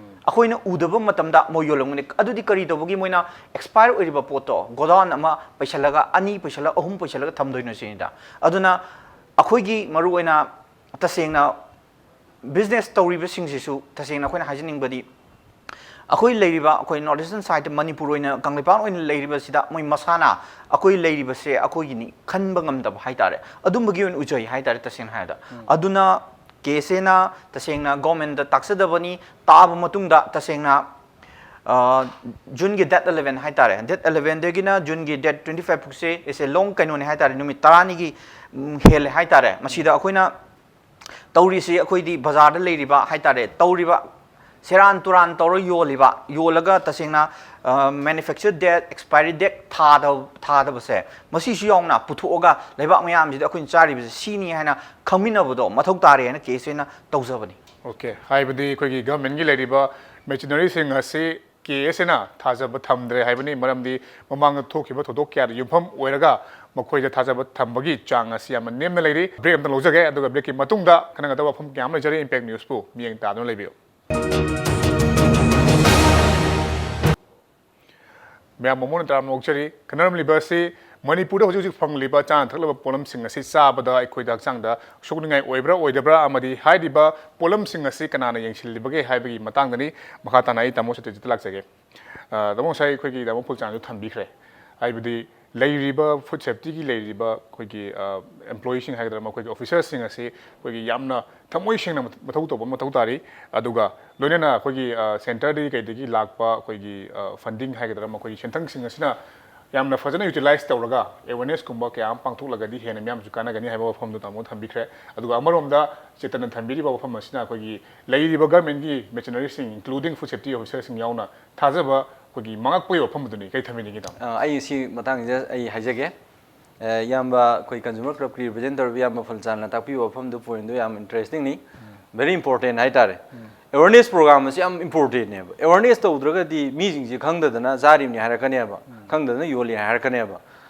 ꯑꯩꯈꯣꯏꯅ ꯎꯗꯕ ꯃꯇꯝꯗ ꯃꯣꯏ ꯌꯣꯜꯂꯝꯒꯅꯤ꯫ ꯑꯗꯨꯗꯤ ꯀꯔꯤ ꯇꯧꯕꯒꯤ? ꯃꯣꯏꯅ ꯑꯦꯛꯁꯄꯥꯌꯔ ꯑꯣꯏꯔꯤꯕ ꯄꯣꯠꯇꯣ ꯒꯣꯗꯥꯎꯟ ꯑꯃ ꯄꯩꯁꯜꯂꯒ, ꯑꯅꯤ ꯄꯩꯁꯜꯂꯒ, ꯑꯍꯨꯝ ꯄꯩꯁꯜꯂꯒ ꯊꯝꯗꯣꯏꯅꯣ ꯁꯤꯅꯤꯗ꯫ ꯑꯗꯨꯅ ꯑꯩꯈꯣꯏꯒꯤ ꯃꯔꯨꯑꯣꯏꯅ ꯇꯁꯦꯡꯅ ꯕꯤꯖꯤꯅꯦꯁ ꯇꯧꯔꯤꯕꯁꯤꯡꯁꯤꯁꯨ ꯇꯁꯦꯡꯅ ꯑꯩꯈꯣꯏꯅ ꯍꯥꯏꯖꯅꯤꯡꯕꯗꯤ, ꯑꯩꯈꯣꯏ ꯂꯩꯔꯤꯕ, ꯑꯩꯈꯣꯏ ꯅꯣꯔꯠ ꯏꯁꯇꯔꯟ ꯁꯥꯏꯠꯇ, ꯃꯅꯤꯄꯨꯔ ꯑꯣꯏꯅ, ꯀꯪꯂꯩꯄꯥꯛ ꯑꯣꯏꯅ ꯂꯩꯔꯤꯕꯁꯤꯗ ꯃꯣꯏ ꯃꯁꯥꯅ ꯑꯩꯈꯣꯏ ꯂꯩꯔꯤꯕꯁꯦ ꯑꯩꯈꯣꯏꯒꯤꯅꯤ ꯈꯟꯕ ꯉꯝꯗꯕ ꯍꯥꯏꯇꯥꯔꯦ, ꯑꯗꯨꯝꯕꯒꯤ ꯑꯣꯏꯅ ꯎꯖꯩ ꯍꯥꯏꯇꯥꯔꯦ ꯇꯁꯦꯡꯅ ꯍꯥꯏꯔꯕꯗ꯫ ꯑꯗꯨꯅ ꯀꯦ ꯑꯦꯁ ꯑꯦꯅ ꯇꯁꯦꯡꯅ ꯒꯣꯔꯃꯦꯟꯗ ꯇꯥꯛꯆꯗꯕꯅꯤ, ꯇꯥꯛꯑꯕ ꯃꯇꯨꯡꯗ ꯇꯁꯦꯡꯅ, ꯑ, ꯖꯨꯟꯒꯤ ꯗꯦꯠ ꯑꯦꯂꯦꯚꯦꯟ ꯍꯥꯏꯇꯥꯔꯦ, ꯗꯦꯠ ꯑꯦꯂꯦꯚꯦꯟꯗꯒꯤꯅ ꯖꯨꯟꯒꯤ ꯗꯦꯠ ꯇ꯭ꯋꯦꯟꯇꯤ ꯐꯥꯏꯚ ꯐꯥꯎꯁꯦ ꯏꯁ ꯑꯦ ꯂꯣꯡ ꯀꯩꯅꯣꯅꯦ ꯍꯥꯏꯇꯥꯔꯦ, ꯅꯨꯃꯤꯠ ꯇꯔꯥꯅꯤꯒꯤ, ꯎꯝ, ꯍꯦꯜꯂꯦ ꯍꯥꯏꯇꯥꯔꯦ꯫ ꯃꯁꯤꯗ ꯑꯩꯈꯣꯏꯅ ꯇꯧꯔꯤꯁꯤ, ꯑꯩꯈꯣꯏꯗꯤ ꯕꯖꯥꯔꯗ ꯂꯩꯔꯤꯕ ꯍꯥꯏꯇꯥꯔꯦ, ꯇꯧꯔꯤꯕ ꯁꯦꯔꯥꯟ ꯇꯨꯔꯥꯟ ꯇꯧꯔ ꯌꯣꯜꯂꯤꯕ, ꯌꯣꯜꯂꯒ ꯇꯁꯦꯡꯅ, ꯑ, ꯃꯦꯅꯨꯐꯦꯛꯆꯔ ꯗꯦꯠ, ꯑꯦꯛꯁꯄꯥꯏꯔꯤ ꯗꯦꯠ ꯊꯥꯗꯕ, ꯊꯥꯗꯕꯁꯦ, ꯃꯁꯤꯁꯨ ꯌꯥꯎꯅ ꯄꯨꯊꯣꯛꯑꯒ ꯂꯩꯕꯥꯛ ꯃꯌꯥꯝꯁꯤꯗ ꯑꯩꯈꯣꯏꯅ ꯆꯥꯔꯤꯕꯁꯦ ꯁꯤꯅꯤ ꯍꯥꯏꯅ ꯈꯪꯃꯤꯟꯅꯕꯗꯣ ꯃꯊꯧ ꯇꯥꯔꯦ ꯍꯥꯏꯅ ꯀꯦ ꯑꯦꯁ ꯑꯦꯅ ꯇꯧꯖꯕꯅꯤ꯫ ꯑꯣꯀꯦ, ꯍꯥꯏꯕꯗꯤ ꯑꯩꯈꯣꯏꯒꯤ ꯒꯚꯔꯟꯃꯦꯟꯒꯤ ꯂꯩꯔꯤꯕ ꯃꯦꯆꯤꯅꯔꯤꯁꯤꯡ ꯑꯁꯤ ꯀꯦ ꯑꯦꯁ ꯑꯦꯅ ꯊꯥꯖꯕ ꯊꯝꯗ꯭ꯔꯦ ꯍꯥꯏꯕꯅꯤ, ꯃꯔꯝꯗꯤ ꯃꯃꯥꯡꯗ ꯊꯣꯛꯈꯤꯕ ꯊꯧꯗꯣꯛ ꯀꯌꯥꯗ ꯌꯨꯝꯐꯝ ꯑꯣꯏꯔꯒ ꯃꯈꯣꯏꯗ ꯊꯥꯖꯕ ꯊꯝꯕꯒꯤ ꯆꯥꯡ ꯑꯁꯤ ꯌꯥꯝꯅ ꯅꯦꯝꯅ ꯂꯩꯔꯤ꯫ ꯕ꯭ꯔꯦꯛ ꯑꯃꯇꯪ ꯂꯧꯖꯒꯦ, ꯑꯗꯨꯒ ꯕ꯭ꯔꯦꯛꯀꯤ ꯃꯇꯨꯡꯗ ꯈꯟꯅꯒꯗꯕ ꯋꯥꯐꯝ ꯀꯌꯥ ꯑꯃ ꯂꯩꯖꯔꯤ꯫ ꯏꯝꯄꯦꯛ ꯅ꯭ꯌꯨꯁꯄꯨ ꯃꯤꯠꯌꯦꯡ ꯇꯥꯗꯨꯅ ꯂꯩꯕꯤꯌꯨ꯫ ꯃꯌꯥꯝ ꯑꯃꯨꯛ ꯍꯟꯅ ꯇꯔꯥꯝꯅ ꯑꯣꯛꯆꯔꯤ꯫ ꯈꯟꯅꯔꯝꯂꯤꯕ ꯑꯁꯤ ꯃꯅꯤꯄꯨꯔꯗ ꯍꯧꯖꯤꯛ ꯍꯧꯖꯤꯛ ꯐꯪꯂꯤꯕ ꯆꯥꯅ ꯊꯛꯅꯕ ꯄꯣꯠꯂꯝꯁꯤꯡ ꯑꯁꯤ ꯆꯥꯕꯗ ꯑꯩꯈꯣꯏꯗ ꯍꯛꯆꯥꯡꯗ ꯁꯣꯛꯅꯤꯡꯉꯥꯏ ꯑꯣꯏꯕ꯭ꯔꯥ ꯑꯣꯏꯗꯕ꯭ꯔꯥ ꯑꯃꯗꯤ ꯍꯥꯏꯔꯤꯕ ꯄꯣꯠꯂꯝꯁꯤꯡ ꯑꯁꯤ ꯀꯅꯥꯅ ꯌꯦꯡꯁꯤꯜꯂꯤꯕꯒꯦ ꯍꯥꯏꯕꯒꯤ ꯃꯇꯥꯡꯗꯅꯤ꯫ ꯃꯈꯥ ꯇꯥꯅ ꯑꯩ ꯇꯥꯃꯣ ꯁꯇ꯭ꯌꯖꯤꯠꯇ ꯂꯥꯛꯆꯒꯦ꯫ ꯑ, ꯇꯥꯃꯣ, ꯉꯁꯥꯏ ꯑꯩꯈꯣꯏꯒꯤ ꯇꯥꯃꯣ ꯐꯨꯜꯆꯥꯟꯁꯨ ꯊꯝꯕꯤꯈ꯭ꯔꯦ꯫ ꯍꯥꯏꯕꯗꯤ ꯂꯩꯔꯤꯕ ꯐꯨꯗ ꯁꯦꯐꯇꯤꯒꯤ ꯂꯩꯔꯤꯕ ꯑꯩꯈꯣꯏꯒꯤ ꯑꯦꯝꯄ꯭ꯂꯣꯌꯤꯁꯤꯡ ꯍꯥꯏꯒꯗ꯭ꯔꯥ, ꯃꯈꯣꯏꯒꯤ ꯑꯣꯐꯤꯁꯔꯁꯤꯡ ꯑꯁꯤ ꯑꯩꯈꯣꯏꯒꯤ ꯌꯥꯝꯅ ꯊꯃꯣꯏ ꯁꯦꯡꯅ ꯃꯊꯧ ꯇꯧꯕ ꯑꯃ ꯃꯊꯧ ꯇꯥꯔꯤ꯫ ꯑꯗꯨꯒ ꯂꯣꯏꯅꯅ ꯑꯩꯈꯣꯏꯒꯤ ꯁꯦꯟꯇꯔꯗꯒꯤ ꯀꯩꯗꯒꯤ ꯂꯥꯛꯄ ꯑꯩꯈꯣꯏꯒꯤ ꯐꯟꯗꯤꯡ ꯍꯥꯏꯒꯗ꯭ꯔꯥ, ꯃꯈꯣꯏꯒꯤ ꯁꯦꯟꯊꯪꯁꯤꯡ ꯑꯁꯤꯅ ꯌꯥꯝꯅ ꯐꯖꯅ ꯌꯨꯇꯤꯂꯥꯏꯁ ꯇꯧꯔꯒ ꯑꯦꯋꯦꯔꯅꯦꯁꯀꯨꯝꯕ ꯀꯌꯥ ꯑꯃ ꯄꯥꯡꯊꯣꯛꯂꯒꯗꯤ ꯍꯦꯟꯅ ꯃꯤꯌꯥꯝꯁꯨ ꯀꯥꯟꯅꯒꯅꯤ ꯍꯥꯏꯕ ꯋꯥꯐꯝꯗꯨ ꯇꯥꯃꯣ ꯊꯝꯕꯤꯈ꯭ꯔꯦ꯫ ꯑꯗꯨꯒ ꯑꯃꯔꯣꯝꯗ ꯆꯦꯇꯟꯅ ꯊꯝꯕꯤꯔꯤꯕ ꯋꯥꯐꯝ ꯑꯁꯤꯅ ꯑꯩꯈꯣꯏꯒꯤ ꯂꯩꯔꯤꯕ ꯒꯔꯃꯦꯟꯒꯤ ꯃꯦꯆꯤꯅꯔꯤꯁꯤꯡ, including food safety officerꯁꯤꯡ ꯌꯥꯎꯅ ꯊꯥꯖꯕ ꯑꯩꯈꯣꯏꯒꯤ ꯃꯥꯡꯉꯛꯄꯒꯤ ꯋꯥꯐꯝ ꯑꯗꯨꯅꯤ꯫ ꯀꯩ ꯊꯝꯕꯤꯅꯤꯡꯉꯤ ꯇꯥꯃꯣ? ꯑ, ꯑꯩ ꯁꯤ ꯃꯇꯥꯡꯁꯤꯗ ꯑꯩ ꯍꯥꯏꯖꯒꯦ꯫ ꯑ, ꯏꯌꯥꯝꯕ ꯑꯩꯈꯣꯏ ꯀꯟꯖꯨꯃꯔ ꯀ꯭ꯂꯕꯀꯤ ꯔꯤꯄ꯭ꯔꯖꯦꯟ ꯇꯧꯔꯤꯕ ꯏꯌꯥꯝꯕ ꯐꯨꯜꯆꯥꯟꯅ ꯇꯥꯛꯄꯤꯕ ꯋꯥꯐꯝꯗꯨ, ꯄꯣꯏꯟꯗꯨ ꯌꯥꯝ ꯏꯟꯇꯔꯦꯁꯇꯤꯡꯅꯤ, ꯚꯦꯔꯤ ꯏꯝꯄꯣꯔꯇꯦꯟ ꯍꯥꯏꯇꯥꯔꯦ꯫ ꯑꯦꯋꯦꯔꯅꯦꯁ ꯄ꯭ꯔꯣꯒ꯭ꯔꯥꯝ ꯑꯁꯤ ꯌꯥꯝ ꯏꯝꯄꯣꯔꯇꯦꯟꯅꯦꯕ꯫ ꯑꯦꯋꯦꯔꯅꯦꯁ ꯇꯧꯗ꯭ꯔꯒꯗꯤ ꯃꯤꯁꯤꯡꯁꯤ ꯈꯪꯗꯗꯅ ꯆꯥꯔꯤꯕꯅꯤ ꯍꯥꯏꯔꯛꯀꯅꯦꯕ, ꯈꯪꯗꯗꯅ ꯌꯣꯜꯂꯤ ꯍꯥꯏꯔꯛꯀꯅꯦꯕ꯫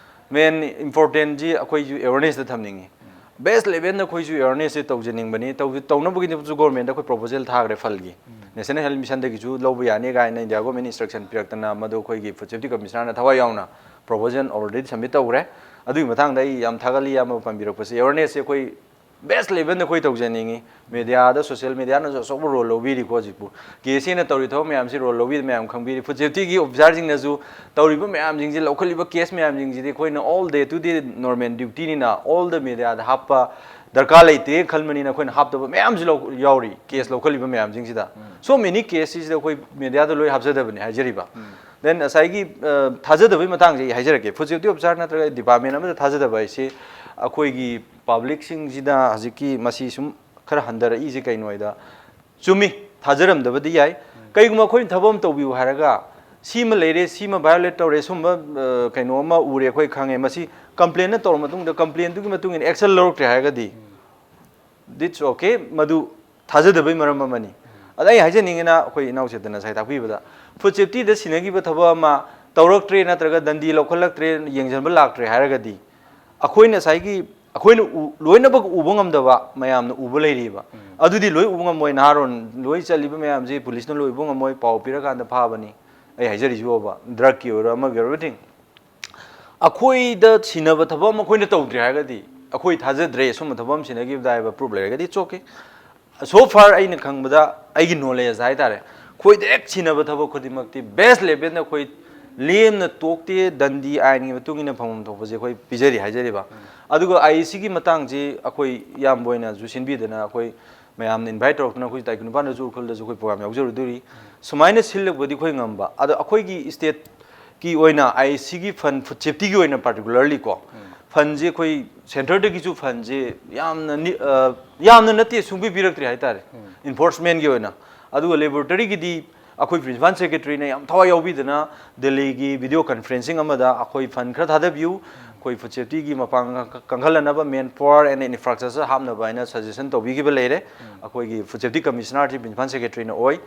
ꯃꯦꯟ ꯏꯝꯄꯣꯔꯇꯦꯟꯁꯤ ꯑꯩꯈꯣꯏꯁꯨ ꯑꯦꯋꯦꯔꯅꯦꯁꯇ ꯊꯝꯅꯤꯡꯉꯤ꯫ ꯕꯦꯁ ꯂꯦꯚꯦꯜꯗ ꯑꯩꯈꯣꯏꯁꯨ ꯑꯦꯋꯦꯔꯅꯦꯁꯁꯦ ꯇꯧꯖꯅꯤꯡꯕꯅꯤ꯫ ꯇꯧ-, ꯇꯧꯅꯕꯒꯤꯗꯃꯛꯁꯨ ꯒꯣꯔꯃꯦꯟꯗ ꯑꯩꯈꯣꯏ ꯄ꯭ꯔꯣꯄꯣꯖꯦꯜ ꯊꯥꯈ꯭ꯔꯦ ꯐꯜꯒꯤ꯫ ꯅꯦꯁꯅꯦꯜ ꯍꯦꯜꯊ ꯃꯤꯁꯟꯗꯒꯤꯁꯨ ꯂꯧꯕ ꯌꯥꯅꯤ ꯀꯥꯏꯅ ꯏꯟꯗꯤꯌꯥ ꯒꯣꯔꯃꯦꯟ ꯏꯟꯁꯇ꯭ꯔꯛꯁꯟ ꯄꯤꯔꯛꯇꯅ, ꯃꯗꯨ ꯑꯩꯈꯣꯏꯒꯤ ꯐꯨꯗ ꯁꯦꯐꯇꯤ ꯀꯃꯤꯁꯅꯔꯅ ꯊꯋꯥꯏ ꯌꯥꯎꯅ ꯄ꯭ꯔꯣꯄꯣꯖꯦꯜ ꯑꯣꯜꯔꯦꯗꯤ ꯁꯕꯃꯤꯠ ꯇꯧꯈ꯭ꯔꯦ꯫ ꯑꯗꯨꯒꯤ ꯃꯇꯥꯡꯗ ꯑꯩ ꯌꯥꯝ ꯊꯥꯒꯠꯂꯤ ꯏꯌꯥꯝꯕ ꯄꯟꯕꯤꯔꯛꯄꯁꯦ꯫ ꯑꯦꯋꯦꯔꯅꯦꯁꯁꯦ ꯑꯩꯈꯣꯏ ꯕꯦꯁ ꯂꯦꯚꯦꯜꯗ ꯑꯩꯈꯣꯏ ꯇꯧꯖꯅꯤꯡꯉꯤ꯫ ꯃꯦꯗꯤꯌꯥꯗ, ꯁꯣꯁꯤꯌꯦꯜ ꯃꯦꯗꯤꯌꯥꯅꯁꯨ ꯑꯆꯧꯕ ꯔꯣꯜ ꯂꯧꯕꯤꯔꯤꯀꯣ ꯍꯧꯖꯤꯛꯄꯨ꯫ ꯀꯦ ꯑꯦꯁ ꯑꯦꯅ ꯇꯧꯔꯤ ꯊꯕꯛ ꯃꯌꯥꯝꯁꯤ ꯔꯣꯜ ꯂꯧꯕꯤꯗ ꯃꯌꯥꯝ ꯈꯪꯕꯤꯔꯤ꯫ ꯐꯨꯗ ꯁꯦꯐꯇꯤꯒꯤ ꯑꯣꯐꯤꯁꯥꯔꯁꯤꯡꯅꯁꯨ ꯇꯧꯔꯤꯕ ꯃꯌꯥꯝꯁꯤꯡꯁꯤ, ꯂꯧꯈꯠꯂꯤꯕ ꯀꯦꯁ ꯃꯌꯥꯝꯁꯤꯡꯁꯤꯗꯤ ꯑꯩꯈꯣꯏꯅ all day to day normal ꯗ꯭ꯌꯨꯇꯤꯅꯤꯅ ꯑꯣꯜ ꯗ ꯃꯦꯗꯤꯌꯥꯗ ꯍꯥꯞꯄ ꯗꯔꯀꯥꯔ ꯂꯩꯇꯦ ꯈꯟꯕꯅꯤꯅ ꯑꯩꯈꯣꯏꯅ ꯍꯥꯞꯇꯕ ꯃꯌꯥꯝꯁꯨ ꯂꯧ-, ꯌꯥꯎꯔꯤ꯫ ꯀꯦꯁ ꯂꯧꯈꯠꯂꯤꯕ ꯃꯌꯥꯝꯁꯤꯡꯁꯤꯗ꯫ ꯁꯣ ꯃꯦꯅꯤ ꯀꯦꯁꯁꯤꯗ ꯑꯩꯈꯣꯏ ꯃꯦꯗꯤꯌꯥꯗ ꯂꯣꯏ ꯍꯥꯞꯆꯗꯕꯅꯤ ꯍꯥꯏꯖꯔꯤꯕ꯫ ꯗꯦꯟ ꯉꯁꯥꯏꯒꯤ, ꯑ, ꯊꯥꯖꯗꯕꯒꯤ ꯃꯇꯥꯡꯁꯦ ꯑꯩ ꯍꯥꯏꯖꯔꯛꯀꯦ꯫ ꯐꯨꯗ ꯁꯦꯐꯇꯤ ꯑꯣꯐꯤꯁꯥꯔ ꯅꯠꯇ꯭ꯔꯒ ꯗꯤꯄꯥꯔꯠꯃꯦꯟ ꯑꯃꯗ ꯊꯥꯖꯗꯕ ꯍꯥꯏꯁꯦ ꯑꯩꯈꯣꯏꯒꯤ ꯄꯕ꯭ꯂꯤꯛꯁꯤꯡꯁꯤꯗ ꯍꯧꯖꯤꯛꯀꯤ ꯃꯁꯤ ꯁꯨꯝ ꯈꯔ ꯍꯟꯊꯔꯛꯏꯁꯦ ꯀꯩꯅꯣ ꯍꯥꯏꯗ, ꯆꯨꯝꯃꯤ, ꯊꯥꯖꯔꯝꯗꯕꯗꯤ ꯌꯥꯏ꯫ ꯀꯩꯒꯨꯝꯕ ꯑꯩꯈꯣꯏꯅ ꯊꯕꯛ ꯑꯃ ꯇꯧꯕꯤꯌꯨ ꯍꯥꯏꯔꯒ ꯁꯤꯃ ꯂꯩꯔꯦ, ꯁꯤꯃ ꯚꯥꯏꯑꯣꯂꯦꯠ ꯇꯧꯔꯦ, ꯁꯨꯝꯕ, ꯑ, ꯀꯩꯅꯣ ꯑꯃ ꯎꯔꯦ, ꯑꯩꯈꯣꯏ ꯈꯪꯉꯦ, ꯃꯁꯤ ꯀꯝꯄ꯭ꯂꯦꯟꯅ ꯇꯧꯔ ꯃꯇꯨꯡꯗ ꯀꯝꯄ꯭ꯂꯦꯟꯗꯨꯒꯤ ꯃꯇꯨꯡ ꯏꯟꯅ ꯑꯦꯛꯁꯟ ꯂꯧꯔꯛꯇ꯭ꯔꯦ ꯍꯥꯏꯔꯒꯗꯤ, ꯗꯤꯠꯁ ꯑꯣꯀꯦ, ꯃꯗꯨ ꯊꯥꯖꯗꯕꯩ ꯃꯔꯝ ꯑꯃꯅꯤ꯫ ꯑꯗ ꯑꯩ ꯍꯥꯏꯖꯅꯤꯡꯉꯤꯅ, ꯑꯩꯈꯣꯏ ꯏꯅꯥꯎ ꯆꯦꯇꯟꯅ ꯉꯁꯥꯏ ꯇꯥꯛꯄꯤꯕꯗ, ꯐꯨꯗ ꯁꯦꯐꯇꯤꯗ ꯁꯤꯟꯅꯈꯤꯕ ꯊꯕꯛ ꯑꯃ ꯇꯧꯔꯛꯇ꯭ꯔꯦ ꯅꯠꯇ꯭ꯔꯒ ꯗꯟꯗꯤ ꯂꯧꯈꯠꯂꯛꯇ꯭ꯔꯦ, ꯌꯦꯡꯁꯤꯟꯕ ꯂꯥꯛꯇ꯭ꯔꯦ ꯍꯥꯏꯔꯒꯗꯤ, ꯑꯩꯈꯣꯏꯅ ꯉꯁꯥꯏꯒꯤ ꯑꯩꯈꯣꯏꯅ ꯎ-, ꯂꯣꯏꯅꯃꯛ ꯎꯕ ꯉꯝꯗꯕ ꯃꯌꯥꯝꯅ ꯎꯕ ꯂꯩꯔꯤꯕ꯫ ꯑꯗꯨꯗꯤ ꯂꯣꯏ ꯎꯕ ꯉꯝꯃꯣꯏ꯫ ꯅꯍꯥꯔꯣꯟ ꯂꯣꯏ ꯆꯠꯂꯤꯕ ꯃꯌꯥꯝꯁꯤ ꯄꯨꯂꯤꯁꯅ ꯂꯣꯏ ꯎꯕ ꯉꯝꯃꯣꯏ, ꯄꯥꯎ ꯄꯤꯔꯀꯥꯟꯗ ꯐꯥꯕꯅꯤ꯫ ꯑꯩ ꯍꯥꯏꯖꯔꯤꯁꯤꯕꯣꯕ, ꯗ꯭ꯔꯒꯀꯤ ꯑꯣꯏꯔꯣ ꯑꯃꯒꯤ ꯑꯣꯏꯔꯣ, everything꯫ ꯑꯩꯈꯣꯏꯗ ꯁꯤꯟꯅꯕ ꯊꯕꯛ ꯑꯃ ꯑꯩꯈꯣꯏꯅ ꯇꯧꯗ꯭ꯔꯦ ꯍꯥꯏꯔꯒꯗꯤ, ꯑꯩꯈꯣꯏ ꯊꯥꯖꯗ꯭ꯔꯦ ꯁꯨꯝꯕ ꯊꯕꯛ ꯑꯃ ꯁꯤꯟꯅꯈꯤꯕꯗ ꯍꯥꯏꯕ ꯄ꯭ꯔꯨꯞ ꯂꯩꯔꯒꯗꯤ, it's okay꯫ So far ꯑꯩꯅ ꯈꯪꯕꯗ, ꯑꯩꯒꯤ ꯅꯣꯂꯦꯖ ꯍꯥꯏꯇꯥꯔꯦ, ꯑꯩꯈꯣꯏꯗ ꯍꯦꯛ ꯁꯤꯟꯅꯕ ꯊꯕꯛ ꯈꯨꯗꯤꯡꯃꯛꯇꯤ ꯕꯦꯁ ꯂꯦꯚꯦꯜꯗ ꯑꯩꯈꯣꯏ ꯂꯦꯝꯅ ꯇꯣꯛꯇꯦ, ꯗꯟꯗꯤ ꯑꯥꯏꯟꯒꯤ ꯃꯇꯨꯡ ꯏꯟꯅ ꯐꯪꯐꯝ ꯊꯣꯛꯄꯁꯦ ꯑꯩꯈꯣꯏ ꯄꯤꯖꯔꯤ ꯍꯥꯏꯖꯔꯤꯕ꯫ ꯑꯗꯨꯒ ꯑꯥꯏ ꯑꯦꯁ ꯁꯤꯒꯤ ꯃꯇꯥꯡꯁꯤ ꯑꯩꯈꯣꯏ ꯏꯌꯥꯝꯕ ꯑꯣꯏꯅꯁꯨ ꯁꯤꯟꯕꯤꯗꯅ ꯑꯩꯈꯣꯏ ꯃꯌꯥꯝꯅ ꯏꯟꯚꯥꯏꯠ ꯇꯧꯔꯛꯇꯅ ꯑꯩꯈꯣꯏ ꯇꯥꯏꯀꯨꯟ ꯅꯤꯄꯥꯟꯗꯁꯨ ꯎꯈ꯭ꯔꯨꯜꯗꯁꯨ ꯑꯩꯈꯣꯏ ꯄ꯭ꯔꯣꯒ꯭ꯔꯥꯝ ꯌꯥꯎꯖꯔꯨꯗꯣꯔꯤ꯫ ꯁꯨꯃꯥꯏꯅ ꯁꯤꯜꯂꯛꯄꯗꯤ ꯑꯩꯈꯣꯏ ꯉꯝꯕ꯫ ꯑꯗꯣ ꯑꯩꯈꯣꯏꯒꯤ ꯁ꯭ꯇꯦꯠꯀꯤ ꯑꯣꯏꯅ ꯑꯥꯏ ꯑꯦꯁ ꯁꯤꯒꯤ ꯐꯟ, ꯐꯨꯗ ꯁꯦꯐꯇꯤꯒꯤ ꯑꯣꯏꯅ ꯄꯥꯔꯇꯤꯀꯨꯂꯔꯂꯤ ꯀꯣ, ꯐꯟꯁꯦ ꯑꯩꯈꯣꯏ ꯁꯦꯟꯇꯔꯗꯒꯤꯁꯨ ꯐꯟꯁꯦ ꯌꯥꯝꯅ ꯅꯤ-, ꯑ, ꯌꯥꯝꯅ ꯅꯠꯇꯦ, ꯁꯨꯡꯄꯤ ꯄꯤꯔꯛꯇ꯭ꯔꯤ ꯍꯥꯏꯇꯥꯔꯦ, ꯏꯟꯐꯣꯔꯁꯃꯦꯟꯒꯤ ꯑꯣꯏꯅ꯫ ꯑꯗꯨꯒ ꯂꯦꯕꯣꯔꯦꯇꯔꯤꯒꯤꯗꯤ ꯑꯩꯈꯣꯏ ꯄ꯭ꯔꯤꯟꯁꯤꯄꯥꯜ ꯁꯦꯀ꯭ꯔꯦꯇꯔꯤꯅ ꯌꯥꯝ ꯊꯋꯥꯏ ꯌꯥꯎꯕꯤꯗꯅ ꯗꯦꯜꯂꯤꯒꯤ ꯚꯤꯗꯤꯑꯣ ꯀꯟꯐ꯭ꯔꯦꯟꯁꯤꯡ ꯑꯃꯗ ꯑꯩꯈꯣꯏ ꯐꯟ ꯈꯔ ꯊꯥꯗꯕꯤꯌꯨ, ꯑꯩꯈꯣꯏ ꯐꯨꯗ ꯁꯦꯐꯇꯤꯒꯤ ꯃꯄꯥꯡꯒꯜ ꯀ-, ꯀ-, ꯀꯟꯈꯠꯂꯅꯕ ꯃꯦꯟ ꯄꯥꯋꯔ ꯑꯦꯟ ꯏꯟꯐ꯭ꯔꯥꯁ꯭ꯇ꯭ꯔꯛꯆꯔ ꯍꯥꯞꯅꯕ ꯍꯥꯏꯅ ꯁꯖꯦꯁꯟ ꯇꯧꯕꯤꯈꯤꯕ ꯂꯩꯔꯦ꯫ ꯑꯩꯈꯣꯏꯒꯤ ꯐꯨꯗ ꯁꯦꯐꯇꯤ ꯀꯃꯤꯁꯅꯔꯁꯤ ꯄ꯭ꯔꯤꯟꯁꯤꯄꯥꯜ ꯁꯦꯀ꯭ꯔꯦꯇꯔꯤꯅ ꯑꯣꯏ꯫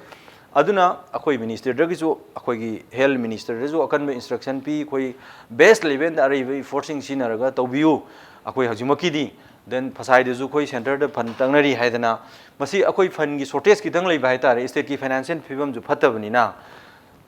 ꯑꯗꯨꯅ ꯑꯩꯈꯣꯏ ꯃꯤꯅꯤꯁꯇꯔꯗꯒꯤꯁꯨ, ꯑꯩꯈꯣꯏꯒꯤ ꯍꯦꯜꯊ ꯃꯤꯅꯤꯁꯇꯔꯗꯁꯨ ꯑꯀꯟꯕ ꯏꯟꯁꯇ꯭ꯔꯛꯁꯟ ꯄꯤ, ꯑꯩꯈꯣꯏ ꯕꯦꯁ ꯂꯦꯚꯦꯜꯗ ꯑꯔꯩꯕ ꯏꯐꯣꯔꯠꯁꯤꯡ ꯁꯤꯖꯤꯟꯅꯔꯒ ꯇꯧꯕꯤꯌꯨ꯫ ꯑꯩꯈꯣꯏ ꯍꯧꯖꯤꯛꯃꯛꯀꯤꯗꯤ ꯗꯦꯟ ꯐꯁꯥꯏꯗꯁꯨ ꯑꯩꯈꯣꯏ ꯁꯦꯟꯇꯔꯗ ꯐꯟ ꯇꯛꯅꯔꯤ ꯍꯥꯏꯗꯅ, ꯃꯁꯤ ꯑꯩꯈꯣꯏ ꯐꯟꯒꯤ ꯁꯣꯔꯇꯦꯖ ꯈꯤꯇꯪ ꯂꯩꯕ ꯍꯥꯏꯇꯥꯔꯦ, ꯁ꯭ꯇꯦꯠꯀꯤ ꯐꯥꯏꯅꯥꯟꯁꯤꯌꯦꯜ ꯐꯤꯕꯝꯁꯨ ꯐꯠꯇꯕꯅꯤꯅ꯫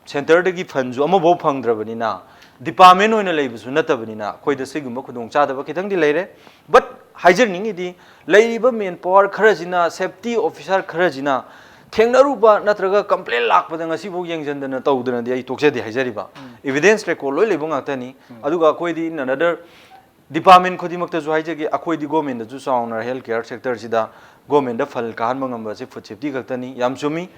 ꯁꯦꯟꯇꯔꯗꯒꯤ ꯐꯟꯁꯨ ꯑꯃꯐꯥꯎ ꯐꯪꯗ꯭ꯔꯕꯅꯤꯅ, ꯗꯤꯄꯥꯔꯠꯃꯦꯟ ꯑꯣꯏꯅ ꯂꯩꯕꯁꯨ ꯅꯠꯇꯕꯅꯤꯅ, ꯑꯩꯈꯣꯏꯗ ꯁꯤꯒꯨꯝꯕ ꯈꯨꯗꯣꯡꯆꯥꯗꯕ ꯈꯤꯇꯪꯗꯤ ꯂꯩꯔꯦ꯫ ꯕꯠ ꯍꯥꯏꯖꯅꯤꯡꯉꯤꯗꯤ, ꯂꯩꯔꯤꯕ ꯃꯦꯟ ꯄꯥꯋꯔ ꯈꯔꯁꯤꯅ, ꯁꯦꯐꯇꯤ ꯑꯣꯐꯤꯁꯥꯔ ꯈꯔꯁꯤꯅ ꯊꯦꯡꯅꯔꯨꯕ ꯅꯠꯇ꯭ꯔꯒ ꯀꯝꯄ꯭ꯂꯦꯟ ꯂꯥꯛꯄꯗ ꯉꯁꯤꯐꯥꯎ ꯌꯦꯡꯁꯤꯟꯗꯅ ꯇꯧꯗꯅꯗꯤ ꯑꯩ ꯇꯣꯛꯆꯗꯦ ꯍꯥꯏꯖꯔꯤꯕ꯫ ꯏꯕꯤꯗꯦꯟꯁ ꯔꯦꯀꯣꯔꯗ ꯂꯣꯏ ꯂꯩꯕ ꯉꯥꯛꯇꯅꯤ꯫ ꯑꯗꯨꯒ ꯑꯩꯈꯣꯏꯗꯤ in another ꯗꯤꯄꯥꯔꯠꯃꯦꯟ ꯈꯨꯗꯤꯡꯃꯛꯇꯁꯨ ꯍꯥꯏꯖꯒꯦ, ꯑꯩꯈꯣꯏꯗꯤ ꯒꯣꯔꯃꯦꯟꯗꯁꯨ ꯆꯥꯎꯅ ꯍꯦꯜꯊ ꯀꯦꯌꯔ ꯁꯦꯛꯇꯔꯁꯤꯗ ꯒꯣꯔꯃꯦꯟꯗ ꯐꯟ ꯀꯥꯍꯟꯕ ꯉꯝꯕ ꯑꯁꯤ ꯐꯨꯗ ꯁꯦꯐꯇꯤ ꯈꯛꯇꯅꯤ꯫ ꯌꯥꯝ ꯆꯨꯝꯃꯤ,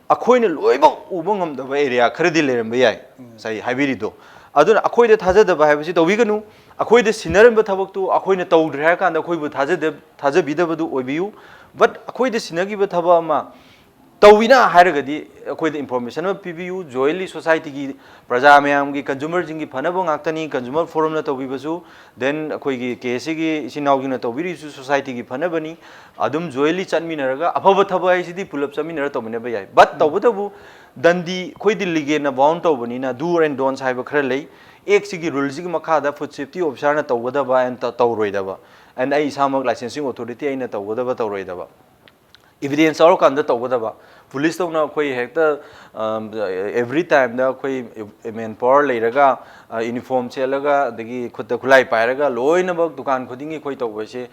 ꯑꯩꯈꯣꯏꯅ ꯂꯣꯏꯅꯃꯛ ꯎꯕ ꯉꯝꯗꯕ ꯑꯦꯔꯤꯌꯥ ꯈꯔꯗꯤ ꯂꯩꯔꯝꯕ ꯌꯥꯏ, ꯉꯁꯥꯏ ꯍꯥꯏꯕꯤꯔꯤꯗꯣ꯫ ꯑꯗꯨꯅ ꯑꯩꯈꯣꯏꯗ ꯊꯥꯖꯗꯕ ꯍꯥꯏꯕꯁꯤ ꯇꯧꯕꯤꯒꯅꯨ꯫ ꯑꯩꯈꯣꯏꯗ ꯁꯤꯟꯅꯔꯝꯕ ꯊꯕꯛꯇꯨ ꯑꯩꯈꯣꯏꯅ ꯇꯧꯗ꯭ꯔꯦ ꯍꯥꯏꯔ ꯀꯥꯟꯗ ꯑꯩꯈꯣꯏꯕꯨ ꯊꯥꯖꯗ-, ꯊꯥꯖꯕꯤꯗꯕꯗꯨ ꯑꯣꯏꯕꯤꯌꯨ꯫ ꯕꯠ ꯑꯩꯈꯣꯏꯗ ꯁꯤꯟꯅꯈꯤꯕ ꯊꯕꯛ ꯑꯃ ꯇꯧꯏꯅ ꯍꯥꯏꯔꯒꯗꯤ ꯑꯩꯈꯣꯏꯗ ꯏꯟꯐꯣꯔꯃꯦꯁꯟ ꯑꯃ ꯄꯤꯕꯤꯌꯨ꯫ ꯖꯣꯏꯟꯂꯤ ꯁꯣꯁꯥꯏꯇꯤꯒꯤ, ꯄ꯭ꯔꯖꯥ ꯃꯌꯥꯝꯒꯤ, ꯀꯟꯖꯨꯃꯔꯁꯤꯡꯒꯤ ꯐꯅꯕ ꯉꯥꯛꯇꯅꯤ꯫ ꯀꯟꯖꯨꯃꯔ ꯐꯣꯔꯝꯅ ꯇꯧꯕꯤꯕꯁꯨ, ꯗꯦꯟ ꯑꯩꯈꯣꯏꯒꯤ ꯀꯦ ꯑꯦꯁ ꯁꯤꯒꯤ ꯏꯆꯤꯟ ꯏꯅꯥꯎꯁꯤꯡꯅ ꯇꯧꯕꯤꯔꯤꯁꯨ ꯁꯣꯁꯥꯏꯇꯤꯒꯤ ꯐꯅꯕꯅꯤ꯫ ꯑꯗꯨꯝ ꯖꯣꯏꯟꯂꯤ ꯆꯠꯃꯤꯟꯅꯔꯒ ꯑꯐꯕ ꯊꯕꯛ ꯍꯥꯏꯁꯤꯗꯤ ꯄꯨꯂꯞ ꯆꯠꯃꯤꯟꯅꯔ ꯇꯧꯃꯤꯟꯅꯕ ꯌꯥꯏ꯫ ꯕꯠ ꯇꯧꯕꯇꯕꯨ ꯗꯟꯗꯤ, ꯑꯩꯈꯣꯏꯗꯤ ꯂꯤꯒꯦꯜꯅ ꯕꯥꯎꯟ ꯇꯧꯕꯅꯤꯅ, ꯗꯨ ꯑꯦꯟ ꯗꯣꯟꯁ ꯍꯥꯏꯕ ꯈꯔ ꯂꯩ꯫ ꯑꯦꯛꯁꯤꯒꯤ ꯔꯨꯜꯁꯤꯒꯤ ꯃꯈꯥꯗ ꯐꯨꯗ ꯁꯦꯐꯇꯤ ꯑꯣꯐꯤꯁꯥꯔꯅ ꯇꯧꯒꯗꯕ ꯑꯦꯟ ꯇ-, ꯇꯧꯔꯣꯏꯗꯕ, ꯑꯦꯟ ꯑꯩ ꯏꯁꯥꯃꯛ ꯂꯥꯏꯁꯦꯟꯁꯤꯡ ꯑꯣꯊꯣꯔꯤꯇꯤ ꯑꯩꯅ ꯇꯧꯒꯗꯕ ꯇꯧꯔꯣꯏꯗꯕ꯫ ꯏꯕꯤꯗꯦꯟꯁ ꯌꯥꯎꯔꯀꯥꯟꯗ ꯇꯧꯒꯗꯕ꯫ ꯄꯨꯂꯤꯁ ꯇꯧꯅ ꯑꯩꯈꯣꯏ ꯍꯦꯛꯇ, ꯑꯦꯚ꯭ꯔꯤ ꯇꯥꯏꯝꯗ ꯑꯩꯈꯣꯏ ꯃꯦꯟ ꯄꯥꯋꯔ ꯂꯩꯔꯒ, ꯌꯨꯅꯤꯐꯣꯔꯝ ꯁꯦꯠꯂꯒ, ꯑꯗꯒꯤ ꯈꯨꯠꯇ ꯈꯨꯠꯂꯥꯏ ꯄꯥꯏꯔꯒ ꯂꯣꯏꯅꯃꯛ ꯗꯨꯀꯥꯟ ꯈꯨꯗꯤꯡꯒꯤ ꯑꯩꯈꯣꯏ ꯇꯧꯕꯁꯦ,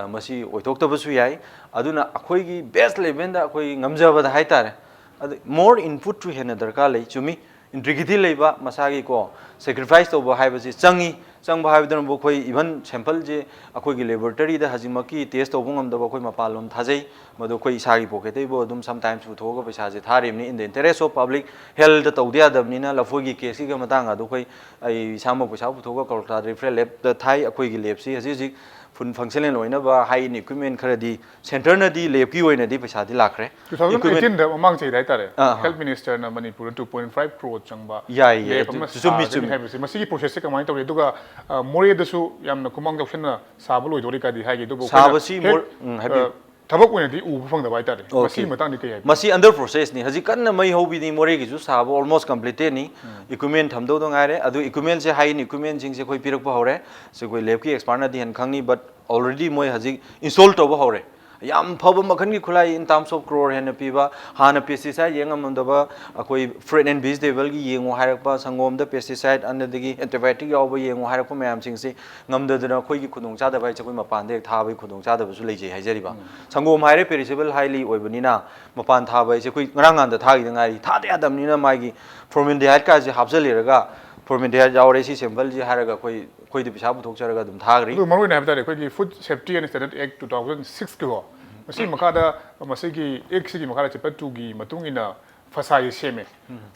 ꯃꯁꯤ ꯑꯣꯏꯊꯣꯛꯇꯕꯁꯨ ꯌꯥꯏ꯫ ꯑꯗꯨꯅ ꯑꯩꯈꯣꯏꯒꯤ ꯕꯦꯁ ꯂꯦꯚꯦꯜꯗ ꯑꯩꯈꯣꯏ ꯉꯝꯖꯕꯗ ꯍꯥꯏꯇꯥꯔꯦ, ꯑꯗ ꯃꯣꯔ ꯏꯟꯄꯨꯠꯁꯨ ꯍꯦꯟꯅ ꯗꯔꯀꯥꯔ ꯂꯩ꯫ ꯆꯨꯝꯃꯤ, ꯏꯟꯇ꯭ꯔꯤꯒ꯭ꯔꯤꯇꯤ ꯂꯩꯕ, ꯃꯁꯥꯒꯤ ꯀꯣ ꯁꯦꯀ꯭ꯔꯤꯐꯥꯏꯁ ꯇꯧꯕ ꯍꯥꯏꯕꯁꯤ ꯆꯪꯉꯤ꯫ ꯆꯪꯕ ꯍꯥꯏꯕꯗꯨꯅꯕꯨ ꯑꯩꯈꯣꯏ ꯏꯚꯟ ꯁꯦꯝꯄꯜꯁꯦ ꯑꯩꯈꯣꯏꯒꯤ ꯂꯦꯕꯣꯔꯦꯇꯔꯤꯗ ꯍꯧꯖꯤꯛꯃꯛꯀꯤ ꯇꯦꯁ ꯇꯧꯕ ꯉꯝꯗꯕ ꯑꯩꯈꯣꯏ ꯃꯄꯥꯟꯂꯣꯝ ꯊꯥꯖꯩ꯫ ꯃꯗꯨ ꯑꯩꯈꯣꯏ ꯏꯁꯥꯒꯤ ꯄꯣꯀꯦꯠꯇꯩꯕꯨ ꯑꯗꯨꯝ ꯁꯝꯇꯥꯏꯝꯁ ꯄꯨꯊꯣꯛꯑꯒ ꯄꯩꯁꯥꯁꯦ ꯊꯥꯔꯤꯕꯅꯤ꯫ In the interest of public health ꯇꯧꯗ ꯌꯥꯗꯕꯅꯤꯅ ꯂꯐꯣꯏꯒꯤ ꯀꯦꯁꯀꯤꯒ ꯃꯇꯥꯡ ꯑꯗꯨ ꯑꯩꯈꯣꯏ, ꯑꯩ ꯏꯁꯥꯃꯛ ꯄꯩꯁꯥ ꯄꯨꯊꯣꯛꯑꯒ ꯀꯣꯜꯀꯇꯥꯗ ꯔꯤꯐꯔꯦꯜ ꯂꯦꯞꯇ ꯊꯥꯏ꯫ ꯑꯩꯈꯣꯏꯒꯤ ꯂꯦꯞꯁꯤ ꯍꯧꯖꯤꯛ ꯍꯧꯖꯤꯛ ꯐꯨꯜ ꯐꯪꯁꯅꯦꯜ ꯑꯣꯏꯅꯕ ꯍꯥꯏ ꯑꯦꯟ ꯏꯀ꯭ꯋꯤꯞꯃꯦꯟ ꯈꯔꯗꯤ ꯁꯦꯟꯇꯔꯅꯗꯤ ꯂꯦꯞꯀꯤ ꯑꯣꯏꯅꯗꯤ ꯄꯩꯁꯥꯗꯤ ꯂꯥꯛꯈ꯭ꯔꯦ꯫ Equipment two thousand eighteen ꯗ ꯃꯃꯥꯡ ꯆꯍꯤꯗ ꯍꯥꯏꯇꯥꯔꯦ, ꯑꯥ, ꯑꯥ꯫ ꯍꯦꯜꯊ ꯃꯤꯅꯤꯁꯇꯔꯅ ꯃꯅꯤꯄꯨꯔꯗ two point five crore ꯆꯪꯕ ꯌꯥꯏꯌꯦ, ꯂꯦꯞ ꯑꯗꯨ ꯑꯃ ꯆꯨꯝꯃꯤ, ꯁꯥꯒꯅꯤ ꯆꯨꯝꯃꯤ꯫ ꯍꯥꯏꯕꯁꯦ, ꯃꯁꯤꯒꯤ ꯄ꯭ꯔꯣꯁꯦꯁꯁꯦ ꯀꯃꯥꯏꯅ ꯇꯧꯔꯤ? ꯑꯗꯨꯒ ꯑ, ꯃꯣꯔꯦꯗꯁꯨ ꯌꯥꯝꯅ ꯈꯨꯃꯥꯡ ꯆꯥꯎꯁꯤꯟꯅ ꯁꯥꯕ ꯂꯣꯏꯗꯣꯔꯦ ꯀꯥꯏꯗꯤ ꯍꯥꯏꯒꯦ, ꯑꯗꯨꯕꯨ ꯑꯩꯈꯣꯏꯅ ꯁꯥꯕꯁꯤ ꯃꯣꯔ-, ꯍꯦꯛ, ꯎꯝ, ꯍꯥꯏꯕꯤꯌꯨ꯫ ꯑ, ꯊꯕꯛ ꯑꯣꯏꯅꯗꯤ ꯎꯕ ꯐꯪꯗꯕ ꯍꯥꯏꯇꯥꯔꯦ꯫ Okay. ꯃꯁꯤꯒꯤ ꯃꯇꯥꯡꯗ ꯀꯩ ꯍꯥꯏꯕꯤꯌꯨ? ꯃꯁꯤ under process ꯅꯤ꯫ ꯍꯧꯖꯤꯛ ꯀꯟꯅ ꯃꯩ ꯍꯧꯕꯤꯅꯤ꯫ ꯃꯣꯔꯦꯒꯤꯁꯨ ꯁꯥꯕ almost completed ꯅꯤ꯫ Equipment ꯊꯝꯗꯧꯗ ꯉꯥꯏꯔꯦ꯫ ꯑꯗꯨ equipment ꯁꯦ, ꯍꯥꯏ ꯑꯦꯟ ꯏꯀ꯭ꯋꯤꯞꯃꯦꯟꯁꯤꯡꯁꯦ ꯑꯩꯈꯣꯏ ꯄꯤꯔꯛꯄ ꯍꯧꯔꯦ꯫ ꯁꯤ ꯑꯩꯈꯣꯏ ꯂꯦꯞꯀꯤ ꯑꯦꯛꯁꯄꯥꯔꯠꯅꯗꯤ ꯍꯦꯟꯅ ꯈꯪꯅꯤ, but already ꯃꯣꯏ ꯍꯧꯖꯤꯛ ꯏꯟꯁꯇꯣꯜ ꯇꯧꯕ ꯍꯧꯔꯦ꯫ ꯌꯥꯝ ꯐꯕ ꯃꯈꯜꯒꯤ ꯈꯨꯠꯂꯥꯏ, in terms of crore ꯍꯦꯟꯅ ꯄꯤꯕ꯫ ꯍꯥꯟꯅ ꯄꯦꯁꯇꯤꯁꯥꯏꯠ ꯌꯦꯡ ꯉꯝꯃꯝꯗꯕ, ꯑꯩꯈꯣꯏ ꯐ꯭ꯔꯨꯠ ꯑꯦꯟ ꯚꯤꯖꯤꯇꯦꯕꯜꯒꯤ ꯌꯦꯡꯉꯨ ꯍꯥꯏꯔꯛꯄ, ꯁꯪꯒꯣꯝꯗ ꯄꯦꯁꯇꯤꯁꯥꯏꯠ ꯑꯗꯒꯤ ꯑꯦꯟꯇꯤꯕꯥꯏꯑꯣꯇꯤꯛ ꯌꯥꯎꯕ ꯌꯦꯡꯉꯨ ꯍꯥꯏꯔꯛꯄ ꯃꯌꯥꯝꯁꯤꯡꯁꯤ ꯉꯝꯗꯗꯅ ꯑꯩꯈꯣꯏꯒꯤ ꯈꯨꯗꯣꯡꯆꯥꯗꯕ ꯍꯥꯏꯁꯦ ꯑꯩꯈꯣꯏ ꯃꯄꯥꯟꯗ ꯍꯦꯛ ꯊꯥꯕꯒꯤ ꯈꯨꯗꯣꯡꯆꯥꯗꯕꯁꯨ ꯂꯩꯖꯩ ꯍꯥꯏꯖꯔꯤꯕ꯫ ꯁꯪꯒꯣꯝ ꯍꯥꯏꯔꯦ, ꯄꯦꯔꯤꯁꯦꯕꯜ ꯍꯥꯏꯂꯤ ꯑꯣꯏꯕꯅꯤꯅ ꯃꯄꯥꯟ ꯊꯥꯕ ꯍꯥꯏꯁꯦ ꯑꯩꯈꯣꯏ ꯉꯔꯥꯡ ꯅꯍꯥꯟꯗ ꯊꯥꯈꯤꯗ ꯉꯥꯏꯔꯤ꯫ ꯊꯥꯗ ꯌꯥꯗꯕꯅꯤꯅ ꯃꯥꯒꯤ ꯐꯣꯔꯃꯦꯜꯗꯤꯍꯥꯏꯠꯀꯥꯁꯦ ꯍꯥꯞꯆꯜꯂꯤꯔꯒ, ꯐꯣꯔꯃꯦꯜꯗꯤꯍꯥꯏꯠ ꯌꯥꯎꯔꯦ ꯁꯤ ꯁꯦꯝꯄꯜꯁꯤ ꯍꯥꯏꯔꯒ ꯑꯩꯈꯣꯏ, ꯑꯩꯈꯣꯏꯗ ꯄꯩꯁꯥ ꯄꯨꯊꯣꯛꯆꯔꯒ ꯑꯗꯨꯝ ꯊꯥꯈ꯭ꯔꯤ꯫ ꯑꯗꯨ ꯃꯔꯨꯑꯣꯏꯅ ꯍꯥꯏꯕ ꯇꯥꯔꯦ, ꯑꯩꯈꯣꯏꯒꯤ Food Safety and Standard Act two thousand six ꯀꯤꯀꯣ, ꯃꯁꯤꯒꯤ ꯃꯈꯥꯗ, ꯃꯁꯤꯒꯤ ꯑꯦꯛꯁꯤꯒꯤ ꯃꯈꯥꯗ, ꯆꯦꯞꯇꯔ ꯇꯨꯒꯤ ꯃꯇꯨꯡ ꯏꯟꯅ ꯐꯁꯥꯏꯁꯦ ꯁꯦꯝꯃꯦ꯫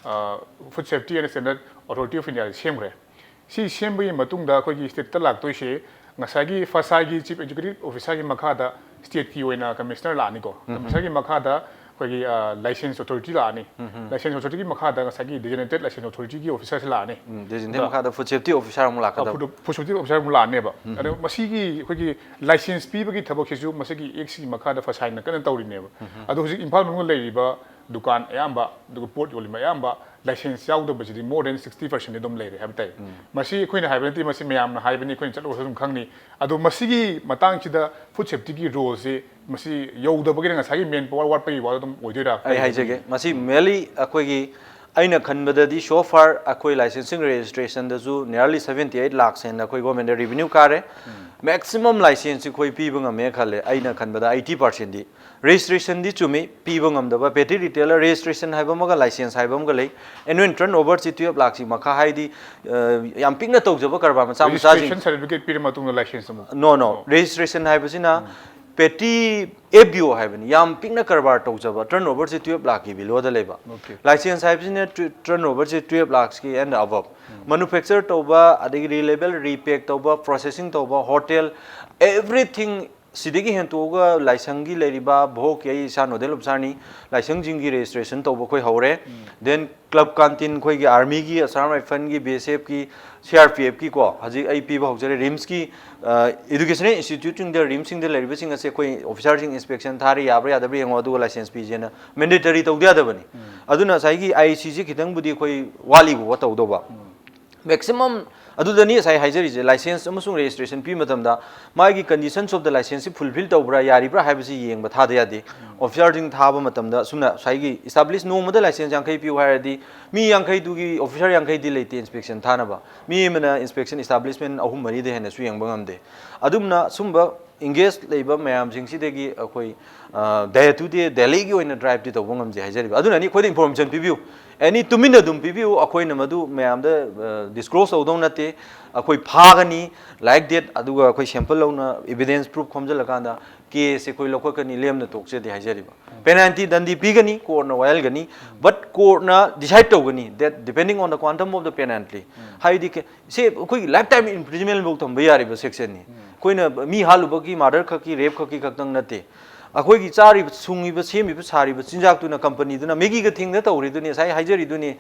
ꯑ, Food Safety and Standard Authority of India ꯁꯦꯝꯈ꯭ꯔꯦ꯫ ꯁꯤ ꯁꯦꯝꯕꯒꯤ ꯃꯇꯨꯡꯗ ꯑꯩꯈꯣꯏꯒꯤ ꯁ꯭ꯇꯦꯠꯇ ꯂꯥꯛꯇꯣꯏꯁꯦ, ꯉꯁꯥꯏꯒꯤ ꯐꯁꯥꯏꯒꯤ ꯆꯤꯐ ꯑꯦꯛꯖꯤꯀ꯭ꯌꯨꯇꯤꯚ ꯑꯣꯐꯤꯁꯥꯔꯒꯤ ꯃꯈꯥꯗ ꯁ꯭ꯇꯦꯠꯀꯤ ꯑꯣꯏꯅ ꯀꯃꯤꯁꯅꯔ ꯂꯥꯛꯑꯅꯤꯀꯣ꯫ ꯀꯃꯤꯁꯅꯔꯒꯤ ꯃꯈꯥꯗ ꯑꯩꯈꯣꯏꯒꯤ, ꯑ, ꯂꯥꯏꯁꯦꯟꯁ ꯑꯣꯊꯣꯔꯤꯇꯤ ꯂꯥꯛꯑꯅꯤ꯫ ꯂꯥꯏꯁꯦꯟꯁ ꯑꯣꯊꯣꯔꯤꯇꯤꯒꯤ ꯃꯈꯥꯗ ꯉꯁꯥꯏꯒꯤ ꯗꯤꯖꯤꯒꯅꯦꯇꯦꯠ ꯂꯥꯏꯁꯦꯟꯁ ꯑꯣꯊꯣꯔꯤꯇꯤꯒꯤ ꯑꯣꯐꯤꯁꯥꯔꯁꯤ ꯂꯥꯛꯑꯅꯤ꯫ ꯎꯝ, ꯗꯤꯖꯤꯒꯅꯦꯇꯦꯠ ꯃꯈꯥꯗ ꯐꯨꯗ ꯁꯦꯐꯇꯤ ꯑꯣꯐꯤꯁꯥꯔ ꯑꯃꯨꯛ ꯂꯥꯛꯀꯗꯕ꯫ ꯐꯨꯗ, ꯐꯨꯗ ꯁꯦꯐꯇꯤ ꯑꯣꯐꯤꯁꯥꯔ ꯑꯃꯨꯛ ꯂꯥꯛꯑꯅꯦꯕ꯫ ꯑꯗꯣ ꯃꯁꯤꯒꯤ ꯑꯩꯈꯣꯏꯒꯤ ꯂꯥꯏꯁꯦꯟꯁ ꯄꯤꯕꯒꯤ ꯊꯕꯛꯁꯤꯁꯨ ꯃꯁꯤꯒꯤ ꯑꯦꯛꯁꯤꯒꯤ ꯃꯈꯥꯗ ꯐꯁꯥꯏꯅ ꯀꯟꯅ ꯇꯧꯔꯤꯅꯦꯕ꯫ ꯑꯗꯣ ꯍꯧꯖꯤꯛ ꯏꯝꯐꯥꯜ ꯃꯅꯨꯡꯗ ꯂꯩꯔꯤꯕ ꯗꯨꯀꯥꯟ ꯑꯌꯥꯝꯕ, ꯑꯗꯨꯒ ꯄꯣꯠ ꯌꯣꯜꯂꯤꯕ ꯑꯌꯥꯝꯕ licence ꯌꯥꯎꯗꯕꯁꯤꯗꯤ more than sixty percent ꯑꯗꯨꯝ ꯂꯩꯔꯦ ꯍꯥꯏꯕ ꯇꯥꯏ꯫ ꯃꯁꯤ ꯑꯩꯈꯣꯏꯅ ꯍꯥꯏꯕ ꯅꯠꯇꯦ, ꯃꯁꯤ ꯃꯌꯥꯝꯅ ꯍꯥꯏꯕꯅꯤ, ꯑꯩꯈꯣꯏꯅ ꯆꯠꯂꯨꯔꯁꯨ ꯑꯗꯨꯝ ꯈꯪꯅꯤ꯫ ꯑꯗꯣ ꯃꯁꯤꯒꯤ ꯃꯇꯥꯡꯁꯤꯗ ꯐꯨꯗ ꯁꯦꯐꯇꯤꯒꯤ ꯔꯣꯜꯁꯤ ꯃꯁꯤ ꯌꯧꯗꯕꯒꯤꯅ ꯉꯁꯥꯏꯒꯤ ꯃꯦꯟ ꯄꯥꯋꯔ ꯋꯥꯠꯄꯒꯤ ꯋꯥꯗꯣ ꯑꯗꯨꯝ ꯑꯣꯏꯗꯣꯏꯔꯥ? ꯑꯩ ꯍꯥꯏꯖꯒꯦ, ꯃꯁꯤ merely ꯑꯩꯈꯣꯏꯒꯤ ꯑꯩꯅ ꯈꯟꯕꯗꯗꯤ so far ꯑꯩꯈꯣꯏ licensing registrationꯗꯁꯨ nearly seventy eight lakhs ꯍꯦꯟꯅ ꯑꯩꯈꯣꯏ governmentꯗ revenue ꯀꯥꯔꯦ꯫ Maximum license ꯑꯩꯈꯣꯏ ꯄꯤꯕ ꯉꯝꯃꯦ ꯈꯜꯂꯦ, ꯑꯩꯅ ꯈꯟꯕꯗ eighty percentꯗꯤ꯫ Registrationꯗꯤ ꯆꯨꯝꯃꯤ, ꯄꯤꯕ ꯉꯝꯗꯕ꯫ Petty retailer registration ꯍꯥꯏꯕ ꯑꯃꯒ license ꯍꯥꯏꯕ ꯑꯃꯒ ꯂꯩ꯫ Annual turnoverꯁꯤ twelve lakhꯁꯤ ꯃꯈꯥ ꯍꯥꯏꯗꯤ, ꯑ, ꯌꯥꯝ ꯄꯤꯛꯅ ꯇꯧꯖꯕ ꯀꯔꯕꯥꯔ ꯃꯆꯥ ꯃꯆꯥꯁꯤꯡ꯫ Registration certificate ꯄꯤꯔ ꯃꯇꯨꯡꯗ license ꯑꯃꯨꯛ꯫ No, no, registration ꯍꯥꯏꯕꯁꯤꯅ petty F B O ꯍꯥꯏꯕꯅꯤ, ꯌꯥꯝ ꯄꯤꯛꯅ ꯀꯔꯕꯥꯔ ꯇꯧꯖꯕ, turnoverꯁꯤ twelve lakhꯀꯤ below ꯗ ꯂꯩꯕ꯫ Okay. License ꯍꯥꯏꯕꯁꯤꯅ turnoverꯁꯤ twelve lakhsꯀꯤ and above꯫ Manufacture ꯇꯧꯕ, ꯑꯗꯒꯤ relabel, repack ꯇꯧꯕ, processing ꯇꯧꯕ, hotel, everything꯫ ꯁꯤꯗꯒꯤ ꯍꯦꯟꯇꯣꯛꯑꯒ ꯂꯥꯏꯁꯪꯒꯤ ꯂꯩꯔꯤꯕ ꯚꯣꯛꯀꯤ, ꯑꯩ ꯏꯁꯥ nodal officerꯅꯤ, ꯂꯥꯏꯁꯪꯁꯤꯡꯒꯤ registration ꯇꯧꯕ ꯑꯩꯈꯣꯏ ꯍꯧꯔꯦ꯫ Then club canteen ꯑꯩꯈꯣꯏꯒꯤ armyꯒꯤ, Assam Rifleꯀꯤ, B S Fꯀꯤ, C R P Fꯀꯤ ꯀꯣ, ꯍꯧꯖꯤꯛ ꯑꯩ ꯄꯤꯕ ꯍꯧꯖꯔꯦ꯫ RIMSꯀꯤ educational instituteꯁꯤꯡꯗ, RIMSꯁꯤꯡꯗ ꯂꯩꯔꯤꯕꯁꯤꯡ ꯑꯁꯦ ꯑꯩꯈꯣꯏ officerꯁꯤꯡ inspection ꯊꯥꯔꯤ, ꯌꯥꯕ꯭ꯔꯥ ꯌꯥꯗꯕ꯭ꯔꯥ ꯌꯦꯡꯉꯣ, ꯑꯗꯨꯒ license ꯄꯤꯁꯦꯅ mandatory ꯇꯧꯗ ꯌꯥꯗꯕꯅꯤ꯫ ꯑꯗꯨꯅ ꯉꯁꯥꯏꯒꯤ I C ꯁꯤ ꯈꯤꯇꯪꯕꯨꯗꯤ ꯑꯩꯈꯣꯏ ꯋꯥꯠꯂꯤꯕꯀꯣ ꯇꯧꯗꯧꯕ꯫ Maximum ꯑꯗꯨꯗꯅꯤ ꯉꯁꯥꯏ ꯍꯥꯏꯖꯔꯤꯁꯦ, license ꯑꯃꯁꯨꯡ registration ꯄꯤꯕ ꯃꯇꯝꯗ ꯃꯥꯒꯤ conditions of the licenseꯁꯤ fulfil ꯇꯧꯕ꯭ꯔꯥ, ꯌꯥꯔꯤꯕ꯭ꯔꯥ ꯍꯥꯏꯕꯁꯤ ꯌꯦꯡꯕ ꯊꯥꯗ ꯌꯥꯗꯦ꯫ Officerꯁꯤꯡ ꯊꯥꯕ ꯃꯇꯝꯗ ꯑꯁꯨꯝꯅ ꯉꯁꯥꯏꯒꯤ establish ꯅꯣꯡꯃꯗ license ꯌꯥꯡꯈꯩ ꯄꯤꯌꯨ ꯍꯥꯏꯔꯗꯤ ꯃꯤ ꯌꯥꯡꯈꯩꯗꯨꯒꯤ officer ꯌꯥꯡꯈꯩꯗꯤ ꯂꯩꯇꯦ inspection ꯊꯥꯅꯕ꯫ ꯃꯤ ꯑꯃꯅ inspection establishment ꯑꯍꯨꯝ ꯃꯔꯤꯗ ꯍꯦꯟꯅꯁꯨ ꯌꯦꯡꯕ ꯉꯝꯗꯦ꯫ ꯑꯗꯨꯝꯅ ꯁꯨꯝꯕ engage ꯂꯩꯕ ꯃꯌꯥꯝꯁꯤꯡꯁꯤꯗꯒꯤ ꯑꯩꯈꯣꯏ, ꯑ, day to day, dailyꯒꯤ ꯑꯣꯏꯅ driveꯇꯤ ꯇꯧꯕ ꯉꯝꯖꯩ ꯍꯥꯏꯖꯔꯤꯕ꯫ ꯑꯗꯨꯅꯅꯤ ꯑꯩꯈꯣꯏꯗ information ꯄꯤꯕꯤꯌꯨ꯫ Any ꯇꯨꯃꯤꯟꯅ ꯑꯗꯨꯝ ꯄꯤꯕꯤꯌꯨ, ꯑꯩꯈꯣꯏꯅ ꯃꯗꯨ ꯃꯌꯥꯝꯗ, ꯑ, disclose ꯇꯧꯗꯧ ꯅꯠꯇꯦ꯫ ꯑꯩꯈꯣꯏ ꯐꯥꯒꯅꯤ, like that, ꯑꯗꯨꯒ ꯑꯩꯈꯣꯏ sample ꯂꯧꯅ evidence proof ꯈꯣꯝꯖꯤꯜꯂꯀꯥꯟꯗ caseꯁꯦ ꯑꯩꯈꯣꯏ ꯂꯧꯈꯠꯀꯅꯤ, ꯂꯦꯝꯅ ꯇꯣꯛꯆꯗꯦ ꯍꯥꯏꯖꯔꯤꯕ꯫ Penalty ꯗꯟꯗꯤ ꯄꯤꯒꯅꯤ, courtꯅ ꯋꯥꯌꯦꯜꯒꯅꯤ, but courtꯅ decide ꯇꯧꯒꯅꯤ, that depending on the quantum of the penalty꯫ ꯍꯥꯏꯗꯤ ꯀꯦ-, ꯁꯦ ꯑꯩꯈꯣꯏꯒꯤ lifetime imprisonment ꯐꯥꯎ ꯊꯝꯕ ꯌꯥꯔꯤꯕ sectionꯅꯤ꯫ ꯑꯩꯈꯣꯏꯅ ꯃꯤ ꯍꯥꯠꯂꯨꯕꯒꯤ, murder ꯈꯛꯀꯤ, rape ꯈꯛꯀꯤ ꯈꯛꯇꯪ ꯅꯠꯇꯦ꯫ ꯑꯩꯈꯣꯏꯒꯤ ꯆꯥꯔꯤꯕ, ꯁꯨꯡꯉꯤꯕ, ꯁꯦꯝꯃꯤꯕ, ꯁꯥꯔꯤꯕ ꯆꯤꯟꯖꯥꯛꯇꯨꯅ companyꯗꯨꯅ Maggiꯒ ꯊꯤꯡꯅ ꯇꯧꯔꯤꯗꯨꯅꯤ, ꯉꯁꯥꯏ ꯍꯥꯏꯖꯔꯤꯗꯨꯅꯤ꯫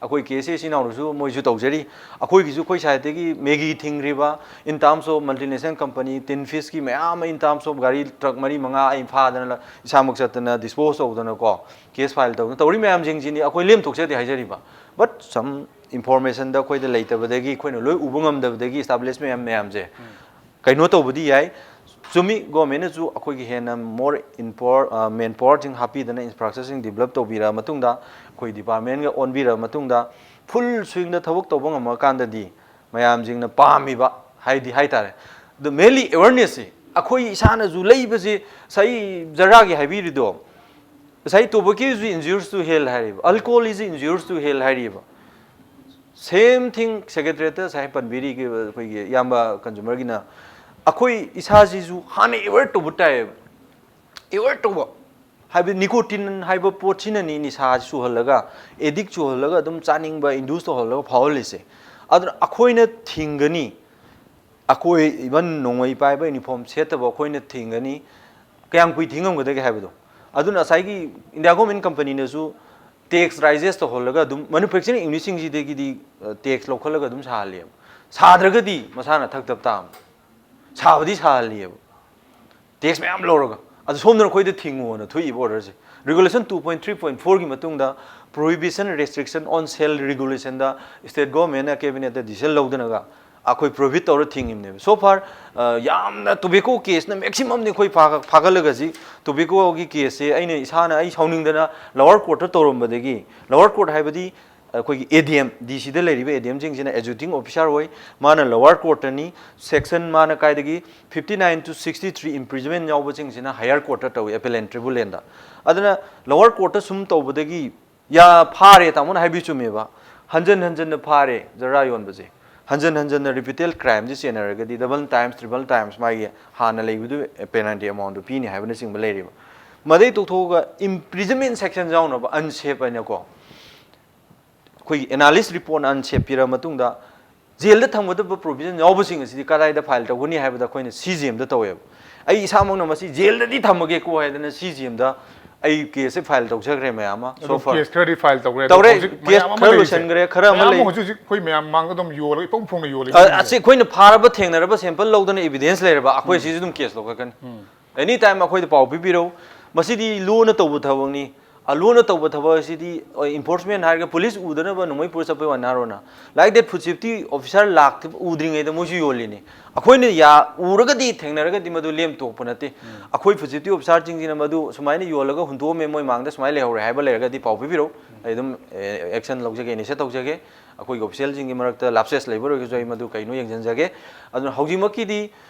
ꯑꯩꯈꯣꯏ K S A ꯏꯆꯤꯟ ꯏꯅꯥꯎꯅꯁꯨ ꯃꯣꯏꯁꯨ ꯇꯧꯖꯔꯤ꯫ ꯑꯩꯈꯣꯏꯒꯤꯁꯨ ꯑꯩꯈꯣꯏ sideꯇꯒꯤ Maggi ꯊꯤꯡꯈ꯭ꯔꯤꯕ, in terms of multinational company, Tin Fishꯀꯤ ꯃꯌꯥꯝ ꯑꯃ, in terms of ꯒꯥꯔꯤ truck ꯃꯔꯤ ꯃꯉꯥ ꯑꯩ ꯐꯥꯗꯅ, ꯏꯁꯥꯃꯛ ꯆꯠꯇꯅ dispose ꯇꯧꯗꯅꯀꯣ, case file ꯇꯧꯗꯅ ꯇꯧꯔꯤ ꯃꯌꯥꯝꯁꯤꯡꯁꯤꯅꯤ ꯑꯩꯈꯣꯏ ꯂꯦꯝꯊꯣꯛꯆꯗꯦ ꯍꯥꯏꯖꯔꯤꯕ꯫ But some informationꯗ ꯑꯩꯈꯣꯏꯗ ꯂꯩꯇꯕꯗꯒꯤ, ꯑꯩꯈꯣꯏꯅ ꯂꯣꯏ ꯎꯕ ꯉꯝꯗꯕꯗꯒꯤ establish ꯃꯌꯥꯝ ꯃꯌꯥꯝꯁꯦ ꯀꯩꯅꯣ ꯇꯧꯕꯗꯤ ꯌꯥꯏ꯫ ꯆꯨꯝꯃꯤ, ꯒꯣꯔꯃꯦꯟꯅꯁꯨ ꯑꯩꯈꯣꯏꯒꯤ ꯍꯦꯟꯅ more in power, ꯃꯦꯟ ꯄꯥꯋꯔꯁꯤꯡ ꯍꯥꯞꯄꯤꯗꯅ, ꯏꯟꯐ꯭ꯔꯥꯁ꯭ꯇ꯭ꯔꯛꯆꯔꯁꯤꯡ ꯗꯤꯕꯂꯞ ꯇꯧꯕꯤꯔ ꯃꯇꯨꯡꯗ, ꯑꯩꯈꯣꯏ ꯗꯤꯄꯥꯔꯠꯃꯦꯟꯒ ꯑꯣꯟꯕꯤꯔ ꯃꯇꯨꯡꯗ, ꯐꯨꯜ ꯁ꯭ꯋꯤꯡꯗ ꯊꯕꯛ ꯇꯧꯕ ꯉꯝꯃꯀꯥꯟꯗꯗꯤ ꯃꯌꯥꯝꯁꯤꯡꯅ ꯄꯥꯝꯃꯤꯕ ꯍꯥꯏꯗꯤ ꯍꯥꯏꯇꯥꯔꯦ꯫ ꯑꯗꯣ ꯃꯦꯟꯂꯤ ꯑꯦꯋꯦꯔꯅꯦꯁꯁꯤ ꯑꯩꯈꯣꯏ ꯏꯁꯥꯅꯁꯨ ꯂꯩꯕꯁꯤ, ꯉꯁꯥꯏ ꯖꯔꯥꯒꯤ ꯍꯥꯏꯕꯤꯔꯤꯗꯣ, ꯉꯁꯥꯏ tobacco is injurious to health ꯍꯥꯏꯔꯤꯕ, alcohol is injurious to health ꯍꯥꯏꯔꯤꯕ, ꯁꯦꯝ ꯊꯤꯡ ꯁꯦꯀ꯭ꯔꯦꯇꯔꯤꯌꯦꯠꯇ ꯉꯁꯥꯏ ꯄꯟꯕꯤꯔꯤꯕ ꯑꯩꯈꯣꯏꯒꯤ ꯏꯌꯥꯝꯕ ꯀꯟꯖꯨꯃꯔꯒꯤꯅ, ꯑꯩꯈꯣꯏ ꯏꯁꯥꯁꯤꯁꯨ ꯍꯥꯟꯅ ꯑꯦꯋꯦꯌꯔ ꯇꯧꯕ ꯇꯥꯏꯌꯦꯕ꯫ ꯑꯦꯋꯦꯌꯔ ꯇꯧꯕ ꯍꯥꯏꯕꯗꯤ ꯅꯤꯀꯣꯇꯤꯟ ꯍꯥꯏꯕ ꯄꯣꯠꯁꯤꯅꯅꯤ ꯅꯤꯁꯥ ꯆꯨꯍꯜꯂꯒ, ꯑꯦꯗꯤꯛ ꯆꯨꯍꯜꯂꯒ, ꯑꯗꯨꯝ ꯆꯥꯅꯤꯡꯕ ꯏꯟꯗ꯭ꯌꯨꯁ ꯇꯧꯍꯜꯂꯒ ꯐꯥꯎꯍꯜꯂꯤꯁꯦ꯫ ꯑꯗꯨꯅ ꯑꯩꯈꯣꯏꯅ ꯊꯤꯡꯒꯅꯤ, ꯑꯩꯈꯣꯏ ꯏꯚꯟ ꯅꯣꯡꯃꯩ ꯄꯥꯏꯕ ꯌꯨꯅꯤꯐꯣꯔꯝ ꯁꯦꯠꯇꯕ ꯑꯩꯈꯣꯏꯅ ꯊꯤꯡꯒꯅꯤ꯫ ꯀꯌꯥꯝ ꯀꯨꯏ ꯊꯤꯡꯉꯝꯒꯗꯒꯦ ꯍꯥꯏꯕꯗꯣ꯫ ꯑꯗꯨꯅ ꯉꯁꯥꯏꯒꯤ ꯏꯟꯗꯤꯌꯥ ꯒꯣꯔꯃꯦꯟ ꯀꯝꯄꯅꯤꯅꯁꯨ ꯇꯦꯛꯁ ꯔꯥꯏꯖꯦꯁ ꯇꯧꯍꯜꯂꯒ ꯑꯗꯨꯝ ꯃꯦꯅꯨꯐꯦꯛꯆꯔꯤꯡ ꯌꯨꯅꯤꯠꯁꯤꯡꯁꯤꯗꯒꯤꯗꯤ ꯇꯦꯛꯁ ꯂꯧꯈꯠꯂꯒ ꯑꯗꯨꯝ ꯁꯥꯍꯜꯂꯦꯕ꯫ ꯁꯥꯗ꯭ꯔꯒꯗꯤ ꯃꯁꯥꯅ ꯊꯛꯇꯕ ꯇꯥꯕꯅꯤ꯫ ꯁꯥꯕꯗꯤ ꯁꯥꯍꯜꯂꯤꯑꯕ, ꯇꯦꯛꯁ ꯃꯌꯥꯝ ꯂꯧꯔꯒ꯫ ꯑꯗꯨ ꯁꯣꯝꯗꯅ ꯑꯩꯈꯣꯏꯗ ꯊꯤꯡꯉꯣꯅ ꯊꯣꯛꯏꯕ ꯑꯣꯔꯗꯔꯁꯦ꯫ Regulation two point three point fourꯒꯤ ꯃꯇꯨꯡꯗ ꯄ꯭ꯔꯣꯍꯤꯕꯤꯁꯟ ꯔꯦꯁꯇ꯭ꯔꯤꯛꯁꯟ ꯑꯣꯟ ꯁꯦꯜ ꯔꯤꯒꯨꯂꯦꯁꯟꯗ ꯁ꯭ꯇꯦꯠ ꯒꯣꯔꯃꯦꯟꯅ ꯀꯦꯕꯤꯅꯦꯠꯇ ꯗꯤꯁꯤꯖꯟ ꯂꯧꯗꯅꯒ ꯑꯩꯈꯣꯏ ꯄ꯭ꯔꯣꯍꯤꯕꯤꯠ ꯇꯧꯔ ꯊꯤꯡꯉꯤꯕꯅꯦꯕ꯫ So far, ꯑ, ꯌꯥꯝꯅ ꯇꯣꯕꯦꯀꯣ ꯀꯦꯁꯅ ꯃꯦꯛꯁꯤꯃꯝꯅꯤ ꯑꯩꯈꯣꯏ ꯐꯥꯒ-, ꯐꯥꯒꯠꯂꯒꯁꯤ꯫ ꯇꯣꯕꯦꯀꯣꯒꯤ ꯀꯦꯁꯁꯦ ꯑꯩꯅ ꯏꯁꯥꯅ, ꯑꯩ ꯁꯥꯎꯅꯤꯡꯗꯅ ꯂꯋꯔ ꯀꯣꯔꯠꯇ ꯇꯧꯔꯝꯕꯗꯒꯤ, ꯂꯋꯔ ꯀꯣꯔꯠ ꯍꯥꯏꯕꯗꯤ ꯑꯩꯈꯣꯏꯒꯤ ꯑꯦ ꯗꯤ ꯑꯦꯝ, ꯗꯤ ꯁꯤꯗ ꯂꯩꯔꯤꯕ ꯑꯦ ꯗꯤ ꯑꯦꯝꯁꯤꯡꯁꯤꯅ ꯑꯦꯖꯨꯗꯤꯡ ꯑꯣꯐꯤꯁꯥꯔ ꯑꯣꯏ, ꯃꯥꯅ ꯂꯋꯔ ꯀꯣꯔꯠꯇꯅꯤ, ꯁꯦꯛꯁꯟ ꯃꯥꯅ ꯀꯥꯏꯗꯒꯤ fifty nine to sixty three imprisonment ꯌꯥꯎꯕꯁꯤꯡꯁꯤꯅ ꯍꯥꯌꯔ ꯀꯣꯔꯠꯇ ꯇꯧꯏ, ꯑꯦꯄꯦꯂꯦꯟ ꯇ꯭ꯔꯤꯕꯨꯅꯦꯜꯗ꯫ ꯑꯗꯨꯅ ꯂꯋꯔ ꯀꯣꯔꯠꯇ ꯁꯨꯝ ꯇꯧꯕꯗꯒꯤ ꯌꯥ-, ꯐꯥꯔꯦ, ꯇꯥꯃꯣꯅ ꯍꯥꯏꯕꯤ ꯆꯨꯝꯃꯦꯕ, ꯍꯟꯖꯟ ꯍꯟꯖꯟꯅ ꯐꯥꯔꯦ ꯖꯔꯗꯥ ꯌꯣꯟꯕꯁꯦ, ꯍꯟꯖꯟ ꯍꯟꯖꯟꯅ ꯔꯤꯄꯤꯇꯦꯠ ꯀ꯭ꯔꯥꯏꯝꯁꯦ ꯆꯦꯟꯅꯔꯒꯗꯤ double times, triple times ꯃꯥꯒꯤ ꯍꯥꯟꯅ ꯂꯩꯕꯗꯨ ꯄꯦꯅꯥꯜꯇꯤ ꯑꯦꯃꯥꯎꯟꯗꯨ ꯄꯤꯅꯤ ꯍꯥꯏꯕꯅꯆꯤꯡꯕ ꯂꯩꯔꯤꯕ꯫ ꯃꯗꯩ ꯇꯣꯛꯊꯣꯛꯑꯒ imprisonment section ꯌꯥꯎꯅꯕ ꯑꯟꯁꯦꯞ ꯍꯥꯏꯅꯀꯣ, ꯑꯩꯈꯣꯏꯒꯤ ꯑꯦꯅꯥꯂꯤꯁ ꯔꯤꯄꯣꯔꯠꯅ ꯑꯟꯁꯦꯞ ꯄꯤꯔꯕ ꯃꯇꯨꯡꯗ ꯖꯦꯜꯗ ꯊꯝꯒꯗꯕ ꯄ꯭ꯔꯣꯚꯤꯖꯟ ꯌꯥꯎꯕꯁꯤꯡ ꯑꯁꯤꯗꯤ ꯀꯗꯥꯏꯗ ꯐꯥꯏꯜ ꯇꯧꯒꯅꯤ ꯍꯥꯏꯕꯗ ꯑꯩꯈꯣꯏꯅ ꯁꯤ ꯖꯤ ꯑꯦꯝꯗ ꯇꯧꯋꯦꯕ꯫ ꯑꯩ ꯏꯁꯥꯃꯛꯅ ꯃꯁꯤ ꯖꯦꯜꯗꯗꯤ ꯊꯝꯃꯒꯦꯀꯣ ꯍꯥꯏꯗꯅ ꯁꯤ ꯖꯤ ꯑꯦꯝꯗ ꯑꯩ ꯀꯦꯁꯁꯦ ꯐꯥꯏꯜ ꯇꯧꯖꯈ꯭ꯔꯦ ꯃꯌꯥꯝ ꯑꯃ꯫ So ꯑꯗꯨ far ꯀꯦꯁ ꯈꯔꯗꯤ ꯐꯥꯏꯜ ꯇꯧꯈ꯭ꯔꯦ, ꯑꯗꯣ ꯇꯧꯔꯦ, ꯍꯧꯖꯤꯛ ꯀꯦꯁ ꯃꯌꯥꯝ ꯑꯃ ꯈꯔ ꯂꯩꯔꯤꯁꯦ꯫ ꯂꯣꯏꯁꯟꯈ꯭ꯔꯦ, ꯈꯔ ꯑꯃ ꯃꯌꯥꯝ ꯑꯃ ꯂꯩ꯫ ꯍꯧꯖꯤꯛ ꯍꯧꯖꯤꯛ ꯑꯩꯈꯣꯏ ꯃꯌꯥꯝ ꯃꯥꯡꯗ ꯑꯗꯨꯝ ꯌꯣꯜꯂꯒ ꯏꯐꯣꯡ ꯐꯣꯡꯅ ꯌꯣꯜꯂꯤ ꯑ, ꯃꯌꯥꯝꯁꯦ꯫ ꯑꯁꯤ ꯑꯩꯈꯣꯏꯅ ꯐꯥꯔꯕ ꯊꯦꯡꯅꯔꯕ ꯁꯦꯝꯄꯜ ꯂꯧꯗꯅ ꯏꯕꯤꯗꯦꯟꯁ ꯂꯩꯔꯕ ꯑꯩꯈꯣꯏ ꯎꯝ꯫ ꯁꯤꯁꯨ ꯑꯗꯨꯝ ꯀꯦꯁ ꯂꯧꯈꯠꯀꯅꯤ꯫ ꯎꯝ꯫ Any time ꯑꯩꯈꯣꯏꯗ ꯄꯥꯎ ꯄꯤꯕꯤꯔꯛꯎ꯫ ꯃꯁꯤꯗꯤ ꯂꯨꯅ ꯇꯧꯕ ꯊꯕꯛꯅꯤ꯫ ꯑꯂꯨꯅ ꯇꯧꯕ ꯊꯕꯛ ꯑꯁꯤꯗꯤ, ꯍꯣꯏ, enforcement ꯍꯥꯏꯔꯒ ꯄꯨꯂꯤꯁ ꯎꯗꯅꯕ ꯅꯣꯡꯃꯩ ꯄꯨꯔ ꯆꯠꯄꯩ ꯋꯥꯅꯤ ꯍꯥꯏꯔꯣꯅ, like that food safety officer ꯂꯥꯛꯇ ꯎꯗ꯭ꯔꯤꯉꯩꯗ ꯃꯣꯏꯁꯨ ꯌꯣꯜꯂꯤꯅꯤ꯫ ꯑꯩꯈꯣꯏꯅ ꯌꯥ ꯎꯔꯒꯗꯤ, ꯊꯦꯡꯅꯔꯒꯗꯤ ꯃꯗꯨ ꯂꯦꯝ ꯇꯣꯛꯄ ꯅꯠꯇꯦ꯫ ꯑꯩꯈꯣꯏ ꯐꯨꯗ ꯁꯦꯐꯇꯤ ꯑꯣꯐꯤꯁꯥꯔꯁꯤꯡꯁꯤꯅ ꯃꯗꯨ ꯁꯨꯃꯥꯏꯅ ꯌꯣꯜꯂꯒ ꯍꯨꯟꯗꯣꯛꯑꯝꯃꯦ, ꯃꯣꯏ ꯃꯥꯡꯗ ꯁꯨꯃꯥꯏꯅ ꯂꯩꯍꯧꯔꯦ ꯍꯥꯏꯕ ꯂꯩꯔꯒꯗꯤ ꯄꯥꯎ ꯄꯤꯕꯤꯔꯛꯎ, ꯑꯩ ꯑꯗꯨꯝ ꯑꯦꯛꯁꯟ ꯂꯧꯖꯒꯦ, ꯏꯅꯤꯁꯤꯌꯦꯠ ꯇꯧꯖꯒꯦ꯫ ꯑꯩꯈꯣꯏꯒꯤ ꯑꯣꯐꯤꯁꯤꯌꯦꯜꯁꯤꯡꯒꯤ ꯃꯔꯛꯇ ꯂꯥꯞꯁꯦꯁ ꯂꯩꯕ ꯑꯣꯏꯔꯒꯁꯨ ꯑꯩ ꯃꯗꯨ ꯀꯩꯅꯣ ꯌꯦꯡꯁꯤꯟꯖꯒꯦ꯫ ꯑꯗꯨꯅ ꯍꯧꯖꯤꯛꯃꯛꯀꯤꯗꯤ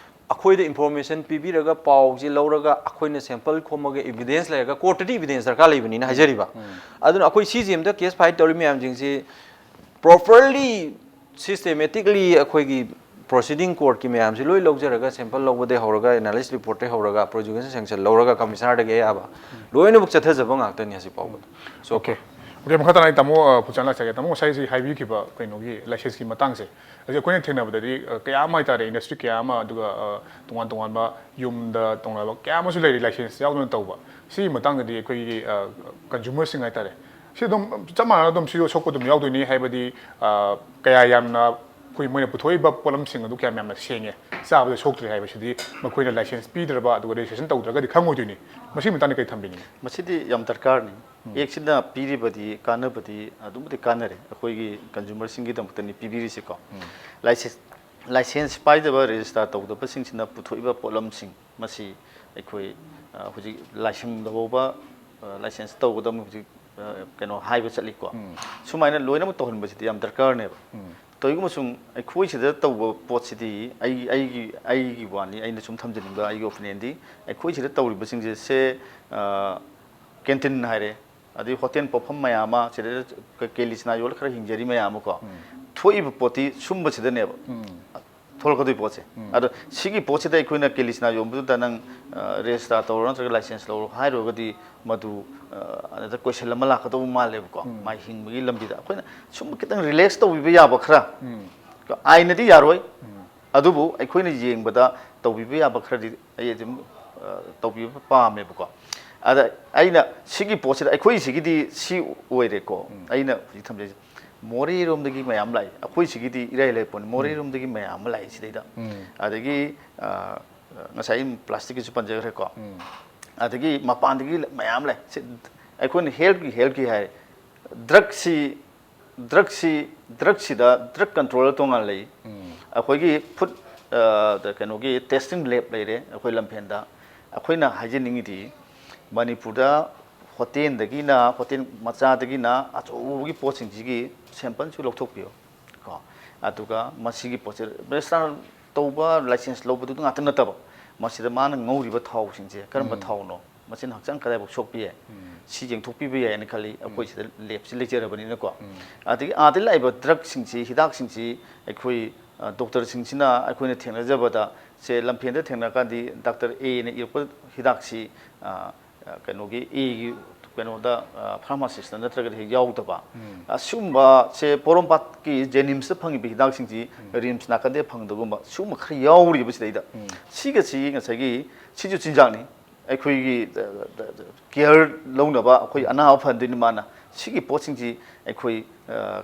ꯑꯩꯈꯣꯏꯗ ꯏꯟꯐꯣꯔꯃꯦꯁꯟ ꯄꯤꯕꯤꯔꯒ, ꯄꯥꯎꯁꯤ ꯂꯧꯔꯒ, ꯑꯩꯈꯣꯏꯅ ꯁꯦꯝꯄꯜ ꯈꯣꯝꯃꯒ, ꯏꯕꯤꯗꯦꯟꯁ ꯂꯩꯔꯒ, ꯀꯣꯔꯠꯇꯗꯤ ꯏꯕꯤꯗꯦꯟꯁ ꯗꯔꯀꯥꯔ ꯂꯩꯕꯅꯤꯅ ꯍꯥꯏꯖꯔꯤꯕ꯫ ꯑꯗꯨꯅ ꯑꯩꯈꯣꯏ ꯁꯤ ꯖꯤ ꯑꯦꯝꯗ ꯀꯦꯁ ꯐꯥꯏꯜ ꯇꯧꯔꯤ ꯃꯌꯥꯝꯁꯤꯡꯁꯤ ꯄ꯭ꯔꯣꯄꯔꯂꯤ, ꯁꯤꯁꯇꯦꯃꯦꯇꯤꯛꯂꯤ ꯑꯩꯈꯣꯏꯒꯤ ꯄ꯭ꯔꯣꯁꯤꯗꯤꯡ ꯀꯣꯔꯠꯀꯤ ꯃꯌꯥꯝꯁꯤ ꯂꯣꯏ ꯂꯧꯖꯔꯒ, ꯁꯦꯝꯄꯜ ꯂꯧꯕꯗꯒꯤ ꯍꯧꯔꯒ, ꯑꯦꯅꯥꯂꯤꯁ ꯔꯤꯄꯣꯔꯠꯇꯒꯤ ꯍꯧꯔꯒ, ꯄ꯭ꯔꯣꯁꯤꯀ꯭ꯌꯨꯁꯟ ꯁꯦꯡꯁꯟ ꯂꯧꯔꯒ, ꯀꯃꯤꯁꯅꯔꯗꯒꯤ ꯑꯌꯥꯕ ꯂꯣꯏꯅꯃꯛ ꯆꯠꯊꯖꯕ ꯉꯥꯛꯇꯅꯤ ꯍꯧꯖꯤꯛ ꯐꯥꯎꯕꯗ꯫ So, okay. ꯑꯣꯀꯦ, ꯃꯈꯥ ꯇꯥꯅ ꯑꯩ ꯇꯥꯃꯣ, ꯑ, ꯐꯨꯆꯥꯟ ꯂꯥꯛꯆꯒꯦ꯫ ꯇꯥꯃꯣ, ꯉꯁꯥꯏ ꯍꯧꯖꯤꯛ ꯍꯥꯏꯕꯤꯈꯤꯕ ꯀꯩꯅꯣꯒꯤ ꯂꯥꯏꯁꯦꯟꯁꯀꯤ ꯃꯇꯥꯡꯁꯦ, ꯍꯧꯖꯤꯛ ꯑꯩꯈꯣꯏꯅ ꯊꯦꯡꯅꯕꯗꯗꯤ, ꯑ, ꯀꯌꯥ ꯑꯃ ꯍꯥꯏꯇꯥꯔꯦ, ꯏꯟꯗꯁꯇ꯭ꯔꯤ ꯀꯌꯥ ꯑꯃ, ꯑꯗꯨꯒ, ꯑ, ꯇꯣꯉꯥꯟ ꯇꯣꯉꯥꯟꯕ ꯌꯨꯝꯗ ꯇꯧꯅꯕ ꯀꯌꯥ ꯑꯃꯁꯨ ꯂꯩꯔꯤ, ꯂꯥꯏꯁꯦꯟꯁ ꯌꯥꯎꯗꯅ ꯇꯧꯕ꯫ ꯁꯤꯒꯤ ꯃꯇꯥꯡꯗꯗꯤ ꯑꯩꯈꯣꯏꯒꯤ, ꯑ, ꯀꯟꯖꯨꯃꯔꯁꯤꯡ ꯍꯥꯏꯇꯥꯔꯦ, ꯁꯤ ꯑꯗꯨꯝ ꯆꯞ ꯃꯥꯟꯅꯅ ꯑꯗꯨꯝ ꯁꯤꯁꯨ ꯁꯣꯛꯄ ꯑꯗꯨꯝ ꯌꯥꯎꯗꯣꯏꯅꯤ, ꯍꯥꯏꯕꯗꯤ, ꯑ, ꯀꯌꯥ ꯌꯥꯝꯅ ꯑꯩꯈꯣꯏ ꯃꯣꯏꯅ ꯄꯨꯊꯣꯛꯏꯕ ꯄꯣꯠꯂꯝꯁꯤꯡ ꯑꯗꯨ ꯀꯌꯥꯝ ꯌꯥꯝꯅ ꯁꯦꯡꯉꯦ, ꯆꯥꯕꯗ ꯁꯣꯛꯇ꯭ꯔꯦ ꯍꯥꯏꯕꯁꯤꯗꯤ ꯃꯈꯣꯏꯅ ꯂꯥꯏꯁꯦꯟꯁ ꯄꯤꯗ꯭ꯔꯕ ꯑꯗꯨꯒ ꯔꯦꯖꯤꯁꯇ꯭ꯔꯦꯁꯟ ꯇꯧꯗ꯭ꯔꯒꯗꯤ ꯈꯪꯉꯣꯏꯗꯣꯏꯅꯤ꯫ ꯃꯁꯤꯒꯤ ꯃꯇꯥꯡꯗ ꯀꯔꯤ ꯊꯝꯕꯤꯅꯤꯡꯉꯤ? ꯃꯁꯤꯗꯤ ꯌꯥꯝ ꯗꯔꯀꯥꯔꯅꯤ꯫ ꯑꯦꯛꯁꯤꯅ ꯄꯤꯔꯤꯕꯗꯤ ꯀꯥꯟꯅꯕꯗꯤ ꯑꯗꯨꯛ ꯃꯇꯤꯛ ꯀꯥꯟꯅꯔꯦ, ꯑꯩꯈꯣꯏꯒꯤ ꯀꯟꯖꯨꯃꯔꯁꯤꯡꯒꯤꯗꯃꯛꯇꯅꯤ ꯄꯤꯕꯤꯔꯤꯁꯦꯀꯣ꯫ ꯂꯥꯏꯁꯦꯟꯁ ꯂꯥꯏꯁꯦꯟꯁ ꯄꯥꯏꯗꯕ, ꯔꯦꯖꯤꯁꯇꯥꯔ ꯇꯧꯗꯕꯁꯤꯡꯁꯤꯅ ꯄꯨꯊꯣꯛꯏꯕ ꯄꯣꯠꯂꯝꯁꯤꯡ, ꯃꯁꯤ ꯑꯩꯈꯣꯏ, ꯑ, ꯍꯧꯖꯤꯛ ꯂꯥꯏꯁꯪꯗ ꯐꯥꯎꯕ, ꯑ, ꯂꯥꯏꯁꯦꯟꯁ ꯇꯧꯒꯗꯕꯅꯤ ꯍꯧꯖꯤꯛ, ꯑ, ꯀꯩꯅꯣ ꯍꯥꯏꯕ ꯆꯠꯂꯤꯀꯣ꯫ ꯁꯨꯃꯥꯏꯅ ꯂꯣꯏꯅꯃꯛ ꯇꯧꯍꯟꯕꯁꯤꯗꯤ ꯌꯥꯝ ꯗꯔꯀꯥꯔꯅꯦꯕ꯫ ꯇꯧꯏꯒꯨꯝꯕꯁꯨꯡ ꯑꯩꯈꯣꯏ ꯁꯤꯗ ꯇꯧꯕ ꯄꯣꯠꯁꯤꯗꯤ, ꯑꯩ ꯑꯩꯒꯤ ꯑꯩꯒꯤ ꯋꯥꯅꯤ, ꯑꯩꯅ ꯁꯨꯝ ꯊꯝꯖꯅꯤꯡꯕ ꯑꯩꯒꯤ ꯑꯣꯄꯤꯅꯤꯌꯟꯗꯤ, ꯑꯩꯈꯣꯏ ꯁꯤꯗ ꯇꯧꯔꯤꯕꯁꯤꯡꯁꯦ ꯁꯦ, ꯑ, ꯀꯦꯟꯇꯤꯟ ꯍꯥꯏꯔꯦ, ꯑꯗꯩ ꯍꯣꯇꯦꯜ ꯄꯣꯠꯐꯝ ꯃꯌꯥꯝ ꯑꯃ, ꯁꯤꯗ ꯀꯦꯂꯤꯆꯅꯥ ꯌꯣꯜꯂ ꯈꯔ ꯍꯤꯡꯖꯔꯤ ꯃꯌꯥꯝ ꯑꯃꯀꯣ, ꯊꯣꯛꯏꯕ ꯄꯣꯠꯇꯤ ꯁꯨꯝꯕꯁꯤꯗꯅꯦꯕ ꯊꯣꯛꯂꯛꯀꯗꯣꯏ ꯄꯣꯠꯁꯦ꯫ ꯑꯗꯣ ꯁꯤꯒꯤ ꯄꯣꯠꯁꯤꯗ ꯑꯩꯈꯣꯏꯅ ꯀꯦꯂꯤꯆꯅꯥ ꯌꯣꯟꯕꯗꯨꯗ ꯅꯪ, ꯑ, ꯔꯦꯖꯤꯁꯇꯥꯔ ꯇꯧꯔꯣ ꯅꯠꯇ꯭ꯔꯒ ꯂꯥꯏꯁꯦꯟꯁ ꯂꯧꯔꯣ ꯍꯥꯏꯔꯨꯔꯒꯗꯤ, ꯃꯗꯨ, ꯑ, ꯑꯗꯨꯗ ꯀꯣꯏꯁꯟ ꯑꯃ ꯂꯥꯛꯀꯗꯧꯕ ꯃꯥꯜꯂꯦꯕꯀꯣ, ꯃꯥꯏ ꯍꯤꯡꯕꯒꯤ ꯂꯝꯕꯤꯗ꯫ ꯑꯩꯈꯣꯏꯅ ꯁꯨꯝ ꯈꯤꯇꯪ ꯔꯤꯂꯦꯛꯁ ꯇꯧꯕꯤꯕ ꯌꯥꯕ ꯈꯔ, ꯑꯥꯏꯟꯅꯗꯤ ꯌꯥꯔꯣꯏ, ꯑꯗꯨꯕꯨ ꯑꯩꯈꯣꯏꯅ ꯌꯦꯡꯕꯗ ꯇꯧꯕꯤꯕ ꯌꯥꯕ ꯈꯔꯗꯤ ꯑꯩ ꯑꯗꯨꯝ, ꯑ, ꯇꯧꯕꯤꯕ ꯄꯥꯝꯃꯦꯕꯀꯣ꯫ ꯑꯗ ꯑꯩꯅ ꯁꯤꯒꯤ ꯄꯣꯠꯁꯤꯗ, ꯑꯩꯈꯣꯏ ꯁꯤꯒꯤꯗꯤ ꯁꯤ ꯑꯣꯏꯔꯦꯀꯣ, ꯑꯩꯅ ꯍꯧꯖꯤꯛ ꯊꯝꯖꯩꯁꯦ꯫ ꯃꯣꯔꯦꯔꯣꯝꯗꯒꯤ ꯃꯌꯥꯝ ꯂꯥꯛꯏ, ꯑꯩꯈꯣꯏ ꯁꯤꯒꯤꯗꯤ ꯏꯔꯥꯏ ꯂꯥꯏ ꯄꯣꯠꯅꯤ, ꯃꯣꯔꯦꯔꯣꯝꯗꯒꯤ ꯃꯌꯥꯝ ꯑꯃ ꯂꯥꯛꯏ ꯁꯤꯗꯩꯗ꯫ ꯑꯗꯒꯤ, ꯑ, ꯉꯁꯥꯏ ꯄ꯭ꯂꯥꯁꯇꯤꯛꯀꯤꯁꯨ ꯄꯟꯖꯈ꯭ꯔꯦꯀꯣ꯫ ꯑꯗꯒꯤ ꯃꯄꯥꯟꯗꯒꯤ ꯃꯌꯥꯝ ꯂꯥꯛꯏ꯫ ꯁꯤ ꯑꯩꯈꯣꯏꯅ ꯍꯦꯜꯠꯀꯤ ꯍꯦꯜꯠꯀꯤ ꯍꯥꯏ, ꯗ꯭ꯔꯛꯁꯤ ꯗ꯭ꯔꯛꯁꯤ ꯗ꯭ꯔꯛꯁꯤꯗ ꯗ꯭ꯔꯛ ꯀꯟꯇ꯭ꯔꯣꯂꯔ ꯇꯣꯉꯥꯟ ꯂꯩ꯫ ꯑꯩꯈꯣꯏꯒꯤ ꯐꯨꯗ ꯀꯩꯅꯣꯒꯤ ꯇꯦꯁꯇꯤꯡ ꯂꯦꯕ ꯂꯩꯔꯦ ꯑꯩꯈꯣꯏ ꯂꯝꯐꯦꯟꯗ꯫ ꯑꯩꯈꯣꯏꯅ ꯍꯥꯏꯖꯅꯤꯡꯉꯤꯗꯤ ꯃꯅꯤꯄꯨꯔꯗ ꯍꯣꯇꯦꯜꯗꯒꯤꯅ, ꯍꯣꯇꯦꯜ ꯃꯆꯥꯗꯒꯤꯅ ꯑꯆꯧꯕꯒꯤ ꯄꯣꯠꯁꯤꯡꯁꯤꯒꯤ ꯁꯦꯝꯄꯜꯁꯨ ꯂꯧꯊꯣꯛꯄꯤꯌꯨ ꯀꯣ꯫ ꯑꯗꯨꯒ ꯃꯁꯤꯒꯤ ꯄꯣꯠꯁꯦ ꯔꯦꯁꯇꯥꯎꯔꯦꯟ ꯇꯧꯕ ꯂꯥꯏꯁꯦꯟꯁ ꯂꯧꯕꯗꯨ ꯉꯥꯛꯇ ꯅꯠꯇꯕ, ꯃꯁꯤꯗ ꯃꯥꯅ ꯉꯧꯔꯤꯕ ꯊꯥꯎꯁꯤꯡꯁꯦ ꯀꯔꯝꯕ ꯊꯥꯎꯅꯣ, ꯃꯁꯤꯅ ꯍꯛꯆꯥꯡ ꯀꯗꯥꯏꯐꯥꯎ ꯁꯣꯛꯄ ꯌꯥꯏ, ꯁꯤ ꯌꯦꯡꯊꯣꯛꯄꯤꯕ ꯌꯥꯏꯅ ꯈꯜꯂꯤ꯫ ꯑꯩꯈꯣꯏ ꯁꯤꯗ ꯂꯦꯕꯁꯤ ꯂꯩꯖꯔꯕꯅꯤꯅꯀꯣ꯫ ꯑꯗꯒꯤ ꯑꯥꯗ ꯂꯥꯛꯏꯕ ꯗ꯭ꯔꯛꯁꯤꯡꯁꯤ, ꯍꯤꯗꯥꯛꯁꯤꯡꯁꯤ ꯑꯩꯈꯣꯏ ꯗꯣꯛꯇꯔꯁꯤꯡꯁꯤꯅ ꯑꯩꯈꯣꯏꯅ ꯊꯦꯡꯅꯖꯕꯗ, ꯁꯦ ꯂꯝꯐꯦꯟꯗ ꯊꯦꯡꯅꯔꯀꯥꯟꯗꯤ ꯗꯥꯛꯇꯔ ꯑꯦꯅ ꯏꯔꯛꯄ ꯍꯤꯗꯥꯛꯁꯤ ꯀꯩꯅꯣꯒꯤ ꯑꯦꯒꯤ ꯀꯩꯅꯣꯗ ꯐꯥꯔꯃꯥꯁꯤꯁꯇ ꯅꯠꯇ꯭ꯔꯒꯗꯤ ꯍꯦꯛ ꯌꯥꯎꯗꯕ, ꯑꯁꯤꯒꯨꯝꯕꯁꯦ ꯄꯣꯔꯣꯝꯄꯥꯠꯀꯤ ꯖꯦꯅꯤꯝꯁꯇ ꯐꯪꯉꯤꯕ ꯍꯤꯗꯥꯛꯁꯤꯡꯁꯤ ꯔꯤꯝꯁ ꯅꯥꯀꯟꯗ ꯐꯪꯗꯕꯒꯨꯝꯕ ꯁꯤꯒꯨꯝꯕ ꯈꯔ ꯌꯥꯎꯔꯤꯕ ꯁꯤꯗꯩꯗ꯫ ꯁꯤꯒꯁꯤ ꯉꯁꯥꯏꯒꯤ ꯁꯤꯁꯨ ꯆꯤꯟꯖꯥꯛꯅꯤ꯫ ꯑꯩꯈꯣꯏꯒꯤ ꯀꯤꯌꯔ ꯂꯧꯅꯕ ꯑꯩꯈꯣꯏ ꯑꯅꯥꯕ ꯐꯍꯟꯗꯣꯏꯅꯤ ꯃꯥꯅ꯫ ꯁꯤꯒꯤ ꯄꯣꯠꯁꯤꯡꯁꯤ ꯑꯩꯈꯣꯏ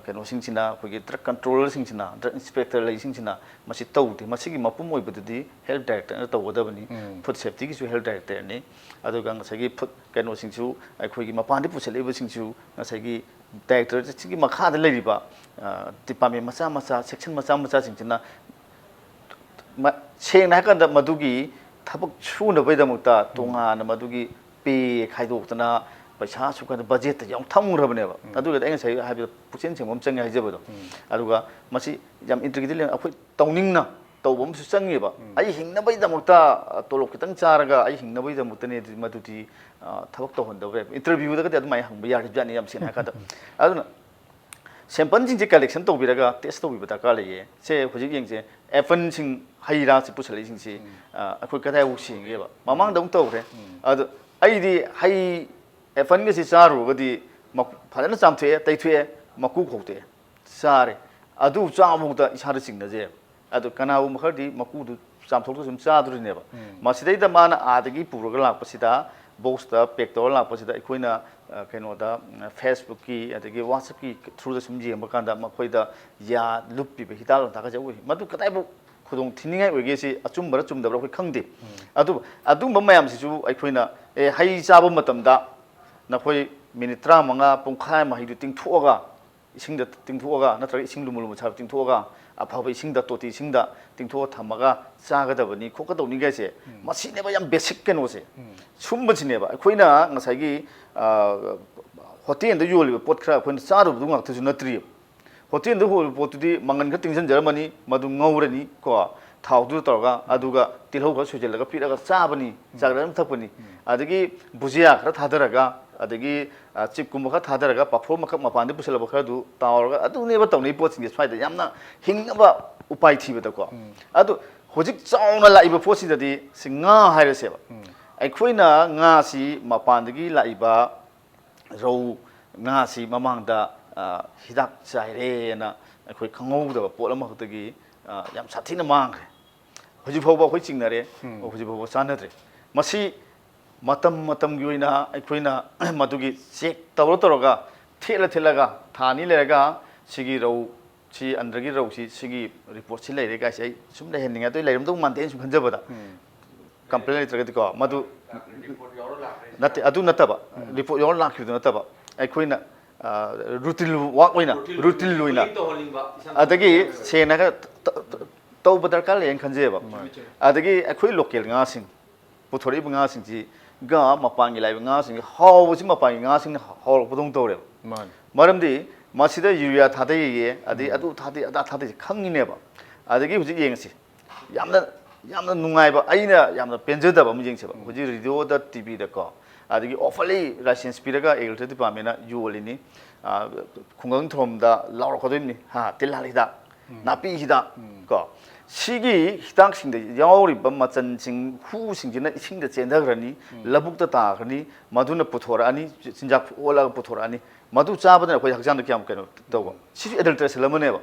ꯀꯩꯅꯣꯁꯤꯡꯁꯤꯅ, ꯑꯩꯈꯣꯏꯒꯤ ꯗ꯭ꯔꯛ ꯀꯟꯇ꯭ꯔꯣꯂꯔꯁꯤꯡꯁꯤꯅ, ꯗ꯭ꯔꯛ ꯏꯟꯁꯄꯦꯛꯇꯔ ꯂꯩꯁꯤꯡꯁꯤꯅ ꯃꯁꯤ ꯇꯧꯗꯦ꯫ ꯃꯁꯤꯒꯤ ꯃꯄꯨꯝ ꯑꯣꯏꯕꯗꯨꯗꯤ ꯍꯦꯜꯠ ꯗꯥꯏꯔꯦꯛꯇꯔꯅ ꯇꯧꯒꯗꯕꯅꯤ꯫ ꯐꯨꯗ ꯁꯦꯐꯇꯤꯒꯤꯁꯨ ꯍꯦꯜꯠ ꯗꯥꯏꯔꯦꯛꯇꯔꯅꯤ꯫ ꯑꯗꯨꯒ ꯉꯁꯥꯏꯒꯤ ꯐꯨꯗ ꯀꯩꯅꯣꯁꯤꯡꯁꯨ, ꯑꯩꯈꯣꯏꯒꯤ ꯃꯄꯥꯟꯗꯒꯤ ꯄꯨꯁꯤꯜꯂꯛꯏꯕꯁꯤꯡꯁꯨ ꯉꯁꯥꯏꯒꯤ ꯗꯥꯏꯔꯦꯛꯇꯔꯁꯤꯒꯤ ꯃꯈꯥꯗ ꯂꯩꯔꯤꯕ ꯗꯤꯄꯥꯔꯠꯃꯦꯟ ꯃꯆꯥ ꯃꯆꯥ, ꯁꯦꯛꯁꯟ ꯃꯆꯥ ꯃꯆꯥꯁꯤꯡꯁꯤꯅ ꯃ-, ꯁꯦꯡꯅ ꯍꯥꯏꯔꯀꯥꯟꯗ ꯃꯗꯨꯒꯤ ꯊꯕꯛ ꯁꯨꯅꯕꯒꯤꯗꯃꯛꯇ ꯇꯣꯉꯥꯟꯅ ꯃꯗꯨꯒꯤ ꯄꯦ ꯈꯥꯏꯗꯣꯛꯇꯅ ꯄꯩꯁꯥ ꯑꯁꯨꯛ ꯍꯥꯏꯅ ꯕꯖꯦꯠꯇ ꯌꯥꯝ ꯊꯝꯈ꯭ꯔꯕꯅꯦꯕ꯫ ꯑꯗꯨꯒꯗꯤ ꯑꯩ ꯉꯁꯥꯏ ꯍꯥꯏꯕꯗ ꯄꯨꯛꯆꯦꯟ ꯁꯦꯡꯕ ꯑꯃ ꯆꯪꯉꯦ ꯍꯥꯏꯖꯕꯗꯣ꯫ ꯑꯗꯨꯒ ꯃꯁꯤ ꯌꯥꯝ ꯏꯟꯇ꯭ꯔꯤꯒꯦꯇꯦꯠ ꯂꯩꯅ ꯑꯩꯈꯣꯏ ꯇꯧꯅꯤꯡꯅ ꯇꯧꯕ ꯑꯃꯁꯨ ꯆꯪꯉꯦꯕ꯫ ꯑꯩ ꯍꯤꯡꯅꯕꯒꯤꯗꯃꯛꯇ, ꯑ, ꯇꯣꯂꯣꯞ ꯈꯤꯇꯪ ꯆꯥꯔꯒ ꯑꯩ ꯍꯤꯡꯅꯕꯒꯤꯗꯃꯛꯇꯅꯦ ꯑꯗꯨꯗꯤ ꯃꯗꯨꯗꯤ, ꯑ, ꯊꯕꯛ ꯇꯧꯍꯟꯗꯕ ꯌꯥꯏ꯫ ꯏꯟꯇꯔꯚ꯭ꯌꯨꯗꯒꯗꯤ ꯑꯗꯨꯃꯥꯏꯅ ꯍꯪꯕ ꯌꯥꯔꯤꯕꯖꯥꯠꯅꯤ, ꯌꯥꯝ ꯁꯦꯡꯅ ꯍꯥꯏꯔꯀꯥꯟꯗ꯫ ꯑꯗꯨꯅ ꯁꯦꯝꯄꯜꯁꯤꯡꯁꯦ ꯀꯂꯦꯛꯁꯟ ꯇꯧꯕꯤꯔꯒ ꯇꯦꯁ ꯇꯧꯕꯤꯕ ꯗꯔꯀꯥꯔ ꯂꯩꯌꯦ꯫ ꯁꯦ ꯍꯧꯖꯤꯛ ꯌꯦꯡꯁꯦ, ꯑꯦꯄꯜꯁꯤꯡ, ꯍꯩ ꯔꯥꯁꯤ ꯄꯨꯁꯜꯂꯛꯏꯁꯤꯡꯁꯤ, ꯑ, ꯑꯩꯈꯣꯏ ꯀꯗꯥꯏꯐꯥꯎ ꯁꯦꯡꯒꯦꯕ? ꯃꯃꯥꯡꯗ ꯑꯃꯨꯛ ꯇꯧꯈ꯭ꯔꯦ꯫ ꯑꯗꯣ ꯑꯩꯗꯤ ꯍꯩ, ꯑꯦꯄꯜꯒꯁꯤ ꯆꯥꯔꯨꯔꯒꯗꯤ ꯃꯀꯨ ꯐꯖꯅ ꯆꯥꯝꯊꯣꯛꯑꯦ, ꯇꯩꯊꯣꯛꯑꯦ, ꯃꯀꯨ ꯈꯣꯛꯇꯣꯛꯑꯦ, ꯆꯥꯔꯦ꯫ ꯑꯗꯨ ꯆꯥꯕꯐꯥꯎꯗ ꯏꯁꯥꯗ ꯆꯤꯡꯅꯖꯩꯕ꯫ ꯑꯗꯣ ꯀꯅꯥꯒꯨꯝꯕ ꯈꯔꯗꯤ ꯃꯀꯨꯗꯨ ꯆꯥꯝꯊꯣꯛꯇ꯭ꯔꯁꯨ ꯑꯗꯨꯝ ꯆꯥꯗꯣꯔꯤꯅꯦꯕ꯫ ꯃꯁꯤꯗꯩꯗ ꯃꯥꯅ ꯑꯥꯗꯒꯤ ꯄꯨꯔꯒ ꯂꯥꯛꯄꯁꯤꯗ, ꯕꯣꯛꯁꯇ ꯄꯦꯛ ꯇꯧꯔ ꯂꯥꯛꯄꯁꯤꯗ ꯑꯩꯈꯣꯏꯅ, ꯑ, ꯀꯩꯅꯣꯗ, ꯎꯝ, ꯐꯦꯁꯕꯨꯛꯀꯤ ꯑꯗꯒꯤ ꯋꯥꯆꯞꯀꯤ ꯊ꯭ꯔꯨꯗ ꯁꯨꯝ ꯌꯦꯡꯕ ꯀꯥꯟꯗ ꯃꯈꯣꯏꯗ ꯌꯥ ꯂꯨꯞꯄꯤꯕ ꯍꯤꯗꯥꯛ ꯂꯥꯡꯊꯛꯀꯁꯦ ꯎꯏ꯫ ꯃꯗꯨ ꯀꯗꯥꯏꯐꯥꯎ ꯈꯨꯗꯣꯡ ꯊꯤꯅꯤꯡꯉꯥꯏ ꯑꯣꯏꯒꯦ ꯁꯤ ꯑꯆꯨꯝꯕꯔ ꯆꯨꯝꯗꯕ꯭ꯔꯥ ꯑꯩꯈꯣꯏ ꯈꯪꯗꯦ꯫ ꯑꯗꯨ, ꯑꯗꯨꯒꯨꯝꯕ ꯃꯌꯥꯝꯁꯤꯁꯨ ꯑꯩꯈꯣꯏꯅ, ꯑꯦ, ꯍꯩ ꯆꯥꯕ ꯃꯇꯝꯗ ꯅꯈꯣꯏ ꯃꯤꯅꯤꯠ ꯇꯔꯥꯃꯉꯥ, ꯄꯨꯡꯈꯥꯏ ꯑꯃ ꯃꯍꯤꯗꯨ ꯇꯤꯡꯊꯣꯛꯑꯒ, ꯏꯁꯤꯡꯗ ꯇꯤꯡꯊꯣꯛꯑꯒ, ꯅꯠꯇ꯭ꯔꯒ ꯏꯁꯤꯡ ꯂꯨꯝꯕꯨ ꯂꯨꯝꯕꯨ ꯁꯥꯕ ꯇꯤꯡꯊꯣꯛꯑꯒ, ꯑꯐꯕ ꯏꯁꯤꯡꯗ, ꯇꯣꯇꯤ ꯏꯁꯤꯡꯗ ꯇꯤꯡꯊꯣꯛꯑ ꯊꯝꯃꯒ ꯆꯥꯒꯗꯕꯅꯤ, ꯈꯣꯠꯀꯗꯧꯅꯤꯒꯥꯏꯁꯦ꯫ ꯎꯝ꯫ ꯃꯁꯤꯅꯦꯕ ꯌꯥꯝ ꯕꯦꯁꯤꯛ ꯀꯩꯅꯣꯁꯦ꯫ ꯎꯝ꯫ ꯁꯨꯝꯕꯁꯤꯅꯦꯕ ꯑꯩꯈꯣꯏꯅ ꯉꯁꯥꯏꯒꯤ, ꯑ, ꯍꯣꯇꯦꯜꯗ ꯌꯣꯜꯂꯤꯕ ꯄꯣꯠ ꯈꯔ ꯑꯩꯈꯣꯏꯅ ꯆꯥꯔꯨꯕꯗꯨ ꯉꯥꯛꯇꯁꯨ ꯅꯠꯇ꯭ꯔꯤꯕ꯫ ꯍꯣꯇꯦꯜꯗ ꯌꯣꯜꯂꯤꯕ ꯄꯣꯠꯇꯨꯗꯤ ꯃꯪꯒꯟ ꯈꯔ ꯇꯤꯡꯁꯤꯟꯖꯔꯝꯃꯅꯤ, ꯃꯗꯨ ꯉꯧꯔꯅꯤ ꯀꯣ, ꯊꯥꯎꯗꯨꯗ ꯇꯧꯔꯒ, ꯑꯗꯨꯒ ꯇꯤꯜꯍꯧ ꯈꯔ ꯁꯣꯏꯖꯤꯜꯂꯒ ꯄꯤꯔꯒ ꯆꯥꯕꯅꯤ, ꯆꯥ ꯈꯔ ꯑꯗꯨꯝ ꯊꯛꯄꯅꯤ꯫ ꯎꯝ꯫ ꯑꯗꯒꯤ ꯕꯨꯖꯤꯌꯥ ꯈꯔ ꯊꯥꯗꯔꯒ, ꯑꯗꯒꯤ, ꯑ, ꯆꯤꯞꯀꯨꯝꯕ ꯈꯔ ꯊꯥꯗꯔꯒ, ꯄꯥꯐꯣꯔ ꯃꯀꯛ ꯃꯄꯥꯟꯗꯒꯤ ꯄꯨꯁꯤꯜꯂꯛꯄ ꯈꯔꯗꯨ ꯇꯥꯎꯔꯒ, ꯑꯗꯨꯅꯦꯕ ꯇꯧꯅꯩ ꯄꯣꯠꯁꯤꯡꯁꯦ ꯁ꯭ꯋꯥꯏꯗ ꯌꯥꯝꯅ ꯍꯤꯡꯅꯕ ꯎꯄꯥꯏ ꯊꯤꯕꯗꯀꯣ꯫ ꯎꯝ꯫ ꯑꯗꯨ ꯍꯧꯖꯤꯛ ꯆꯥꯎꯅ ꯂꯥꯛꯏꯕ ꯄꯣꯠꯁꯤꯗꯗꯤ ꯁꯤ ꯉꯥ ꯍꯥꯏꯔꯁꯦꯕ꯫ ꯎꯝ꯫ ꯑꯩꯈꯣꯏꯅ ꯉꯥꯁꯤ ꯃꯄꯥꯟꯗꯒꯤ ꯂꯥꯛꯏꯕ ꯔꯧ ꯉꯥꯁꯤ ꯃꯃꯥꯡꯗ, ꯑ, ꯍꯤꯗꯥꯛ ꯆꯥꯏꯔꯦꯅ ꯑꯩꯈꯣꯏ ꯈꯪꯍꯧꯗꯕ ꯄꯣꯠ ꯑꯃꯈꯛꯇꯒꯤ, ꯑ, ꯌꯥꯝ ꯁꯥꯊꯤꯅ ꯃꯥꯡꯈ꯭ꯔꯦ꯫ ꯍꯧꯖꯤꯛ ꯐꯥꯎꯕ ꯑꯩꯈꯣꯏ ꯆꯤꯡꯅꯔꯦ, ꯎꯝ꯫ ꯍꯧꯖꯤꯛ ꯐꯥꯎꯕ ꯆꯥꯟꯅꯗ꯭ꯔꯦ꯫ ꯃꯁꯤ ꯃꯇꯝ ꯃꯇꯝꯒꯤ ꯑꯣꯏꯅ ꯑꯩꯈꯣꯏꯅ ꯃꯗꯨꯒꯤ ꯆꯦꯛ ꯇꯧꯔ ꯇꯧꯔꯒ, ꯊꯦꯠꯂ ꯊꯦꯠꯂꯒ, ꯊꯥ ꯑꯅꯤ ꯂꯩꯔꯒ ꯁꯤꯒꯤ ꯔꯧ ꯁꯤ ꯑꯟꯗ꯭ꯔꯒꯤ ꯔꯧꯁꯤ ꯁꯤꯒꯤ ꯔꯤꯄꯣꯔꯠꯁꯤ ꯂꯩꯔꯦ ꯀꯥꯏꯁꯦ ꯑꯩ ꯁꯨꯝ ꯂꯩꯍꯟꯅꯤꯡꯉꯦ꯫ ꯑꯗꯨ ꯂꯩꯔꯝꯗꯧ ꯃꯥꯟꯗꯦ ꯑꯩꯅ ꯁꯨꯝ ꯈꯟꯖꯕꯗ꯫ ꯎꯝ꯫ ꯀꯝꯄ꯭ꯂꯦꯟ ꯂꯩꯇ꯭ꯔꯒꯗꯤꯀꯣ, ꯃꯗꯨ ꯅꯠꯇꯦ, ꯑꯗꯨ ꯅꯠꯇꯕ, ꯎꯝ꯫ ꯔꯤꯄꯣꯔꯠ ꯌꯥꯎꯔ ꯂꯥꯛꯈꯤꯕꯗꯨ ꯅꯠꯇꯕ, ꯑꯩꯈꯣꯏꯅ, ꯑ, ꯔꯨꯇꯤꯟ ꯋꯥꯛ ꯑꯣꯏꯅ, ꯔꯨꯇꯤꯟ ꯑꯣꯏꯅ, ꯑꯗꯒꯤ ꯁꯦꯡꯅ ꯍꯥꯏꯔꯒ ꯇ-, ꯇ-, ꯇꯧꯕ ꯗꯔꯀꯥꯔ ꯂꯩꯌꯦꯅ ꯈꯟꯖꯩꯕ꯫ ꯃꯥꯅꯤ꯫ ꯑꯗꯒꯤ ꯑꯩꯈꯣꯏ ꯂꯣꯀꯦꯜ ꯉꯥꯁꯤꯡ, ꯄꯨꯊꯣꯔꯛꯏꯕ ꯉꯥꯁꯤꯡꯁꯤꯒ ꯃꯄꯥꯟꯒꯤ ꯂꯥꯛꯏꯕ ꯉꯥꯁꯤꯡꯁꯤ ꯍꯥꯎꯕꯁꯤ ꯃꯄꯥꯟꯒꯤ ꯉꯥꯁꯤꯡꯅ ꯍꯥꯎꯔꯛꯄꯗꯧꯅ ꯇꯧꯔꯦꯕ꯫ ꯃꯥꯅꯤ꯫ ꯃꯔꯝꯗꯤ ꯃꯁꯤꯗ ꯌꯨꯔꯤꯌꯥ ꯊꯥꯗꯩꯌꯦ, ꯑꯗꯩ ꯎꯝ꯫ ꯑꯗꯨ ꯊꯥꯗꯩ, ꯑꯗꯥ ꯊꯥꯗꯩ ꯈꯪꯉꯤꯅꯦꯕ꯫ ꯑꯗꯒꯤ ꯍꯧꯖꯤꯛ ꯌꯦꯡꯉꯁꯤ, ꯌꯥꯝꯅ, ꯌꯥꯝꯅ ꯅꯨꯡꯉꯥꯏꯕ, ꯑꯩꯅ ꯌꯥꯝꯅ ꯄꯦꯟꯖꯗꯕ ꯑꯃ ꯌꯦꯡꯁꯦꯕ꯫ ꯎꯝ꯫ ꯍꯧꯖꯤꯛ ꯔꯦꯗꯤꯑꯣꯗ, ꯇꯤꯚꯤꯗꯀꯣ, ꯑꯗꯒꯤ ꯑꯣꯐꯔꯂꯤ ꯂꯥꯏꯁꯦꯟꯁ ꯄꯤꯔꯒ ꯑꯦꯒ꯭ꯔꯤꯀꯜꯆꯔ ꯗꯤꯄꯥꯔꯠꯃꯦꯟꯅ ꯌꯣꯜꯂꯤꯅꯤ꯫ ꯑ, ꯈꯨꯡꯒꯪ ꯊꯣꯔꯣꯝꯗ ꯂꯥꯎꯔꯛꯀꯗꯣꯏꯅꯤ, ꯍꯥ, ꯇꯤꯜꯍꯥꯠ ꯍꯤꯗꯥꯛ, ꯎꯝ꯫ ꯅꯥꯄꯤ ꯍꯤꯗꯥꯛ, ꯎꯝ꯫ ꯀꯣ꯫ ꯁꯤꯒꯤ ꯍꯤꯗꯥꯛꯁꯤꯡꯗ ꯌꯥꯎꯔꯤꯕ ꯃꯆꯜꯁꯤꯡ, ꯍꯨꯁꯤꯡꯁꯤꯅ ꯏꯁꯤꯡꯗ ꯆꯦꯟꯊꯈ꯭ꯔꯅꯤ, ꯎꯝ꯫ ꯂꯧꯕꯨꯛꯇ ꯇꯥꯈ꯭ꯔꯅꯤ, ꯃꯗꯨꯅ ꯄꯨꯊꯣꯔꯛꯑꯅꯤ, ꯆꯤꯟꯖꯥꯛ ꯑꯣꯜꯂꯒ ꯄꯨꯊꯣꯔꯛꯑꯅꯤ꯫ ꯃꯗꯨ ꯆꯥꯕꯗꯅ ꯑꯩꯈꯣꯏ ꯍꯛꯆꯥꯡꯗ ꯀꯌꯥꯝ ꯀꯩꯅꯣ ꯇꯧꯕ? ꯎꯝ꯫ ꯁꯤꯁꯨ ꯑꯦꯗꯜꯇ꯭ꯔꯦꯁꯟ ꯑꯃꯅꯦꯕ꯫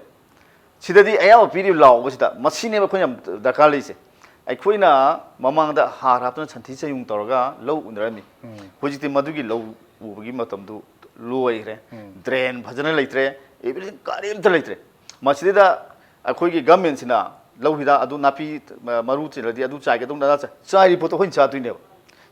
ꯁꯤꯗꯗꯤ ꯑꯌꯥꯝꯕ ꯄꯤꯔꯤꯕ ꯂꯥꯎꯕꯁꯤꯗ, ꯃꯁꯤꯅꯦꯕ ꯑꯩꯈꯣꯏꯅ ꯌꯥꯝ ꯗꯔꯀꯥꯔ ꯂꯩꯔꯤꯁꯦ꯫ ꯑꯩꯈꯣꯏꯅ ꯃꯃꯥꯡꯗ ꯍꯥꯔ ꯍꯥꯞꯇꯅ ꯁꯟꯊꯤ ꯁꯟꯌꯨꯡ ꯇꯧꯔꯒ ꯂꯧ ꯎꯅꯔꯝꯃꯤ꯫ ꯎꯝ꯫ ꯍꯧꯖꯤꯛꯇꯤ ꯃꯗꯨꯒꯤ ꯂꯧ ꯎꯕꯒꯤ ꯃꯇꯝꯗꯨ ꯂꯣꯏꯈ꯭ꯔꯦ꯫ ꯎꯝ꯫ ꯗ꯭ꯔꯦꯟ ꯐꯖꯅ ꯂꯩꯇ꯭ꯔꯦ, ꯑꯦꯕ꯭ꯔꯤꯊꯤꯡ ꯀꯔꯤꯝꯇ ꯂꯩꯇ꯭ꯔꯦ꯫ ꯃꯁꯤꯗꯩꯗ ꯑꯩꯈꯣꯏꯒꯤ ꯒꯃꯦꯟꯁꯤꯅ ꯂꯧ ꯍꯤꯗꯥꯛ ꯑꯗꯨ, ꯅꯥꯄꯤ ꯃꯔꯨ ꯆꯦꯜꯂꯗꯤ ꯑꯗꯨ ꯆꯥꯏꯒꯗꯧꯅꯤ, ꯑꯗꯥ ꯆꯥꯏ-, ꯆꯥꯏꯔꯤ ꯄꯣꯠꯇꯣ ꯑꯩꯈꯣꯏꯅ ꯆꯥꯗꯣꯏꯅꯦꯕ꯫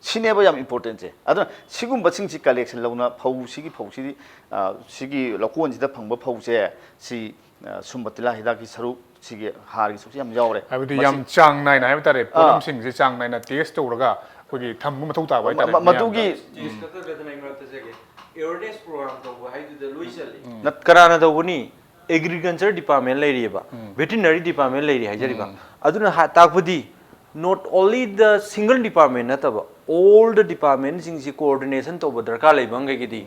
ꯁꯤꯅꯦꯕ ꯌꯥꯝ importantꯁꯦ꯫ ꯑꯗꯨꯅ ꯁꯤꯒꯨꯝꯕꯁꯤꯡꯁꯤ collection ꯂꯧꯅ ꯐꯧ, ꯁꯤꯒꯤ ꯐꯧꯁꯤꯗꯤ, ꯑ, ꯁꯤꯒꯤ ꯂꯧꯀꯣꯟꯁꯤꯗ ꯐꯪꯕ ꯐꯧꯁꯦ, ꯁꯤ, ꯑ, ꯁꯨꯝꯕ ꯇꯤꯜꯍꯥ ꯍꯤꯗꯥꯛꯀꯤ ꯁꯔꯨꯛ, ꯁꯤꯒꯤ ꯍꯥꯔꯒꯤ ꯁꯔꯨꯛꯁꯤ ꯌꯥꯝ ꯌꯥꯎꯔꯦ꯫ ꯍꯥꯏꯕꯗꯤ ꯃꯁꯤ ꯌꯥꯝ ꯆꯥꯡ ꯅꯥꯏꯅ ꯍꯥꯏꯕ ꯇꯥꯔꯦ, ꯑꯥ꯫ ꯄꯣꯠꯂꯝꯁꯤꯡꯁꯦ ꯆꯥꯡ ꯅꯥꯏꯅ test ꯇꯧꯔꯒ ꯑꯩꯈꯣꯏꯒꯤ ꯊꯝꯕ ꯃꯊꯧ ꯇꯥꯕ ꯃ-, ꯍꯥꯏꯇꯥꯔꯦ ꯃ-, ꯃꯗꯨꯒꯤ ꯃꯤꯌꯥꯝꯗ꯫ Test ꯈꯛꯇ ꯅꯠꯇꯅ ꯑꯩ ꯃꯔꯛꯇ ꯆꯠꯒꯦ, awareness program ꯇꯧꯕ ꯍꯥꯏꯗꯨꯗ ꯂꯣꯏ ꯆꯜꯂꯤ꯫ ꯅꯠ-, ꯀꯅꯥꯅ ꯇꯧꯒꯅꯤ? Agriculture department ꯂꯩꯔꯤꯑꯕ, veterinary department ꯂꯩꯔꯤ ꯍꯥꯏꯖꯔꯤꯕ꯫ ꯑꯗꯨꯅ ꯍꯥ-, ꯇꯥꯛꯄꯗꯤ not only the single department ꯅꯠꯇꯕ, all the departmentꯁꯤꯡꯁꯤ coordination ꯇꯧꯕ ꯗꯔꯀꯥꯔ ꯂꯩꯕ ꯑꯃꯈꯩꯒꯤꯗꯤ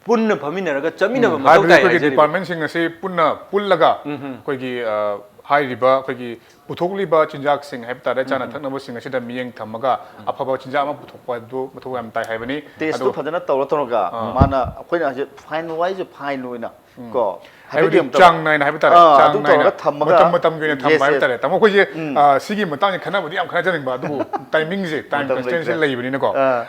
ꯄꯨꯟꯅ ꯐꯝꯃꯤꯟꯅꯔꯒ ꯆꯠꯃꯤꯟꯅꯕ ꯎꯝ, ꯃꯊꯧ ꯍꯥꯏꯕꯗꯤ ꯇꯥꯏ ꯑꯩꯈꯣꯏꯒꯤ ꯍꯥꯏꯖꯔꯤꯕ꯫ Departmentꯁꯤꯡ ꯑꯁꯤ ꯄꯨꯟꯅ ꯄꯨꯜꯂꯒ ꯎꯝ, ꯎꯝ꯫ ꯑꯩꯈꯣꯏꯒꯤ, ꯑ, ꯍꯥꯏꯔꯤꯕ ꯑꯩꯈꯣꯏꯒꯤ ꯄꯨꯊꯣꯛꯂꯤꯕ ꯆꯤꯟꯖꯥꯛꯁꯤꯡ ꯍꯥꯏꯕ ꯇꯥꯔꯦ, ꯆꯥꯅ ꯎꯝ, ꯎꯝ꯫ ꯊꯛꯅꯕꯁꯤꯡ ꯑꯁꯤꯗ ꯃꯤꯠꯌꯦꯡ ꯊꯝꯃꯒ ꯎꯝ꯫ ꯑꯐꯕ ꯆꯤꯟꯖꯥꯛ ꯑꯃ ꯄꯨꯊꯣꯛꯄ ꯍꯥꯏꯕꯗꯨ ꯃꯊꯧ ꯌꯥꯝ ꯇꯥꯏ ꯍꯥꯏꯕꯅꯤ꯫ Testꯇꯨ ꯑꯗꯨ ꯐꯖꯅ ꯇꯧꯔ ꯇꯧꯔꯒ ꯑꯥ꯫ ꯃꯥꯅ ꯑꯩꯈꯣꯏꯅ ꯍꯧꯖꯤꯛ fine ꯋꯥꯏꯁꯦ fine ꯑꯣꯏꯅ ꯎꯝ꯫ ꯀꯣ, ꯍꯥꯏꯕꯗꯤ ꯍꯥꯏꯕꯗꯤ ꯑꯃꯨꯛꯇ ꯆꯥꯡ ꯅꯥꯏꯅ ꯍꯥꯏꯕ ꯇꯥꯔꯦ, ꯑꯥ, ꯆꯥꯡ ꯑꯗꯨꯝ ꯅꯥꯏꯅ ꯇꯧꯔꯒ ꯊꯝꯃꯒ ꯃꯇꯝ ꯃꯇꯝꯒꯤ ꯑꯣꯏꯅ ꯊꯝꯕ yes, ꯍꯥꯏꯕ yes꯫ ꯇꯥꯔꯦ꯫ ꯇꯥꯃꯣ, ꯑꯩꯈꯣꯏꯁꯦ, ꯎꯝ꯫ ꯑ, ꯁꯤꯒꯤ ꯃꯇꯥꯡꯁꯦ ꯈꯟꯅꯕꯗꯤ ꯌꯥꯝ ꯈꯟꯅꯖꯅꯤꯡꯕ, ꯑꯗꯨꯕꯨ timingꯁꯦ, time ꯃꯇꯝ constraintꯁꯦ ꯂꯩꯇ꯭ꯔꯦ꯫ ꯂꯩꯕꯅꯤꯅꯀꯣ꯫ ꯑꯥ꯫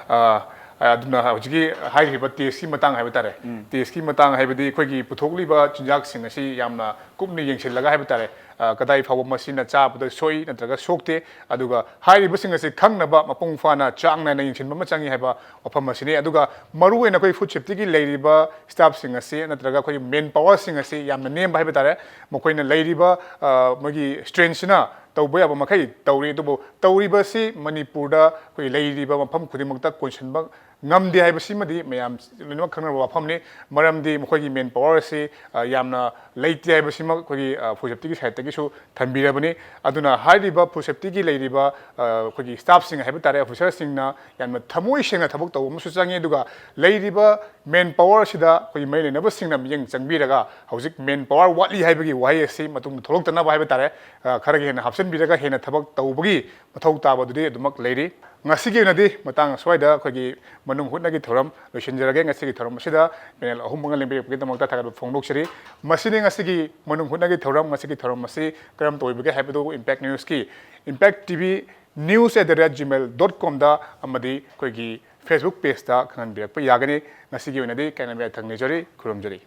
ꯑ, ꯑꯗꯨꯅ ꯍꯧꯖꯤꯛꯀꯤ ꯍꯥꯏꯔꯤꯕ testꯀꯤ ꯃꯇꯥꯡ ꯍꯥꯏꯕ ꯇꯥꯔꯦ꯫ ꯎꯝ꯫ Testꯀꯤ ꯃꯇꯥꯡ ꯍꯥꯏꯕꯗꯤ ꯑꯩꯈꯣꯏꯒꯤ ꯄꯨꯊꯣꯛꯂꯤꯕ ꯆꯤꯟꯖꯥꯛꯁꯤꯡ ꯑꯁꯤ ꯌꯥꯝꯅ ꯀꯨꯞꯅ ꯌꯦꯡꯁꯤꯜꯂꯒ ꯍꯥꯏꯕ ꯇꯥꯔꯦ, ꯑ, ꯀꯗꯥꯏ ꯐꯥꯎꯕ ꯃꯁꯤꯅ ꯆꯥꯕꯗ ꯁꯣꯛꯏ ꯅꯠꯇ꯭ꯔꯒ ꯁꯣꯛꯇꯦ, ꯑꯗꯨꯒ ꯍꯥꯏꯔꯤꯕꯁꯤꯡ ꯑꯁꯤ ꯈꯪꯅꯕ ꯃꯄꯨꯡ ꯐꯥꯅ ꯆꯥꯡ ꯅꯥꯏꯅ ꯌꯦꯡꯁꯤꯟꯕ ꯑꯃ ꯆꯪꯏ ꯍꯥꯏꯕ ꯋꯥꯐꯝ ꯑꯁꯤꯅꯤ꯫ ꯑꯗꯨꯒ ꯃꯔꯨꯑꯣꯏꯅ ꯑꯩꯈꯣꯏ food safetyꯒꯤ ꯂꯩꯔꯤꯕ staffꯁꯤꯡ ꯑꯁꯤ ꯅꯠꯇ꯭ꯔꯒ ꯑꯩꯈꯣꯏꯒꯤ manpowerꯁꯤꯡ ꯑꯁꯤ ꯌꯥꯝꯅ ꯅꯦꯝꯕ ꯍꯥꯏꯕ ꯇꯥꯔꯦ꯫ ꯃꯈꯣꯏꯅ ꯂꯩꯔꯤꯕ, ꯑ, ꯃꯣꯏꯒꯤ strengthꯁꯤꯅ ꯇꯧꯕ ꯌꯥꯕ ꯃꯈꯩ ꯇꯧꯔꯤ, ꯑꯗꯨꯕꯨ ꯇꯧꯔꯤꯕꯁꯤ ꯃꯅꯤꯄꯨꯔꯗ ꯑꯩꯈꯣꯏ ꯂꯩꯔꯤꯕ ꯃꯐꯝ ꯈꯨꯗꯤꯡꯃꯛꯇ ꯀꯣꯟꯁꯤꯟꯕ ꯉꯝꯗꯦ ꯍꯥꯏꯕꯁꯤꯃꯗꯤ ꯃꯌꯥꯝ ꯂꯣꯏꯅꯃꯛ ꯈꯪꯅꯔꯕ ꯋꯥꯐꯝꯅꯤ꯫ ꯃꯔꯝꯗꯤ ꯃꯈꯣꯏꯒꯤ manpower ꯑꯁꯤ, ꯑ, ꯌꯥꯝꯅ ꯂꯩꯇꯦ ꯍꯥꯏꯕꯁꯤꯃꯛ ꯑꯩꯈꯣꯏꯒꯤ, ꯑ, food safetyꯒꯤ sideꯇꯒꯤꯁꯨ ꯊꯝꯕꯤꯔꯕꯅꯤ꯫ ꯑꯗꯨꯅ ꯍꯥꯏꯔꯤꯕ food safetyꯒꯤ ꯂꯩꯔꯤꯕ, ꯑ, ꯑꯩꯈꯣꯏꯒꯤ staffꯁꯤꯡ ꯍꯥꯏꯕ ꯇꯥꯔꯦ, officerꯁꯤꯡꯅ ꯌꯥꯝꯅ ꯊꯃꯣꯏ ꯁꯦꯡꯅ ꯊꯕꯛ ꯇꯧꯕ ꯑꯃꯁꯨ ꯆꯪꯉꯤ꯫ ꯑꯗꯨꯒ ꯂꯩꯔꯤꯕ manpower ꯑꯁꯤꯗ ꯑꯩꯈꯣꯏꯒꯤ ꯃꯔꯤ ꯂꯩꯅꯕꯁꯤꯡꯅ ꯃꯤꯠꯌꯦꯡ ꯆꯪꯕꯤꯔꯒ ꯍꯧꯖꯤꯛ manpower ꯋꯥꯠꯂꯤ ꯍꯥꯏꯕꯒꯤ ꯋꯥꯍꯩ ꯑꯁꯤ ꯃꯇꯨꯡꯗ ꯊꯣꯛꯂꯛꯇꯅꯕ ꯍꯥꯏꯕ ꯇꯥꯔꯦ, ꯑ, ꯈꯔꯒ ꯍꯦꯟꯅ ꯍꯥꯞꯆꯤꯟꯕꯤꯔꯒ ꯍꯦꯟꯅ ꯊꯕꯛ ꯇꯧꯕꯒꯤ ꯃꯊꯧ ꯇꯥꯕꯗꯨꯗꯤ ꯑꯗꯨꯃꯛ ꯂꯩꯔꯤ꯫ ꯉꯁꯤꯒꯤ ꯑꯣꯏꯅꯗꯤ ꯃꯇꯥꯡ ꯑꯁ꯭ꯋꯥꯏꯗ ꯑꯩꯈꯣꯏꯒꯤ ꯃꯅꯨꯡ ꯍꯨꯠꯅꯒꯤ ꯊꯧꯔꯝ ꯂꯣꯏꯁꯤꯟꯖꯔꯒꯦ꯫ ꯉꯁꯤꯒꯤ ꯊꯧꯔꯝ ꯑꯁꯤꯗ panel ꯑꯍꯨꯝ ꯑꯃ ꯂꯦꯡꯕꯤꯔꯛꯄꯒꯤꯗꯃꯛꯇ ꯊꯥꯒꯠꯄ ꯐꯣꯡꯗꯣꯛꯆꯔꯤ꯫ ꯃꯁꯤꯅꯤ ꯉꯁꯤꯒꯤ ꯃꯅꯨꯡ ꯍꯨꯠꯅꯒꯤ ꯊꯧꯔꯝ꯫ ꯉꯁꯤꯒꯤ ꯊꯧꯔꯝ ꯑꯁꯤ ꯀꯔꯝ ꯇꯧꯕꯤꯕꯒꯦ ꯍꯥꯏꯕꯗꯨ Impact Newsꯀꯤ impact T V news at the rate gmail dot comꯗ ꯑꯃꯗꯤ ꯑꯩꯈꯣꯏꯒꯤ Facebook pageꯇ ꯈꯪꯍꯟꯕꯤꯔꯛꯄ ꯌꯥꯒꯅꯤ꯫ ꯉꯁꯤꯒꯤ ꯑꯣꯏꯅꯗꯤ ꯀꯥꯏꯅꯕ ꯌꯥꯊꯪ ꯅꯤꯖꯔꯤ, ꯈꯨꯔꯨꯝꯖꯔꯤ꯫